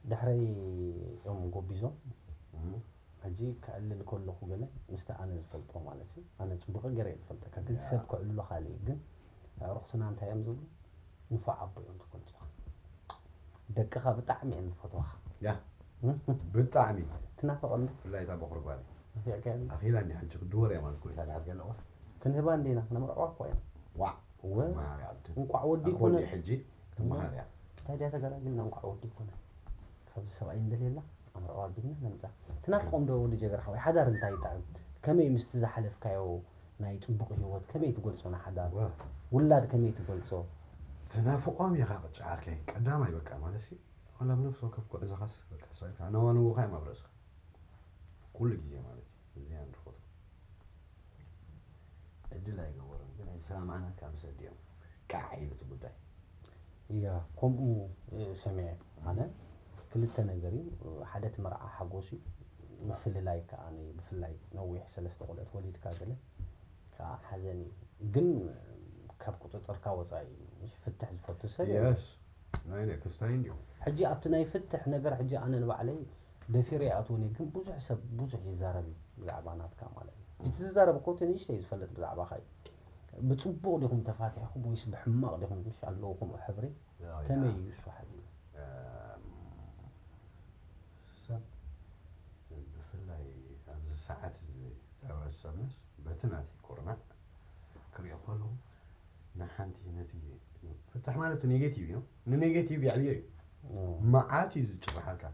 ድሕረይ እዮም ጎቢዞም። እም። ሕጂ ክዕልል ከለኹ ገለ ምስቲ ኣነ ዝፈልጦ ማለት እዩ። ኣነ ጽቡቕ ገይረ እየ ዝፈልጠካ፣ ግን ሰብ ክዕልሎ ካልእ እዩ። ግን ኣዕሩኽትና እንታይ እዮም ዝብሉ? ንፉዕ ኣቦ እዮም ዝገልጹኻ። ደቅኻ ብጣዕሚ እዮም ዝፈትዋኻ። ያ ብጣዕሚ ትናፍቖም ዶ? ብፍላይ እታ በኹሪ ጓል ናፊቕካዮም ዶ? ኣኺላ እንዲ ሕጂ ክድወር እያ ማለት ኩሉ እታ ድሓር ገለ እዋን ክንህባ እንዲና ክነምርዕዋ እኮ ኢና። ዋዕ እወ መሃሪ ዓብዲ እንቋዕ ወዲ ኣቦ ይኮነ እንዲ ሕጂ መሃሪ እያ እንታይ ድያ ተገላጊልና እንቋዕ ወዲ ይኮነ። ካብዚ ሰብኣይ እንደሌላ ኣምርዕዋ ኣቢልና ነምጻ። ትናፍቖም ዶ ወዲ ጀገር ሓወይ? ሓዳር እንታይ ይጥዕም? ከመይ ምስቲ ዝሓለፍካዮ ናይ ጽቡቕ ህይወት ከመይ ትገልጾ ንሓዳር? ዋ ውላድ ከመይ ትገልጾ? ትናፍቖም ኢኻ ቅጫ ዓርከይ ቀዳማይ በቃ ማለት ሲ ዋላ ብነፍሲ ወከፍ ጉዕዞኻስ በቃ ሳይካ ነዋንውኻ እዮም ኣብ ርእስኻ ኩሉ ግዜ ማለት እዩ እዚኣ ንድፈቱ ዕድል ኣይገበሩን ግን ኣይሰማማዕናካ ምስ ኣዲኦም ቃዕ ኢሉ እቲ ጉዳይ እያ ከምኡ እ፣ ሰሚዐ ኣነ ክልተ ነገር እዩ ሓደ እቲ መርዓ ሓጎስ እዩ ምፍልላይ ከዓ ን- ብፍላይ ነዊሕ ሰለስተ ቆልዑት ወሊድካ ገለ ከዓ ሓዘን እዩ ግን ካብ ቁፅፅርካ ወፃኢ እዩ ፍትሕ ዝፈቱ ሰብ የለን። የስ ናይ ክስታይ እንዲሁ ሕጂ ኣብቲ ናይ ፍትሕ ነገር ሕጂ ኣነ ንባዕለይ ደፊረ ይኣትወኒ ግን ብዙሕ ሰብ ብዙሕ ይዛረብ እዩ ብዛዕባ ናትካ ማለት እዩ እቲ ዝዛረብ እኮ እቲ ንእሽተይ ዝፈልጥ ብዛዕባኻ እዩ ብፅቡቕ ዲኹም ተፋቲሕኩም ወይስ ብሕማቕ ዲኹም ምሽ ኣለዉ ከምኡ ሕብሪ ከመይ እዩ እሱ ሓዚ ሰብ ብፍላይ ኣብዚ ሰዓት እዚ ሕብረተሰብናስ በቲ ናተይ ኩርናዕ ክሪኦ ከለኹ ንሓንቲ ነቲ ፍትሕ ማለት ኔጌቲቭ እዩ ንኔጌቲቭ የዕብዮ እዩ መዓት እዩ ዝጭርሓልካ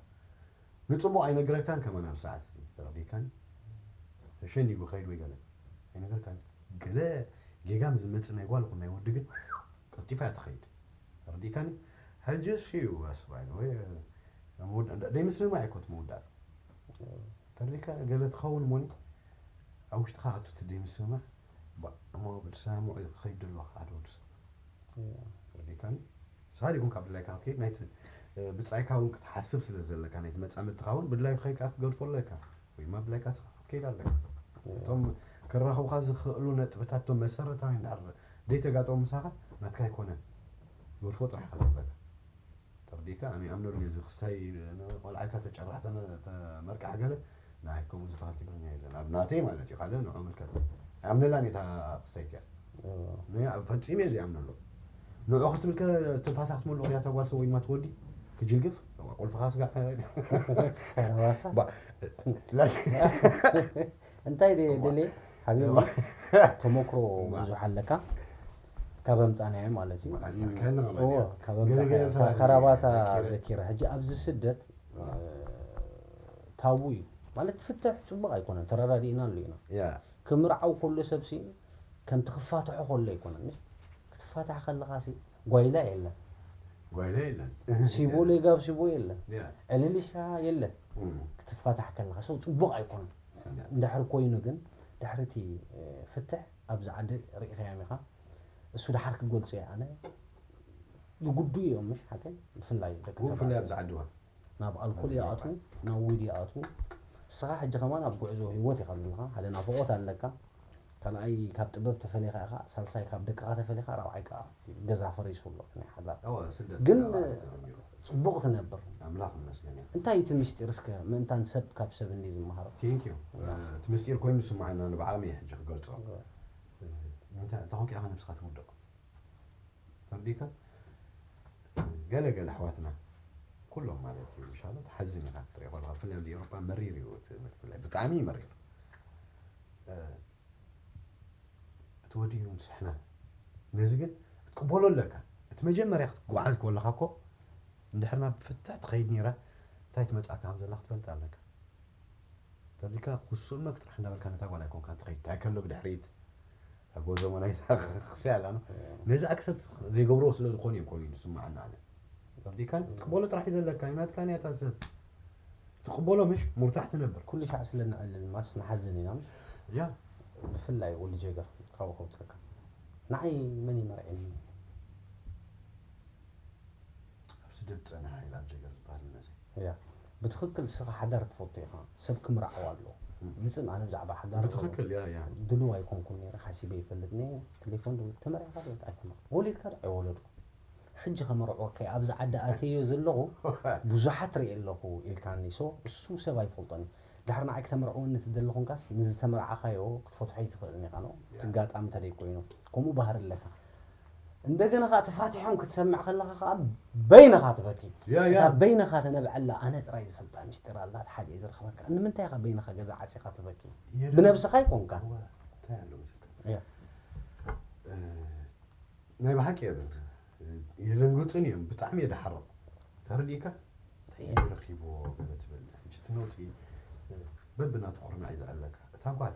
ንፅቡቕ ኣይነግረካን ከማን ኣብ ሰዓት እዚ ተረዲካኒ ተሸኒጉ ከይድ ወይ ገለ ኣይነግረካን ገለ ጌጋ ምስ ዝመፅእ ናይ ጓል ይኹን ናይ ወዲ ግን ቀልጢፋ እያ ትኸይድ ተረዲካኒ ሕጂ እሱ እዩ ኣስባይ ወይ ደይምስምማዕ እኮ እቲ መወዳእታ ተረዲካ ገለ ትኸውን እሞኒ ኣብ ውሽጥኻ ኣቱ እቲ ደይምስምማዕ እሞ ብትሰማምዑ እዩ ክኸይድ ደሎ ሓደ ወዲ ሰብ ተረዲካኒ ንስኻ ዲኹም ካብ ድላይካ ክትከይድ ናይቲ ብጻይካ እውን ክትሓስብ ስለ ዘለካ ናይቲ መጻምድትኻ እውን ብድላይ ክኸይድ ከዓ ክትገድፎ ኣለካ ወይ ድማ ብድላይካ ስኻ ክትከይድ ኣለካ እቶም ክራኸቡኻ ዝኽእሉ ነጥብታት እቶም መሰረታዊ እንድሕር ደይተጋጠሙ ምሳኻ ናትካ ኣይኮነን ገድፎ ጥራሕ ኢኻ ዘለካ ተርዲካ ኣነ ይኣምነሉ እዚ ክስታይ ቆልዓይካ ተጨራሕ ተመርቃሕ ገለ ንዓይ ከምኡ ዝበሃል ትግርኛ የለን ኣብ ናተይ ማለት እዩ ካልእ ንዑ ምልከት ኣይኣምነላን እታ ክስታይ እቲኣ ፈጺመ እየ ዘይኣምነሉ ንዑ ክትብል ትንፋሳ ክትመልኦ እያ ተጓልሰ ወይ ድማ ትወዲ ክጅልግፍ ቁልፍኻ ስጋ እንታይ ደልየ ሓቢቢ ተመክሮ ብዙሕ ኣለካ ካብ ኣምፃናዮ ማለት እዩ ካብ ኣምፃናዮ ከራባታ ዘኪረ ሕጂ ኣብዚ ስደት ታቡ እዩ ማለት ፍትሕ ፅቡቅ ኣይኮነን ተረዳዲእና ኣሉ ኢና ክምርዓው ከሎ ሰብሲ ከምቲ ክፋትሖ ከሎ ኣይኮነን ክትፋታሕ ከለኻ ጓይላ የለን ጓይላ የለን ሲቦ ሌጋብ ሲቦ የለን ዕልልሻ የለን ክትፋታሕ ከለኻ ሰው ፅቡቅ ኣይኮነን እንድሕር ኮይኑ ግን ድሕርቲ ፍትሕ ኣብዚ ዓዲ ርኢኻዮም ኢኻ እሱ ድሓር ክገልፁ እየ ኣነ ይጉዱ እዮም ምሽ ሓቀይ ብፍላይ ደቂ ብፍላይ ኣብዚ ዓድዋ ናብ ኣልኮል ይኣትዉ ናብ ዊድ ይኣትዉ ንስኻ ሕጂ ከማን ኣብ ጉዕዞ ህይወት ኢኻ ዘለኻ ሓደ ናፍቆት ኣለካ ካልኣይ ካብ ጥበብ ተፈሊኻ ኢኻ ሳልሳይ ካብ ደቅኻ ተፈሊኻ ራብዓይ ከዓ ገዛ ፈሪሱ ኣሎ ናይ ሓዳር ግን ፅቡቕ ትነብር ኣምላኽ ይመስገን እዩ እንታይ እቲ ምስጢር እስከ ምእንታን ሰብ ካብ ሰብ እንዲ ዝመሃሮ ቴንክ ዩ እቲ ምስጢር ኮይኑ ዝስማዓና ንባዕሎም እየ ሕጂ ክገልፆ እንታይ እንታይ ኮንካ ኢኻ ነብስኻ ትውድቕ ተርዲካ ገለ ገለ ኣሕዋትና ኩሎም ማለት እዩ ኢንሻላ ትሓዝን ኢኻ ክትሪኦ ከለካ ብፍላይ ኣብዚ ኤውሮጳ መሪር እዩ እቲ ምፍላይ ብጣዕሚ እዩ መሪር እቲ ወዲ እዩ ንስሕና ነዚ ግን ክትቅበሎ ኣለካ እቲ መጀመርያ ክትጓዓዝ ከለካ እኮ እንድሕር ናብ ፍትሕ ትኸይድ ነይራ እንታይ ትመፅኣካ ከም ዘላ ክትፈልጥ ኣለካ ተሪካ ኩሱእመ ክትራሕ እንዳበልካ ነታ ጓል ኣይኮንካ ትኸይድ እንታይ ከሎ ብድሕሪት ጎዞሞ ናይ ክሲ ኣላ ነዚ ኣክሰፕት ዘይገብርዎ ስለ ዝኾኑ እዮም ኮይኑ ዝስማዓና ኣነ ተሪካ ትቅበሎ ጥራሕ እዩ ዘለካ ናትካ ናይ ኣታ ሰብ ትቅበሎ ምሽ ሙርታሕ ትነብር ኩሉ ሻዕ ስለ ንዕልል ማስ ንሓዝን ኢና ምሽ ያ ብፍላይ ወዲ ጀገር ካብኡ ከውፀካ ንዓይ መን ይመርዐኒ ኣብ ስደት ዝፀንሐ ሓይል ኣብ ጀገር ዝበሃል መዘ ያ ብትኽክል ንስኻ ሓዳር ትፈቱ ኢኻ ሰብ ክምርዓው ኣሎ ምፅም ኣነ ብዛዕባ ሓዳር ብትኽክል ያ ያ ድልው ኣይኮንኩን ነይረ ሓሲበ ይፈልጥ ነ ቴሌፎን ዶ ተመሪዕካ ዶ ኣይተመ ወሊድካ ዶ ኣይወለድኩ ሕጂ ከመርዕወካ ኣብዚ ዓዲ ኣተዮ ዘለኹ ብዙሓት ርኢ ኣለኹ ኢልካኒ ሶ እሱ ሰብ ኣይፈልጦን ድሕሪ ንዓይ ክተምርዕወኒ ትደሊ ኾንካስ ንዝተምርዓኻዮ ክትፈትሖ ኣይትኽእልን ኢኻ ነው ትጋጣም እንተደይ ኮይኑ። ከምኡ ባህሪ ኣለካ። እንደገና ከዓ ተፋቲሖም ክትሰምዕ ከለኻ ከዓ በይንኻ ትበኪ። ያ ያ እታ በይንኻ ተነብዐላ ኣነ ጥራይ ዝፈልጣ ሚስጢር ኣላ ሓደ እየ ዝረኽበካ። ንምንታይ ኢኻ በይንኻ ገዛ ዓፂኻ ትበኪ? ብነብስኻ ኣይኮንካ። እንታይ ኣሎ መሰልካ? ያ። ናይ ብሓቂ የብል የደንግፁን እዮም። ብጣዕሚ የደሓሮም። ተረዲእካ? ረኪብዎ ገለ ትብል ሕጂ እቲ ነውፂ በብናቱ ኩርናዕ እዩ ዘዕለካ። እታ ጓል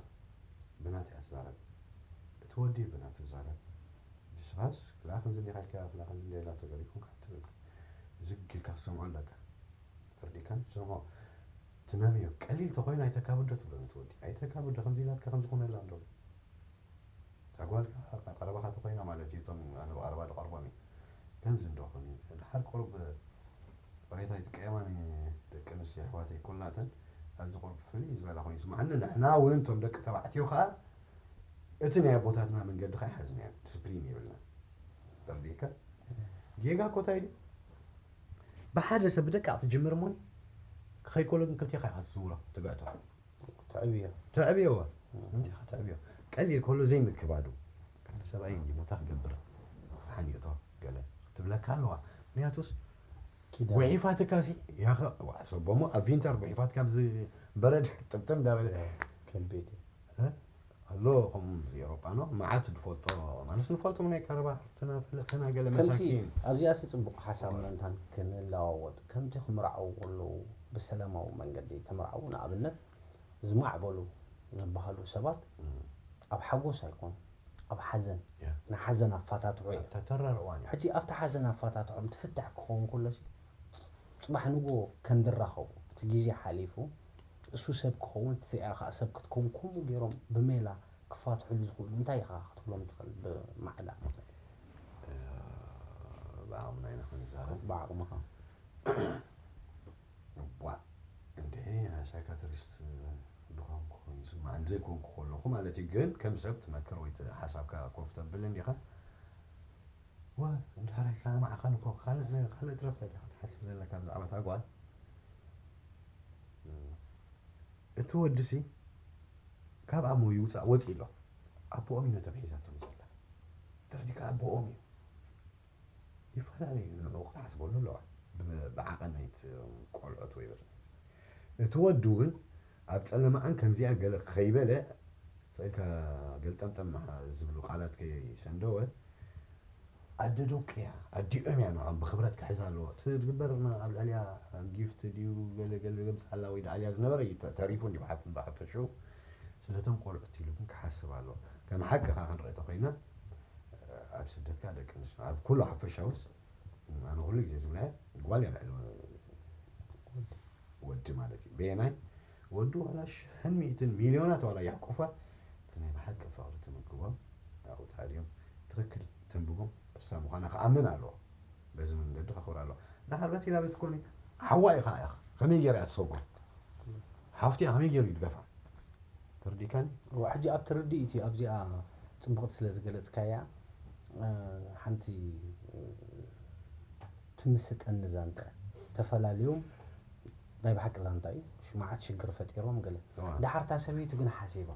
ብናታ እያ ትዛረብ፣ እቲ ወዲ ብናቱ ይዛረብ። ንስኻስ ክላ ከምዚ እንዲኻ ኢልካ ክላ ከምዚ እንዲ ኢላ ተገሪኩም ካብ ትብል ዝግ ኢልካ ክትሰምዖ ኣለካ። ተረዲእካን? ስምዖ። ትመምዮ ቀሊል ተኮይኑ ኣይተካብዶ ትብሎ ነቲ ወዲ። ኣይተካብዶ ከምዚ ኢላትካ ከምዚ ኮነ ኣላ እንዶ እታ ጓል ከኣ ቀረባኻ ተኾይና ማለት እዩ። እቶም ኣነ ብቐረባ ዝቐርቦም እዩ። ከምዚ እንዶ ኾን እዩ። ድሓር ቁሩብ ቅሬታ ይጥቀየማን ደቂ ኣንስትዮ ኣሕዋተይ ኩላተን ኣብዚ ቁሩብ ፍልይ ዝበላ ኮይኑ ይስማዓኒ። ንሕና እውን እቶም ደቂ ተባዕትዮ ከኣ እቲ ናይ ኣቦታትና መንገዲ ከኣ ይሓዝናዮ። ዲስፕሊን የብልና። ተርዲእካ ጌጋ እኮ እንታይ ድዩ? ብሓደ ሰብ ብደቃቕ ትጅምር እሞ ከይኮሎ ግን ክልቴኻ ኢኻ ትዝውሮ ትግዕቶ። ተዕብዮ ተዕብዮዋ እንዲኻ ተዕብዮ ቀሊል ከሎ ዘይምክባዱ ሰብኣይ እንዲ ቦታ ክገብር ሓኒቕቶ ገለ ትብለካ ኣለዋ። ምክንያቱስ ኪዳን ጉሒፋትካ ሲ ያኸ ሰቦሞ ኣብ ቪንተር ጉሒፋትካ ኣብዚ በረድ ጥብጥብ እንዳበለ ከቢድ እዩ። ኣሎ። ከምኡ እዚ ኤሮጳ ኖ መዓት ዝፈልጦ ማለት ንፈልጦም ናይ ቀረባ ፍለጥና ገለ ከምቲ መሳኪን ኣብዚኣ ሲ ፅቡቅ ሓሳብ ምእንታን ክንለዋወጥ ከምቲ ክምርዓው ከለዉ ብሰላማዊ መንገዲ ተምርዓው ንኣብነት ዝማዕበሉ ዝበሃሉ ሰባት ኣብ ሓጎስ ኣይኮኑ ኣብ ሓዘን ያ። ንሓዘን ኣፋታትሑ እዩ። ኣብታ ተራር እዋን እዩ። ሕጂ ኣብቲ ሓዘን ኣፋታትሖም ትፍታሕ ክኸውን ከሎ ሲ ፅባሕ ንጎ ከም ዝራኸቡ እቲ ግዜ ሓሊፉ እሱ ሰብ ክኸውን እቲ እዚኣ ከዓ ሰብ ክትከውን ከምኡ ገይሮም ብሜላ ክፋትሕሉ ዝኽእሉ እንታይ ኢኻ ክትብሎም ትኽእል ብማዕዳ ብዓቕምና ኢና ክንዛረብ። ብዓቕምኻ ዋ እንድዒ ናይ ሳይካትሪስት ዝኾንኩ ኮይኑ ይስማዕ ዘይኮንኩ ከለኹ ማለት እዩ። ግን ከም ሰብ ትመክር ወይ ሓሳብካ ኮፍ ተብል እንዲኻ ዋ እንድሕር ኣይሰማዕኻን እኮ ካልእ ካልእ ትረፍ ኢኻ ትሓስብ ዘለካ ብዛዕባ እታ ጓል። እቲ ወዲ ሲ ካብ ኣሞ ይውፃእ ወፂ ኣሎ። ኣቦኦም እዩ ነቶም ሒዛቶም ዘላ ተረዲካ ኣቦኦም እዩ ይፈላለዩ ንዕኡ ክትሓስበሉ ኣለዋ። ብዓቐን ናይት ቆልዖት ወይ በለ እቲ ወዲ እውን ኣብ ፀለማኣን ከምዚኣ ገለ ከይበለ ስእልካ ገልጠምጠም ዝብሉ ቃላት ከይሰንደወ ኣደ ደቂ እያ ኣዲኦም እያ ንዖም ብክብረት ክሕዛ ኣለዎ። እቲ ዝግበር ኣብ ልዕሊያ ጊፍት ድዩ ገለ ገለ ገምፃ ኣላ ወይ ደኣልያ ዝነበረ እዩ ተ- ተሪፉ እንዲ ብሓፍ- ብሓፈሽኡ ስለቶም ቆልዑት ኢሉ ግን ክሓስብ ኣለዎ። ከም ሓቂ ካ ክንርኢ ተኮይና ኣብ ስደትካ ደቂ ኣንስትዮ ኣብ ኩሉ ሓፈሻውስ ኣነ ኩሉ ግዜ ዝብላ ጓል እያ ልዕሊ ወዲ ማለት እዩ። በየናይ ወዲ ዋላ ሽሕን ሚእትን ሚልዮናት ዋላ የሕቁፋ እቲ ናይ ብሓቂ ፍቕሪ ትምግቦ ኣብኡ ተሃድዮም ትኽክል ተንብቦም እሳ ምዃና ክኣምን ኣለዎ። በዚ መንገዲ ከኽብር ኣለዎ። ዳሓር በቲ ኢላ ቤት ኮኒ ሓዋ ኢኻ ኢኻ ከመይ ገይራ እያ ትሰጉም ሓፍቲ እያ ከመይ ገይሩ ይድገፋ ተርዲካኒ እዋ ሕጂ ኣብ ትርድኢት እዩ ኣብዚኣ ፅቡቕቲ ስለ ዝገለፅካያ እ፣ ሓንቲ እ፣ ትምስጠኒ ዛንታ እያ። ተፈላልዮም ናይ ብሓቂ ዛንታ እዩ ሽማዓት ሽግር ፈጢሮም ገለ እዋ። ዳሓርታ ሰበይቱ ግን ሓሲባ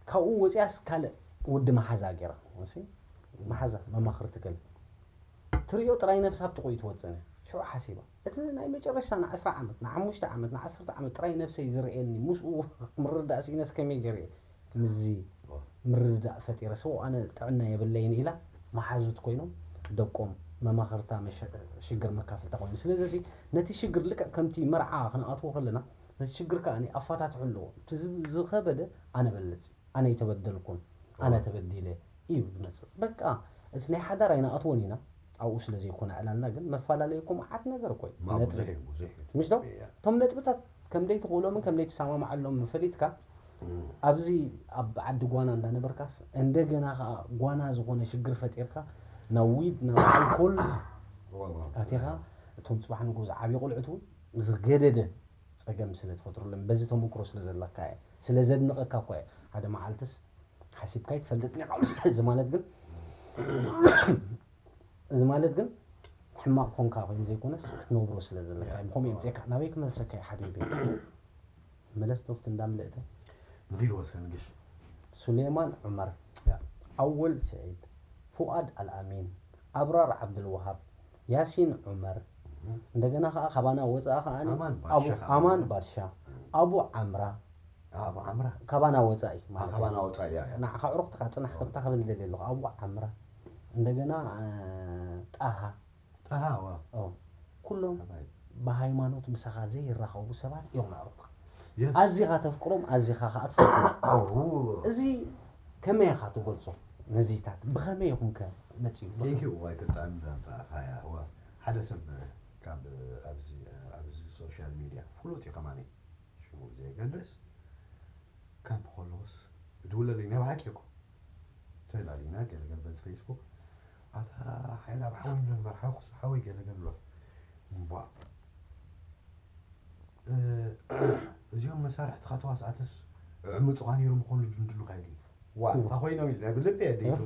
ካብኡ ወፂኣስ ካልእ ወዲ መሓዛ ገይራ እሺ፣ መሓዛ መማኽርቲ ገለ ትርእዮ ጥራይ ነብሳ ኣብ ጥቕኡ ትወፅን እያ ሽዑ ሓሲባ እቲ ናይ መጨረሽታ ንዓስራ ዓመት ንሓሙሽተ ዓመት ንዓሰርተ ዓመት ጥራይ ነብሰይ ዝርእየኒ ምስኡ ምርዳእ ስኢነስ ከመይ ገይረ ምስዚ ምርድዳእ ፈጢረ ሰው ኣነ ጥዕና የብለይን ኢላ መሓዙት ኮይኖም ደቆም መማኽርታ መሸ- ሽግር መካፍልታ ኮይኑ ስለዚ ሲ ነቲ ሽግር ልክዕ ከምቲ መርዓ ክንኣትዎ ከለና ነቲ ሽግር ከዓ ኣፋታትሑ ኣለዎ እቲ ዝብ- ዝኸበደ ኣነ በለፅ ኣነ ይተበደልኩን ኣነ ተበዲለ እዩ ዝመፅእ በቃ እቲ ናይ ሓዳር ኣይንኣትዎን ኢና ኣብኡ ስለ ዘይኮነ ዕላልና ግን መፈላለየኩም ዓት ነገር እኮ እዩ ማ ነጥቢ ብዙሕ እዩ ብዙሕ እዩ ምሽ ዶ እያ። እቶም ነጥብታት ከም ደይትኽእሎምን ከም ደይትሰማማዓሎም ፈሊጥካ እም። ኣብዚ ኣብ ዓዲ ጓና እንዳነበርካስ እንደገና ከዓ ጓና ዝኾነ ሽግር ፈጢርካ ናብ ዊድ ናብ ኣልኮል ዋ፣ ዋ። ኣቲኻ እቶም ፅባሕ ንጎ ዝዓብዩ ቆልዑት እውን ዝገደደ ፀገም ስለ ትፈጥሩሎም በዚ ተመክሮ ስለ ዘለካ እየ ስለ ዘድንቐካ እኳ እየ ሓደ መዓልትስ ሓሲብካ ይትፈልጥኒ እዚ ማለት ግን እዚ ማለት ግን ሕማቕ ኮንካ ኮይኑ ዘይኮነስ ክትነብሮ ስለ ዘለካ እዩ። ብኸምኡ የምፅኤካ ናበይ ክመልሰካ እዩ ሓቢቢ መለስ ቶፍት እንዳምልእተ ንኺድ ወሰን ግሽ ሱሌማን ዑመር፣ ያ። ኣወል ስዒድ፣ ፉኣድ ኣልኣሚን፣ ኣብራር ዓብዱልወሃብ፣ ያሲን ዑመር፣ እንደገና ከዓ ካባና ወፃኢ ከዓ ኣማን ባድሻ ኣቡ ከዓ ኣማን ኣሎ። ባድሻ፣ ኣቡ ዓምራ ኣብ ዓምራ ካባና ወፃኢ ማለት እዩ። ካባና ወፃኢ እያ እያ። ንዓኻ ዕሩኽትኻ ፅናሕ ከምታ ክብል ደልየ ኣለኹ። ኣቡ ዓምራ እንደገና እ፣ ጣሃ ጠሃ ዋ ኦ፣ ኩሎም ኣባይ ብሃይማኖት ምሳኻ ዘይራኸቡ ሰባት እዮም ኣዕሩኽትኻ። የስ ኣዚኻ ተፍቅሮም ኣዚኻ ከዓ ትፈቅሮም። ኣዎ እዚ ከመይ ኢኻ ትገልጾ? ነዚታት ብኸመይ ኢኹም ከ መፅኡ? ቴንኪዩ ዋይ ብጣዕሚ ዘምፃእኻያ ዋ ሓደ ሰብ ካብ ኣብዚ ኣብዚ ሶሻል ሚድያ ፍሉጥ እዩ ከማኒ ሽሙ ዘይገልጽ ካምፕ ከለዎስ ይድውለለይ ናይ ብሓቂ እኮ ተላሊና ገለገል በዚ ፌስቡክ ኣታ ሓይላ ብሓወይ ብለን በርሓ ክሱ ሓወይ ገለገል ብሎ እምቧ እ፣ እዚኦም መሳርሕትኻ ተዋስኣትስ ዕምፁኻ ነይሮም ምኾኑ ድንድሉ ካይዱ ዋ እታ ኮይኖም ኢልና ብልቢ የድይቱ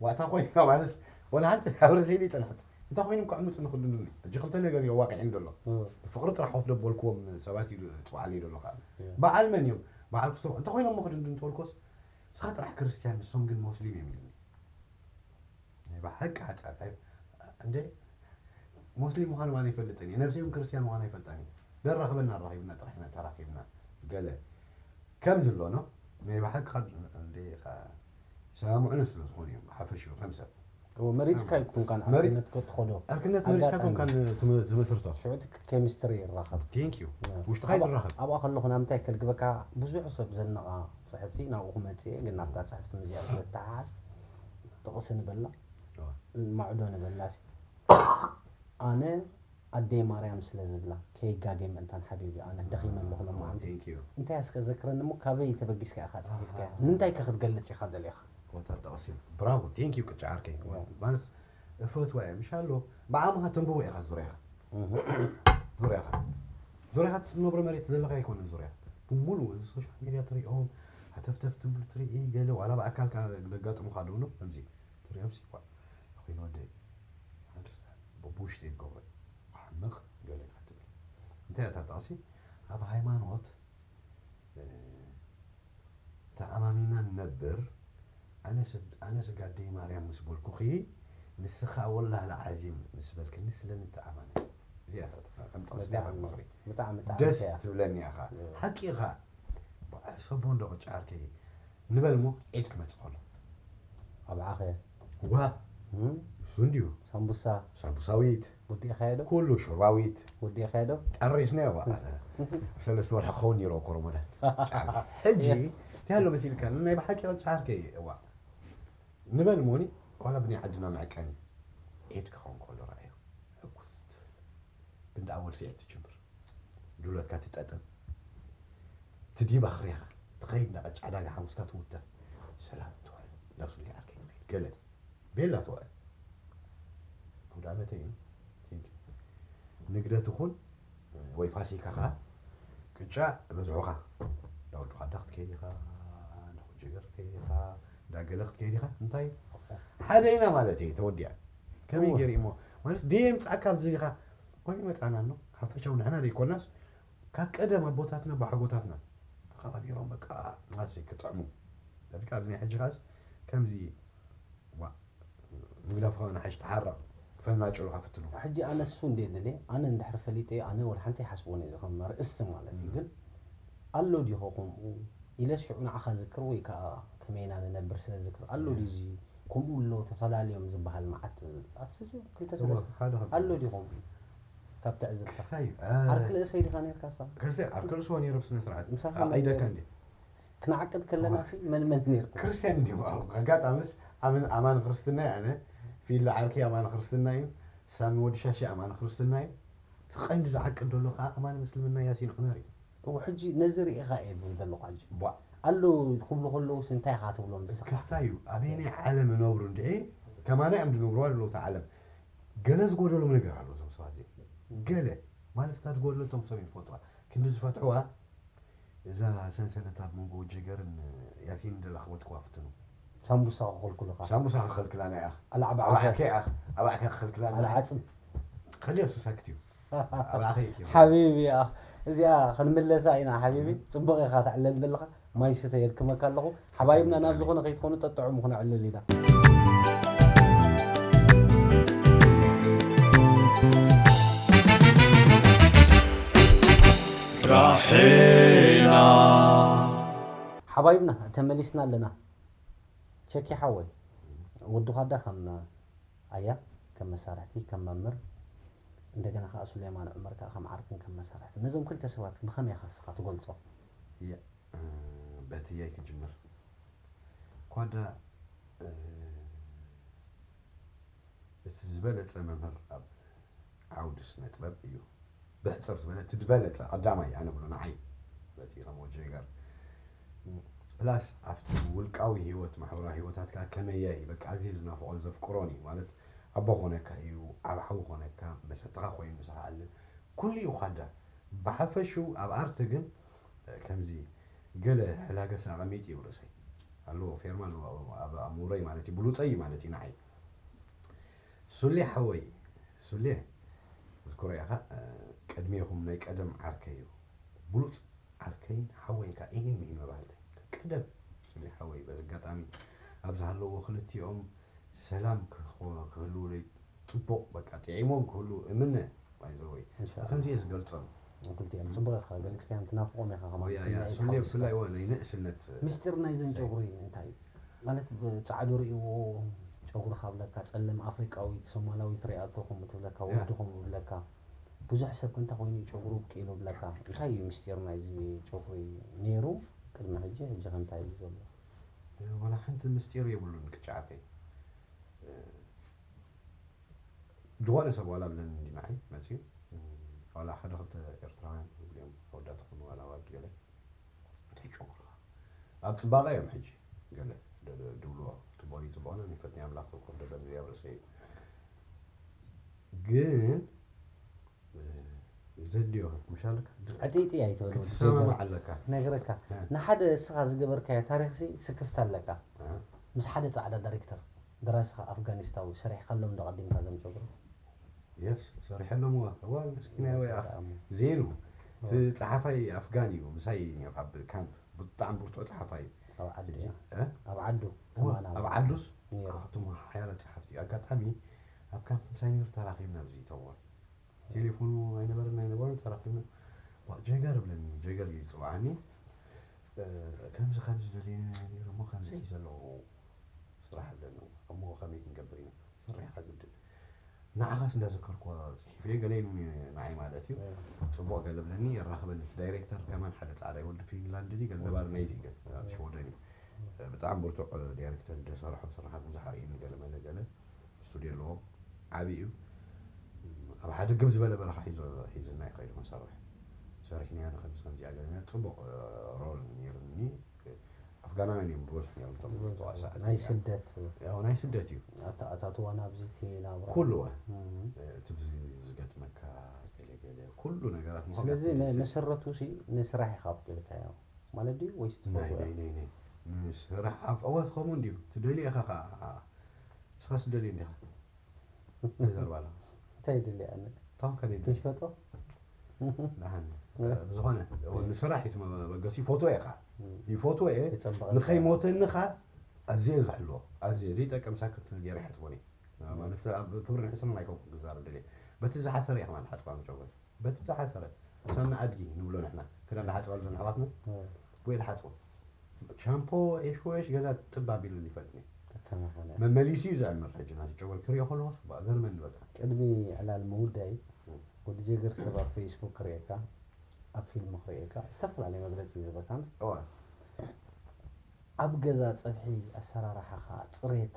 ዋ እታ ኮይና ማለት ወላ ሓንቲ ኣብ ርእሰይ ይፅንሐት እንታይ ኮይኖም ክዕምፁ ንኽድንድሉ ሕጂ ክልተ ነገር የዋቂዕን ዘሎ ብፍቕሪ ጥራሕ ኮፍ ደበልክዎም ሰባት ኢሉ ፅዋዕለይ ዘሎ ከዓ በዓል መን እዮም በዓል ክስቶ እንታይ ኮይኖም ምኽድንድን ተበልኮስ ንስኻ ጥራሕ ክርስትያን ንሶም ግን ሞስሊም እዮም ኢሉኒ ናይ ብሓቂ ሓፃር እንደ ሞስሊም ምዃኑ ማን ይፈልጥን እዩ ነብሰይ እውን ክርስትያን ምዃኑ ኣይፈልጣን እዩ ደራኽበና ኣራኺብና ጥራሕ ኢና ተራኺብና ገለ ከም ዝሎኖ ናይ ብሓቂ ካብ እንደ ሰማምዑኒ ስለ ዝኾኑ እዮም ሓፈሽኡ ከም ሰብ መሪፅካ ይኩንካ መሪፅ- ንዓነት ክትኸዶ ዕርክነት መሪፅካ ኣጋጣሚ። ኮንካ ትመ- ትመስርቶ ሽዑ እቲ ኬሚስትሪ ይራኸብ ቴንክ ዩ ውሽጥኻ ይድራኸብ ኣብኣ ከለኹ ናምንታይ ከልግበካ ብዙሕ ሰብ ዘነቓ ፅሕፍቲ ናብኡ ክመፅእ እየ ግን ናብታ ፅሕፍቲ መዚኣ ስለ እትሓዝ ጥቕሲ ንበላ እዋ። ማዕዶ ንበላ ሲ ኣነ ኣደይ ማርያም ስለ ዝብላ ከይጋገ ምእንታን ሓቢቢ ኣነ ደኺመ ኣለኹ ሎማዓንቲ ቴንክ ዩ እንታይ እስከ ዘክረኒ እሞ ካበይ ተበጊስካ ኢኻ ፅሒፍካ ኣሃ። ንምንታይ ከ ክትገልፅ ኢኻ ደሊኻ ቦታ ጠቕሲ ብራቮ ቴንክ ዩ ቅጫ ዓርከይ ማለት እፈትዋ እየ ምሻ ኣሎ ብዓቕምኻ ተንብቦ ኢኻ ዙርያኻ ዙርያኻ ዙርያኻ ትነብሮ መሬት ዘለኻ ኣይኮነን ዙርያ ብምሉእ እዚ ሶሻል ሚድያ ትሪኦም ሃተፍተፍ ትብሉ ትርኢ ገለ ዋላ ብኣካል ዘጋጥሙኻ ዶ ከምዚ ትሪኦም ሲ ኳ ኮይኑ ወደ ብውሽጢ ይገብሮ ሓምቕ ገለ ኢኻ ትብል እንታይ እታ ጠቕሲ ኣብ ሃይማኖት ተኣማሚና ንነብር ኣነ ስድ- ኣነ ስጋደይ ማርያም ምስ በልኩኺ ንስኻ ወላህ ለዓዚም ምስ በልክኒ ስለ ንተኣማመን እዚኣ እያ እታ ከም ጠቕሲ ብጣዕሚ ምኽሪ ብጣዕሚ ብጣዕሚ ደስ እያ ትብለኒ ኢኻ ሓቂ ኢኻ በዓል ሰቦ እንዶ ቅጫ ዓርከይ ንበል እሞ ዒድ ክመፅእ ከሎ ኣብዓኸ ዋ እሱ እንድዩ ሳምቡሳ ሳምቡሳዊት ወዲእኻዮ ዶ ኩሉ ሹርባዊት ወዲእኻዮ ዶ ጠሪስናዮ በዓል ሰለስተ ወርሒ ክኸውን ነይርዎ ኮሮሞዳን ሕጂ እንታይ ኣሎ መሲልካ ናይ ብሓቂ ቅጫ ዓርከይ እዋ ንበል ሞኒ ዋላ ብናይ ዓድና መዕቀኒ ዒድ ክኸውን ከሎ ረኣዮ ሕጉስ ትብል ብንዳ ኣወል ስዒድ ትጅምር ዱለትካ ትጠጥም ትዲብ ኣኽርያኻ ትኸይድ እንዳ ቅጫ ዕዳጋ ሓሙስካ ትውተ ሰላም ትውዕል እንዳ ሱሊ ዓርከይ ትኸይድ ገለ ቤላ ትውዕል ኣውደ ዓመተይ እዩ ንግደት ይኹን ወይ ፋሲካ ከዓ ቅጫ በዝሑኻ እንዳ ወዲ ኳዳ ክትከይድ ኢኻ እንዳ ጀገር ክትከይድ ኢኻ እንዳ ገለ ክትከይድ ኢኻ እንታይ ሓደ ኢና ማለት እዩ ተወዲኣ ከመይ ገይሩ እሞ ማለት ደየ ምፃእካ ኣብዚ ኢኻ ወይ መፃና ኣሎ ሓፈሻው ንሕና ዘይኮናስ ካብ ቀደም ኣቦታትና ባሓጎታትና ተኸባቢሮም በቃ ማሲ ክጥዕሙ ዳድካ ኣብዚ ናይ ሕጂ ኻስ ከምዚ ዋ ምግዳፍ ኸ ንሓሽ ተሓራ ክፈናጭሉ ከፍትኑ ሕጂ ኣነ እሱ እንደ ድለ ኣነ እንድሕር ፈሊጠ ኣነ ወላ ሓንቲ ይሓስቦን እየ ዝኸም ርእስቲ ማለት እዩ ግን ኣሎ ዲኹ ከምኡ ኢለስ ሽዑ ንዓኻ ዝክር ወይ ከዓ ከመይና ንነብር ስለ ዝክር ኣሎ ድዩ እዚ ከምኡ ኣሎ ተፈላለዮም ዝበሃል መዓት ኣብቲ ክልተ ሰለስተ ሓደ ካብ ኣሎ ድዩ ከምኡ ካብ ትዕዝብካ ክስታይ ዓርኪ ልእሰይ ዲኻ ነርካሳ ክስታይ ዓርኪ ልእስዎ ነይሩ ብስነ ስርዓት ምሳኻ ኣይደካ እንዲ ክንዓቅድ ከለና ሲ መን መን ነርኩም ክርስቲያን እንዲሁ ኣጋጣምስ ኣምን ኣማን ክርስትና ኣነ ፊላ ዓርኪ ኣማን ክርስትና እዩ ሳሚ ወዲ ሻሺ ኣማን ክርስትና እዩ እቲ ቀንዲ ዝዓቅድ ዘሎ ከዓ ኣማን ምስልምና ያሲን ዑመር እዩ እው ሕጂ ነዚ ርኢኻ እየ ዝብል ዘለኹ ሕጂ ቧ ኣለዉ ክብሉ ከለውስ እንታይ ኢኻ ትብሎም ንስኻ ክስታይ እዩ ኣበየናይ ዓለም ይነብሩ እንድዒ ከማና እዮም ዝነብሩ ኣለዉ እቲ ዓለም ገለ ዝጎደሎም ነገር ኣሎ እዞም ሰባት እዚኦም ገለ ማለት እታ ዝጎደለቶም ሰብ ይፈልጥዋ ክንዲ ዝፈትሕዋ እዛ ሰንሰለት ኣብ መንጎ ጀገርን ያሲን ደላኽቦት ክዋ ፍትኑ ሳምቡሳ ክኸልኩልኻ ሳምቡሳ ክኸልክላና ኢኻ ኣላዕባ ኣባዕከ ኢኻ ኣባዕከ ክኸልክላና ኣልዓፅም ከሊኦ ሱሳክት እዩ ኣባዕከ እዩ ሓቢቢ ኣኽ እዚኣ ክንምለሳ ኢና ሓቢቢ። ጽቡቕ ኢኻ ተዕለል ዘለኻ። ማይ ስተ የድክመካ ኣለኹ። ሓባይብና ናብ ዝኾነ ከይትኾኑ ጠጥዑሙ ክነዕልል ኢና። ራሒና። ሓባይብና ተመሊስና ኣለና። ቸኪ ሓወይ፣ ወዲ ኳዳ ከም ኣያ፣ ከም መሳርሕቲ፣ ከም መምህር፣ እንደገና ከኣ ሱሌማን ዑመር ከኣ ከም ዓርክን ከም መሳርሕቲ። ነዞም ክልተ ሰባት ብኸመይ ኢኻ ንስኻ ትገልጾ? እያ፣ እ፣ በትየይ ክጅምር። ኳዳ፣ እ፣ እቲ ዝበለጸ መምህር ኣብ ዓውዲ ስነ ጥበብ እዩ። ብሕጽር ዝበለ እቲ ዝበለጸ ቀዳማይ ኣነ ብሎ ንዓይ በቲ ከም ወጀጋር ፕላስ ኣብቲ ውልቃዊ ህይወት ማሕበራዊ ህይወታትካ ከመያይ በቃ ኣዝየ ዝናፍቆን ዘፍቅሮን እዩ ማለት ኣቦ ኮነካ እዩ ዓብ ሓዊ ኮነካ መሰትኻ ኮይኑ ምሳኻ ኣለ ኩሉ እዩ ኳዳ ብሓፈሽኡ ኣብ ኣርት ግን ከምዚ ገለ ሕላገስ ኣቐሚጥ እዩ ርእሰይ ኣለዎ ፌርማ ኣለዎ ኣብ ኣእምሮይ ማለት እዩ ብሉፀይ እዩ ማለት እዩ ንዓይ ሱሌ ሓወይ ሱሌ ዝክሮ ኢኻ ቅድሜኹም ናይ ቀደም ዓርከይ እዩ ብሉፅ ዓርከይን ሓወይን ከዓ ኢሂን ምሂን መባህልተይ ቀደም ሱሌ ሓወይ በዚ ኣጋጣሚ ኣብ ዝሃለዎ ክልቲኦም ሰላም ክህልውለይ ፅቡቕ በቃ ጥዒሞም ክህልው እምነ ባይዘወይ ከምዚ እየ ዝገልፆም ክልቲኦም ፅቡቕ ኢኻ ገሊፅካዮም ትናፍቖም ኢኻ ከማን ስምዒት ሓዊስካ ብፍላይ እዎ ናይ ንእስነት ምስጢር ናይዘን ጨጉሪ እንታይ እዩ ማለት ፃዕዱ ርእይዎ ጨጉሪ ካብለካ ፀለም ኣፍሪቃዊት ሶማላዊት ሪኣቶ ከምኡ ትብለካ ወዲ ከምኡ ብለካ ብዙሕ ሰብ ከ እንታይ ኮይኑ እዩ ጨጉሩ ብቂሉ ብለካ እንታይ እዩ ምስጢር ናይዚ ጨጉሪ ነይሩ ቅድሚ ሕጂ ሕጂ ከ እንታይ እዩ ዘሎ ዋላ ሓንቲ ምስጢር የብሉን ክጫዓተይ ዝኾነ ሰብ ዋላ ብለኒ እንዲ ንዓይ መፅዩ ዋላ ሓደ ክልተ ኤርትራውያን ይብሉ እዮም ኣወዳት ክኾኑ ዋላ ኣዋልድ ገለ እንታይ ጨጉርኻ ኣብ ፅባቐ እዮም ሕጂ ገለ ድብልዎ ትቦኒ ፅቡቕና ንፈትኒ ኣምላኽ ተኮር ደበኒ ኣብ ርእሰ እዩ ግን ዘድዮ ምሻለካ ዕጥይጥይ ኣይትበል ክትሰማማዕ ኣለካ ነግረካ ንሓደ እስኻ ዝገበርካዮ ታሪኽሲ ስክፍቲ ኣለካ ምስ ሓደ ፃዕዳ ዳይሬክተር ደራሲ ከ ኣፍጋኒስታዊ ሰሪሕካሎም ዶ ቀዲምካ እዞም ጨጉሪ? የስ ሰሪሐሎም እዋ እዋ ምስኪናይ ወይ ኣኽ ዜኑ እቲ ጸሓፋይ ኣፍጋን እዩ ምሳይ ካብ ካምፕ ብጣዕሚ ብርቱዕ ጸሓፋይ እዩ ኣብ ዓዲ ኣብ ዓዱ ከማን ኣብ ዓዱስ ካብቶም ሓያለ ጸሓፍቲ እዩ ኣጋጣሚ ኣብ ካምፕ ምሳይ ነይሩ ተራኺብና ብዚ ተወር ቴሌፎኑ ኣይነበረን ኣይነበረን ተራኺብና ጀገር ብለኒ ጀገር እዩ ዝፅውዓኒ ከምዚ ከምዚ ደልየ ነይረ እሞ ከምዚ ሒዘ ኣለኹ ስራሕ ኣለኒ እሞ ከመይ ክንገብር ኢና ስርሕኻ ግድን ንዓኻስ እንዳዘከርኩዋ ፅሒፈዮ ገለ ኢሉኒ ንዓይ ማለት እዩ ፅቡቕ ገለ ብለኒ የራኽበኒ እቲ ዳይሬክተር ከማን ሓደ ፃዕዳ ወዲ ፊንላንድ ድዩ ገለ ነባሪ ናይዚ ገለ ሽወደን እዩ ብጣዕሚ ብርቱዕ ዳይሬክተር እዩ ደሰርሖም ስራሓት ብዙሕ ኣርእዩኒ ገለ መለ ገለ ስቱድዮ ኣለዎም ዓብዪ እዩ ኣብ ሓደ ግብ ዝበለ በረኻ ሒዞ ሒዝና ይኸይዱ ክንሰርሕ ሰሪሕናዮ ንከምዚ ከምዚኣ ገለና ፅቡቕ ሮል ነይሩኒ ኣፍጋናውያን እዮም ብበዝሑ ነይሮም እቶም ተዋሳእቲ ናይ ስደት ያው ናይ ስደት እዩ ኣተኣታትዋ ናብዚ እቲ ናብራ ኩሉ እዋ እቲ ብዚ ዝገጥመካ ገለገለ ኩሉ ነገራት ስለዚ መሰረቱ ሲ ንስራሕ ኢኻ ኣብቂልካዮ ማለት ድዩ ወይስ ትፈትዎ ናይ ናይ ናይ ናይ ንስራሕ ኣብ ዕወት ከምኡ እንድዩ ትደልዮ ኢኻ ከዓ ንስኻስ ትደልዮ እንዲኻ ተዘርባላ እንታይ ይድሊ ኣነ ታም ከደይ ክንሸጦ ንሓን ብዝኾነ ንስራሕ እዩ መበገሲ ይፈትዎ እየ ከዓ ይፈትዎ እየ ንኸይሞተኒ ከዓ ኣዝየ ዝሕልዎ ኣዝየ ዘይጠቅም ሳክት ገይረ ይሓፅቦኒ ማለት ኣብ ክብሪ ንሕስና ኣይኮንኩ ክዛረብ ደልየ በቲ ዝሓሰረ እየ ከማን ሓፅባ መጨጎት በቲ ዝሓሰረ ሳምና ኣድጊ ንብሎ ንሕና ክዳን ዝሓፅባሉ ዘን ኣሕዋትና ወይ ዝሓፅቦ ሻምፖ ኤሽኮ ኤሽ ገዛ ጥብ ኣቢሉ ይፈልጥኒ መመሊሱ እዩ ዘዕምር ሕጂ ናቲ ጨጎል ክሪኦ ከለኹ ስባ ገርመኒ በቃ ቅድሚ ዕላል ምውዳይ ወዲ ጀገር ሰብ ኣብ ፌስቡክ ክርእየካ ኣብ ፊልም ክርእየካ ዝተፈላለየ መግለፂ እዩ ዝበካን ኣብ ገዛ ፀብሒ ኣሰራርሓኻ ፅሬት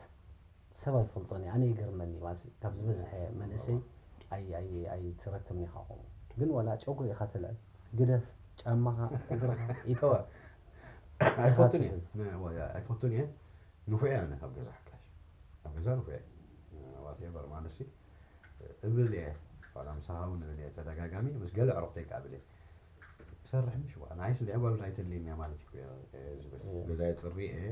ሰብ ኣይፈልጦን እዩ ኣነ ይገርመኒ ማለት ካብ ዝበዝሐ መንእሰይ ኣይትረክብን ኢኻ ከምኡ ግን ዋላ ጨጉሪ ኢኻ ትልዕል ግደፍ ጫማኻ እግርኻ ኢድካ ኣይፈቱን እየ ኣይፈቱን እየ ንፉዕ እየ ኣነ ኣብ ገዛ ሓካሽ ኣብ ገዛ ንፉዕ እየ ዋቴቨር ማለት እብል እየ ዋላ ምሳኻ እውን እብል እየ ተደጋጋሚ ምስ ገለ ዕረኽተይ ከዓ እብል እየ ሰርሕ ምሽ ዋ ንዓይስ እንዲያ ጓል ኣይተድልየኒ እያ ማለት እዩ ዝብል ገዛይ ፅሪ እየ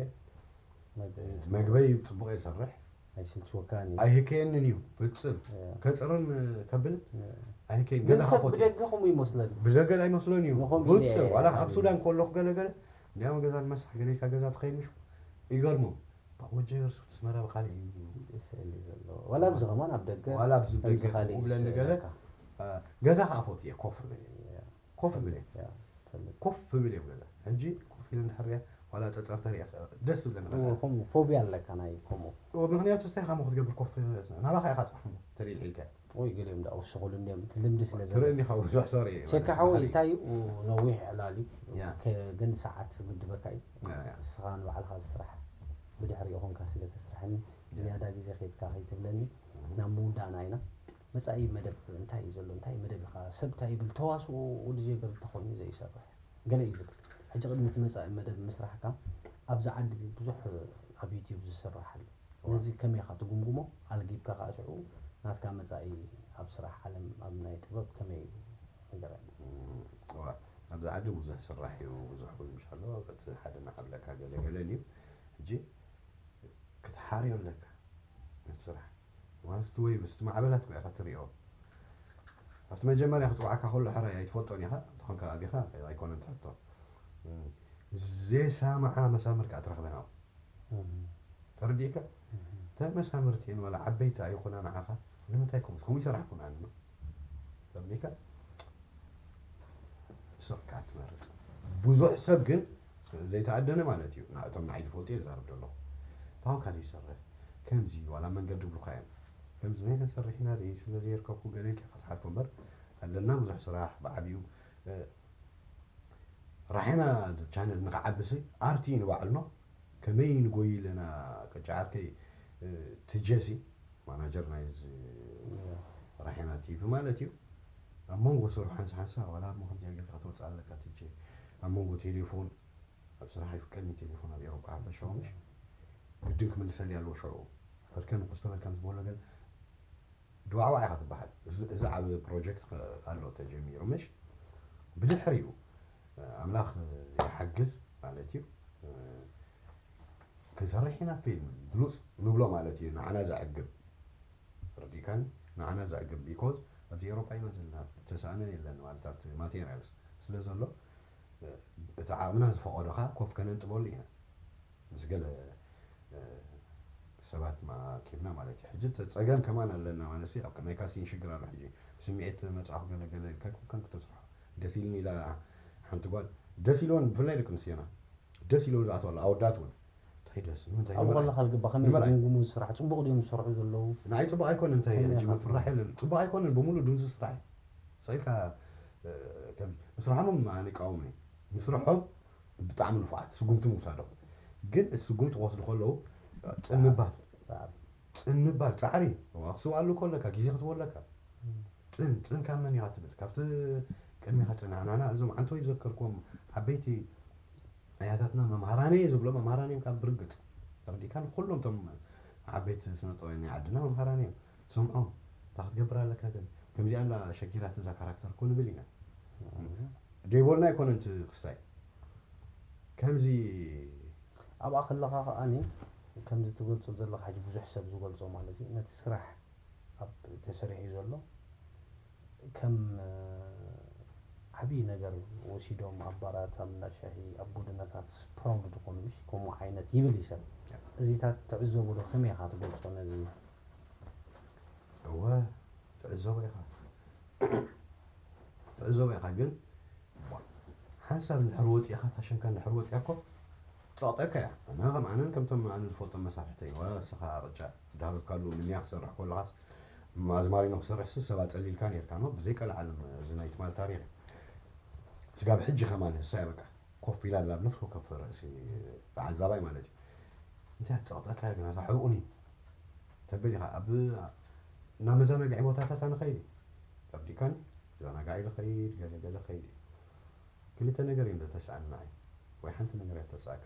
መግበይ ፅቡቕ እየ ዝሰርሕ ኣይስልችወካን እዩ። ኣይህከየንን እዩ ፍጽም እ፣ ከጽርን ከብል እ። ኣይህከየን ግን ገዛ ሰብ ከፎት ብደገ ከምኡ ይመስለኒ። ብደገ ኣይመስሎን እዩ ንኸምኡ ኢለ ፍጽም እየ ዋላ ሓቢቢ። ኣብ ሱዳን ከለኹ ገለገለ እንዲያም ገዛ ንመሳሕ ገለ ኢልካ ገዛ ትኸይድ ምሽ ይገርሞም ወጀ የርሱ ትስመራ ብካልእ እዩ ስእሊ ዘለዎ ዋላ ኣብዚ ከማን ኣብ ደገ ዋላ ኣብዚ ከምዚ ደገ ካልእ ብለኒ ገለ ይስእለካ። እ፣ ገዛ ከዓ ፎት እየ ኮፍ ብል እየ ኮፍ ብል እየ ያ፣ ፈልጥ። ኮፍ ብል እዮም ገዛ ሕጂ ኮፍ ኢለ እንድሕር እያ ዋላ ፀፀር ተሪያ ደስ ዝብለኒ እዎ፣ ከምኡ ፎብያ ኣለካ ናይ ከምኡ። ምክንያቱ ስታይ ካሞ ክትገብር ኮፍ ናባካ ኢካ ፅባሕ ተሪል ሒልካ ወይ ገሊኦም ዳ ወስኹሉ እንዲኦም እቲ ልምዲ ስለ ዘሎ። ትርኢ እንዲካ ብዙሕ ሶሪ ቸካ ሓወይ እንታይ እዩ ነዊሕ ዕላል እዩ። ያ። ከ-፣ ግን ሰዓት ምድበካ እዩ። ንስኻ ንባዕልኻ ዝስራሕ ብድሕሪኡ ኮንካ ስለ ተስርሐኒ ዝያዳ ግዜ ከይድካ ከይትብለኒ ናብ ምውዳእና ኢና። መጻኢ መደብ እንታይ እዩ ዘሎ? እንታይ መደብ ኢኻ? ሰብ እንታይ ይብል? ተዋስኦ ወዲ ጀገር እንተኾይኑ ዘይሰርሕ ገለ እዩ ዝብል። ሕጂ ቅድሚ እቲ መጻኢ መደብ ምስራሕካ ኣብዚ ዓዲ እዚ ብዙሕ ኣብ ዩቲዩብ ዝስራሕ ኣሎ። ነዚ ከመይ ኢኻ ትጉምጉሞ? ኣልጊብካ ከዓ ሽዑ ናትካ መጻኢ ኣብ ስራሕ ዓለም ኣብ ናይ ጥበብ ከመይ እዩ ንገረኒ። እዋ ኣብዚ ዓዲ ብዙሕ ስራሕ እዩ ብዙሕ እውን ምሽ ኣሎ እቲ ሓደ ናዓብለካ ገለገለን እዩ ሕጂ ክትሓርዮ ኣለካ ነቲ ስራሕ ዋንስቲ ወይ ምስቲ ማዕበላት እኮ ኢኻ ትሪኦ ኣብቲ መጀመርያ ክፅዋዕካ ከሎ ሕራይ ኣይትፈልጦን ኢኻ እንተኾንካ ኣቢኻ ኣይኮነን ትሕቶ ዜሳምዓ መሳምር ከዓ ትረኽበን ኣብኡ ተረዲእካ እተን መሳምርቲ እየን ዋላ ዓበይቲ ኣይኾና ንዓኻ ንምንታይ ከምኡ ከምኡ ይሰራሕኩም ኣንማ ተረዲእካ ንስኻ ትመርፅ ብዙሕ ሰብ ግን ዘይተኣደነ ማለት እዩ ንእቶም ንዓይ ዝፈልጡ እየ ዝዛረብ ዘለኹ ታውን ካልእ ይሰርሕ ከምዚ ዋላ መንገዲ ብሉካ እዮም ከምዚ ናይ ክንሰርሕ ኢና ስለ ዘይርከብኩ ገለ ኢልካ ክትሓልፎ እምበር ኣለና ብዙሕ ስራሕ ብዓብዩ ራሒና ቻነል ንክዓብሲ ኣርቲ ንባዕልና ከመይ ንጎይ ኣለና ቅጫ ዓርከይ ትጀሲ ማናጀር ናይ ራሒና ቲቪ ማለት እዩ ኣብ መንጎ ስርሑ ሓንሳ ሓንሳ ዋላ እሞ ከምዚኣ ጌርካ ክትወፅእ ኣለካ ትጀ ኣብ መንጎ ቴሌፎን ኣብ ስራሕ ኣይፍቀድኒ ቴሌፎን ኣብ ኤሮፓ ሓፈሻዊ ምሽ ግድን ክምልሰልይ ኣለዎ ሽዑ ሕድከ ንኩስተመር ከም ዝበሎ ግን ድዋዕዋዕ ኢኻ ትበሃል እዚ ዓብ ፕሮጀክት ኣሎ ተጀሚሩ ምሽ ብድሕሪኡ ኣምላኽ ይሓግዝ ማለት እዩ ክንሰርሕ ኢና ፊልም ብሉፅ ንብሎ ማለት እዩ ንዓና ዘዕግብ ረዲካኒ ንዓና ዘዕግብ ቢኮዝ ኣብዚ ኤሮፓ ኢና ዘለና ተሰኣነን የለን ማለት ኣብቲ ማቴሪያልስ ስለ ዘሎ እቲ ዓቕምና ዝፈቐዶ ከዓ ኮፍ ከነንጥበሉ ኢና ምስ ገለ ሰባት ማኪብና ማለት እዩ ሕጂ ጸገም ከማን ኣለና ማለት እዩ ኣብ ናይ ካስቲን ሽግር ኣሎ ሕጂ ስምዒት መጽኣኹ ገለ ገለ ኢልካ ከም ክትስርሖ ደስ ኢልኒ ኢላ ሓንቲ ጓል ደስ ኢልወን ብፍላይ ደቂ ኣንስትዮና ደስ ኢልወን ዝኣትዋ ኣሎ ኣወዳት እውን እንታይ ደስ ንምንታይ ኣብኡ ከለካ ልግባ ከመይ ንምርኣይ። ዝጉምጉሙ ዝስራሕ ጽቡቕ ድዮም ዝሰርሑ ዘለዉ ንዓይ ጽቡቕ ኣይኮነ እንታይ ከመይ ሕጂ ኢኻ ምፍራሕ የለን ጽቡቕ ኣይኮነን ብምሉእ ድምዚ ስራሕ እዩ ሰኢልካ ከም ምስርሖም ኣነ ይቃወም እዩ ምስርሖም ብጣዕሚ ንፉዓት ስጉምቲ ምውሳዶም ግን እቲ ስጉምቲ ክወስዱ ከለዉ ጽን ምባል ጻዕሪ ጽን ምባል ጻዕሪ ክስውኣሉ ከለካ ግዜ ክትህቦ ኣለካ ጽን ጽን ካብ መን ኢኻ ትብል ካብቲ ቅድሚኻ ጽን ኣናና እዞም ዓንተወይ ዝዘከርክዎም ዓበይቲ ኣያታትና መምሃራነ ዝብሎ መምሃራነ ካብ ብርግጽ ተረዲእካ ንኩሎም ቶም ዓበይቲ ስነጥበበኛ ዓድና መምሃራነ እዮም ስምዖም እንታይ ክትገብር ኣለካ ግን ከምዚኣ እንዳ ሸጊራት እዛ ካራክተር እኮ ንብል ኢና ደይቦልና ኣይኮነን እቲ ክስታይ ከምዚ ኣብኣ ከለኻ ከኣኒ ከምዚ ትገልጾ ዘለኻ ሕጂ ብዙሕ ሰብ ዝገልጾ ማለት እዩ ነቲ ስራሕ ኣብ ተሰሪሑ ዘሎ ከም ዓብዪ ነገር ወሲዶም ኣብ ባራት ኣብ እንዳ ሻሂ ኣብ ጎደናታት ፕራውድ ዝኾኑ ምሽ ከምኡ ዓይነት ይብል እዩ ሰብ እዚታት ትዕዘቡ ዶ ከመይ ኢኻ ትገልጾ ነዚ እወ ትዕዘቦ ኢኻ ትዕዘቦ ኢኻ ግን ሓንሳብ እንድሕር ወፂእኻ ታሸንካ እንድሕር ወፂኣ እኮ ትፀቕጠካ እያ ኣነ ከም ኣነን ከምቶም ኣነ ዝፈልጦም መሳርሕተይ ዋላ እስኻ ቅጫ እንዳሃበብካሉ ምንያ ክሰርሕ ከለኻስ ኣዝማሪኖ ክሰርሕ ስ ሰብ ኣፀሊልካ ነርካ ኖ ብዘይቀልዓለም እዚ ናይ ትማል ታሪኽ እዩ ስጋብ ሕጂ ከማን እሳ እያ በቃ ኮፍ ኢላ ኣላ ኣብ ነፍሲ ወከፍ ርእሲ ተዓዛባይ ማለት እዩ እንታይ ትፀቕጠካ እያ ግን ኣታ ሕቡእኒ ተብል ኢኻ ኣብ ናብ መዘናግዒ ቦታታት ኣነ ኸይድ እዩ ተርዲካኒ ዘናጋዒ ኸይድ ገለ ገለ ኸይድ እዩ ክልተ ነገር እዩ ተስኣን ንዓይ ወይ ሓንቲ ነገር እያ ተስኣካ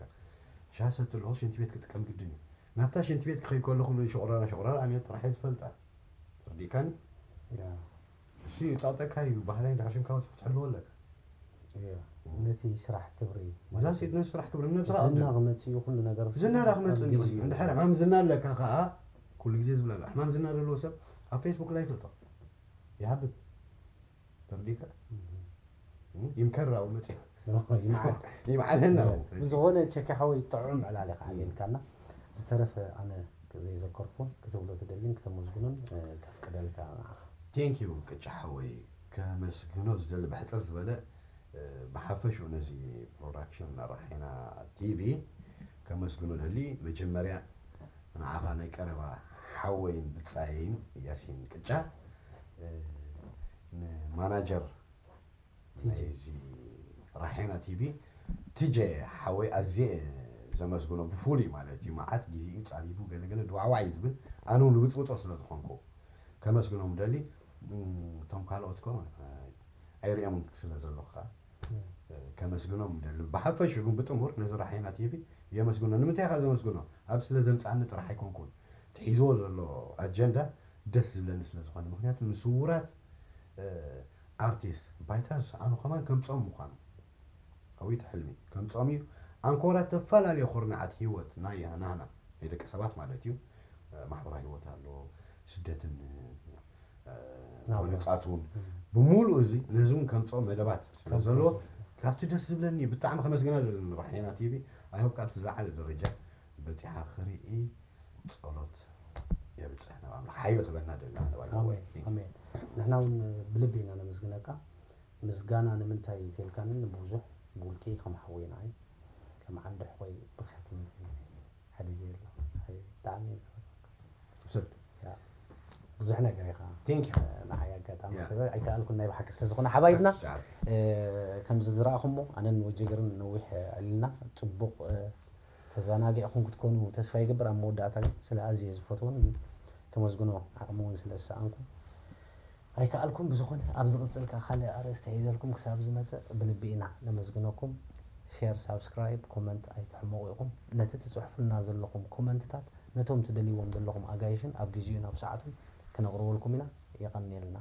ሻሂ ሰቲ ኣለኹ ሽንቲ ቤት ክጥቀም ግድን እዩ ናብታ ሽንቲ ቤት ክኸይድ ከለኹ ሸቑራራ ሸቑራራ ኣነ ጥራሕ እየ ዝፈልጣ ተርዲካኒ እሱ ይጻውጠካ እዩ ባህላይ እንድሕር ሽምካ ወፂ ክትሕልዎ ኣለካ ነቲ ስራሕ ክብሪ እዛ ሴት ነቲ ስራሕ ክብሪ ነብስኻ ዝና ክመፅእ እዩ ኩሉ ነገር ዝና ዳ ክመፅእ እንዲኹ እንድሕር ሕማም ዝና ኣለካ ከዓ ኩሉ ግዜ ዝብላ ኣሎ። ሕማም ዝና ዘለዎ ሰብ ኣብ ፌስቡክ ላይፍ እቶ ይሃብብ። ተርዲካ ይምከር ኣብኡ መፅእ ይምዓል ይምዓለና። ብዝኾነ ቸኪ ሓወይ ጥዑም ዕላል ኢኻ ኣልዒልካና። ዝተረፈ ኣነ ዘይዘከርኩን ክትብሎ ትደልን ክተመስግኖን ከፍቅደልካ ንዓኻ። ቴንኪዩ ቅጫ ሓወይ፣ ከመስግኖ ዝደሊ ብሕፅር ዝበለ ብሓፈሽኡ ነዚ ፕሮዳክሽን ራሒና ቲቪ ከመስግኖ ደሊ። መጀመርያ ንዓኻ ናይ ቀረባ ሓወይን ብፃየይን ያሲን ቅጫ፣ ንማናጀር ናይዚ ራሒና ቲቪ ቲጀ ሓወይ ኣዝየ ዘመስግኖ ብፍሉይ ማለት እዩ። መዓት ግዜኡ ፃቢቡ ገለገለ ድዋዕዋዕ እዩ ዝብል፣ ኣነ እውን ልብፅብፆ ስለ ዝኾንኩ ከመስግኖም ደሊ። እቶም ካልኦት ኮ ኣይሪኦም ስለ ዘለኹ ከዓ ከመስግኖም ደሊ። ብሓፈሽ ግን ብጥሙር ነዚ ራሒና ቲቪ የመስግኖ። ንምንታይ ከዓ ዘመስግኖ? ኣብ ስለ ዘምፃኒ ጥራሕ ኣይኮንኩን፣ ትሒዝዎ ዘሎ ኣጀንዳ ደስ ዝብለኒ ስለ ዝኾነ። ምክንያቱ ንስውራት ኣርቲስት ባይታ ዝሰኣኑ ከማን ከምፅኦም ምዃኑ ከዊት ሕልሚ ከምፅኦም እዩ። ኣንኮራት ተፈላለዩ ኩርናዓት ህይወት ናይ ናህና ናይ ደቂ ሰባት ማለት እዩ። ማሕበራዊ ህይወት ኣሎ፣ ስደትን ቆነፃቱን ብምሉእ እዚ ነዚ እውን ከምፅኦ መደባት ስለ ዘለዎ ካብቲ ደስ ዝብለኒ ብጣዕሚ ከመስግና ዘለኒ ራሒና ቲቪ ኣይሆፕ ካብቲ ዝለዓለ ደረጃ በፂሓ ክርኢ ጸሎት የብጽሕ ናብ ኣምላኽ ሓይሊ ክበና ደልና ነባል ኣሜን ኣሜን። ንሕና እውን ብልቢ ኢና ነመስግነካ። ምስጋና ንምንታይ ተልካኒ ንብዙሕ ብውልቂ ከም ሓወይ ንዓይ ከም ዓንዲ ሕቆይ ብክሕቲ መፅኒ ሓደ ጀሎ ብጣዕሚ እየ ዘፈቅረካ። ውሰድ ያ፣ ብዙሕ ነገር ኢኻ ቴንክ ዩ ንዓይ ኣጋጣሚ ክበ ኣይከኣልኩን ናይ ብሓቂ ስለ ዝኾነ ሓባይብና ከምዚ ዝረኣኹሞ ኣነን ወጀገርን ነዊሕ ዕልና ፅቡቕ ተዘናጊዕኹም ክትኮኑ ተስፋ ይገብር። ኣብ መወዳእታ ግን ስለ ኣዝየ ዝፈትዎን ግን ከመስግኖ ዓቕሚ እውን ስለ ዝሰኣንኩ ኣይከኣልኩም። ብዝኾነ ኣብ ዝቕፅል ከዓ ካልእ ኣርእስቲ ሒዘልኩም ክሳብ ዝመፅእ ብልቢ ኢና ነመስግነኩም። ሼር፣ ሳብስክራይብ፣ ኮመንት ኣይትሕመቑ ኢኹም። ነቲ ትፅሕፉልና ዘለኹም ኮመንትታት ነቶም ትደልይዎም ዘለኹም ኣጋይሽን ኣብ ግዜኡን ኣብ ሰዓቱን ክነቕርበልኩም ኢና። የቐንየልና።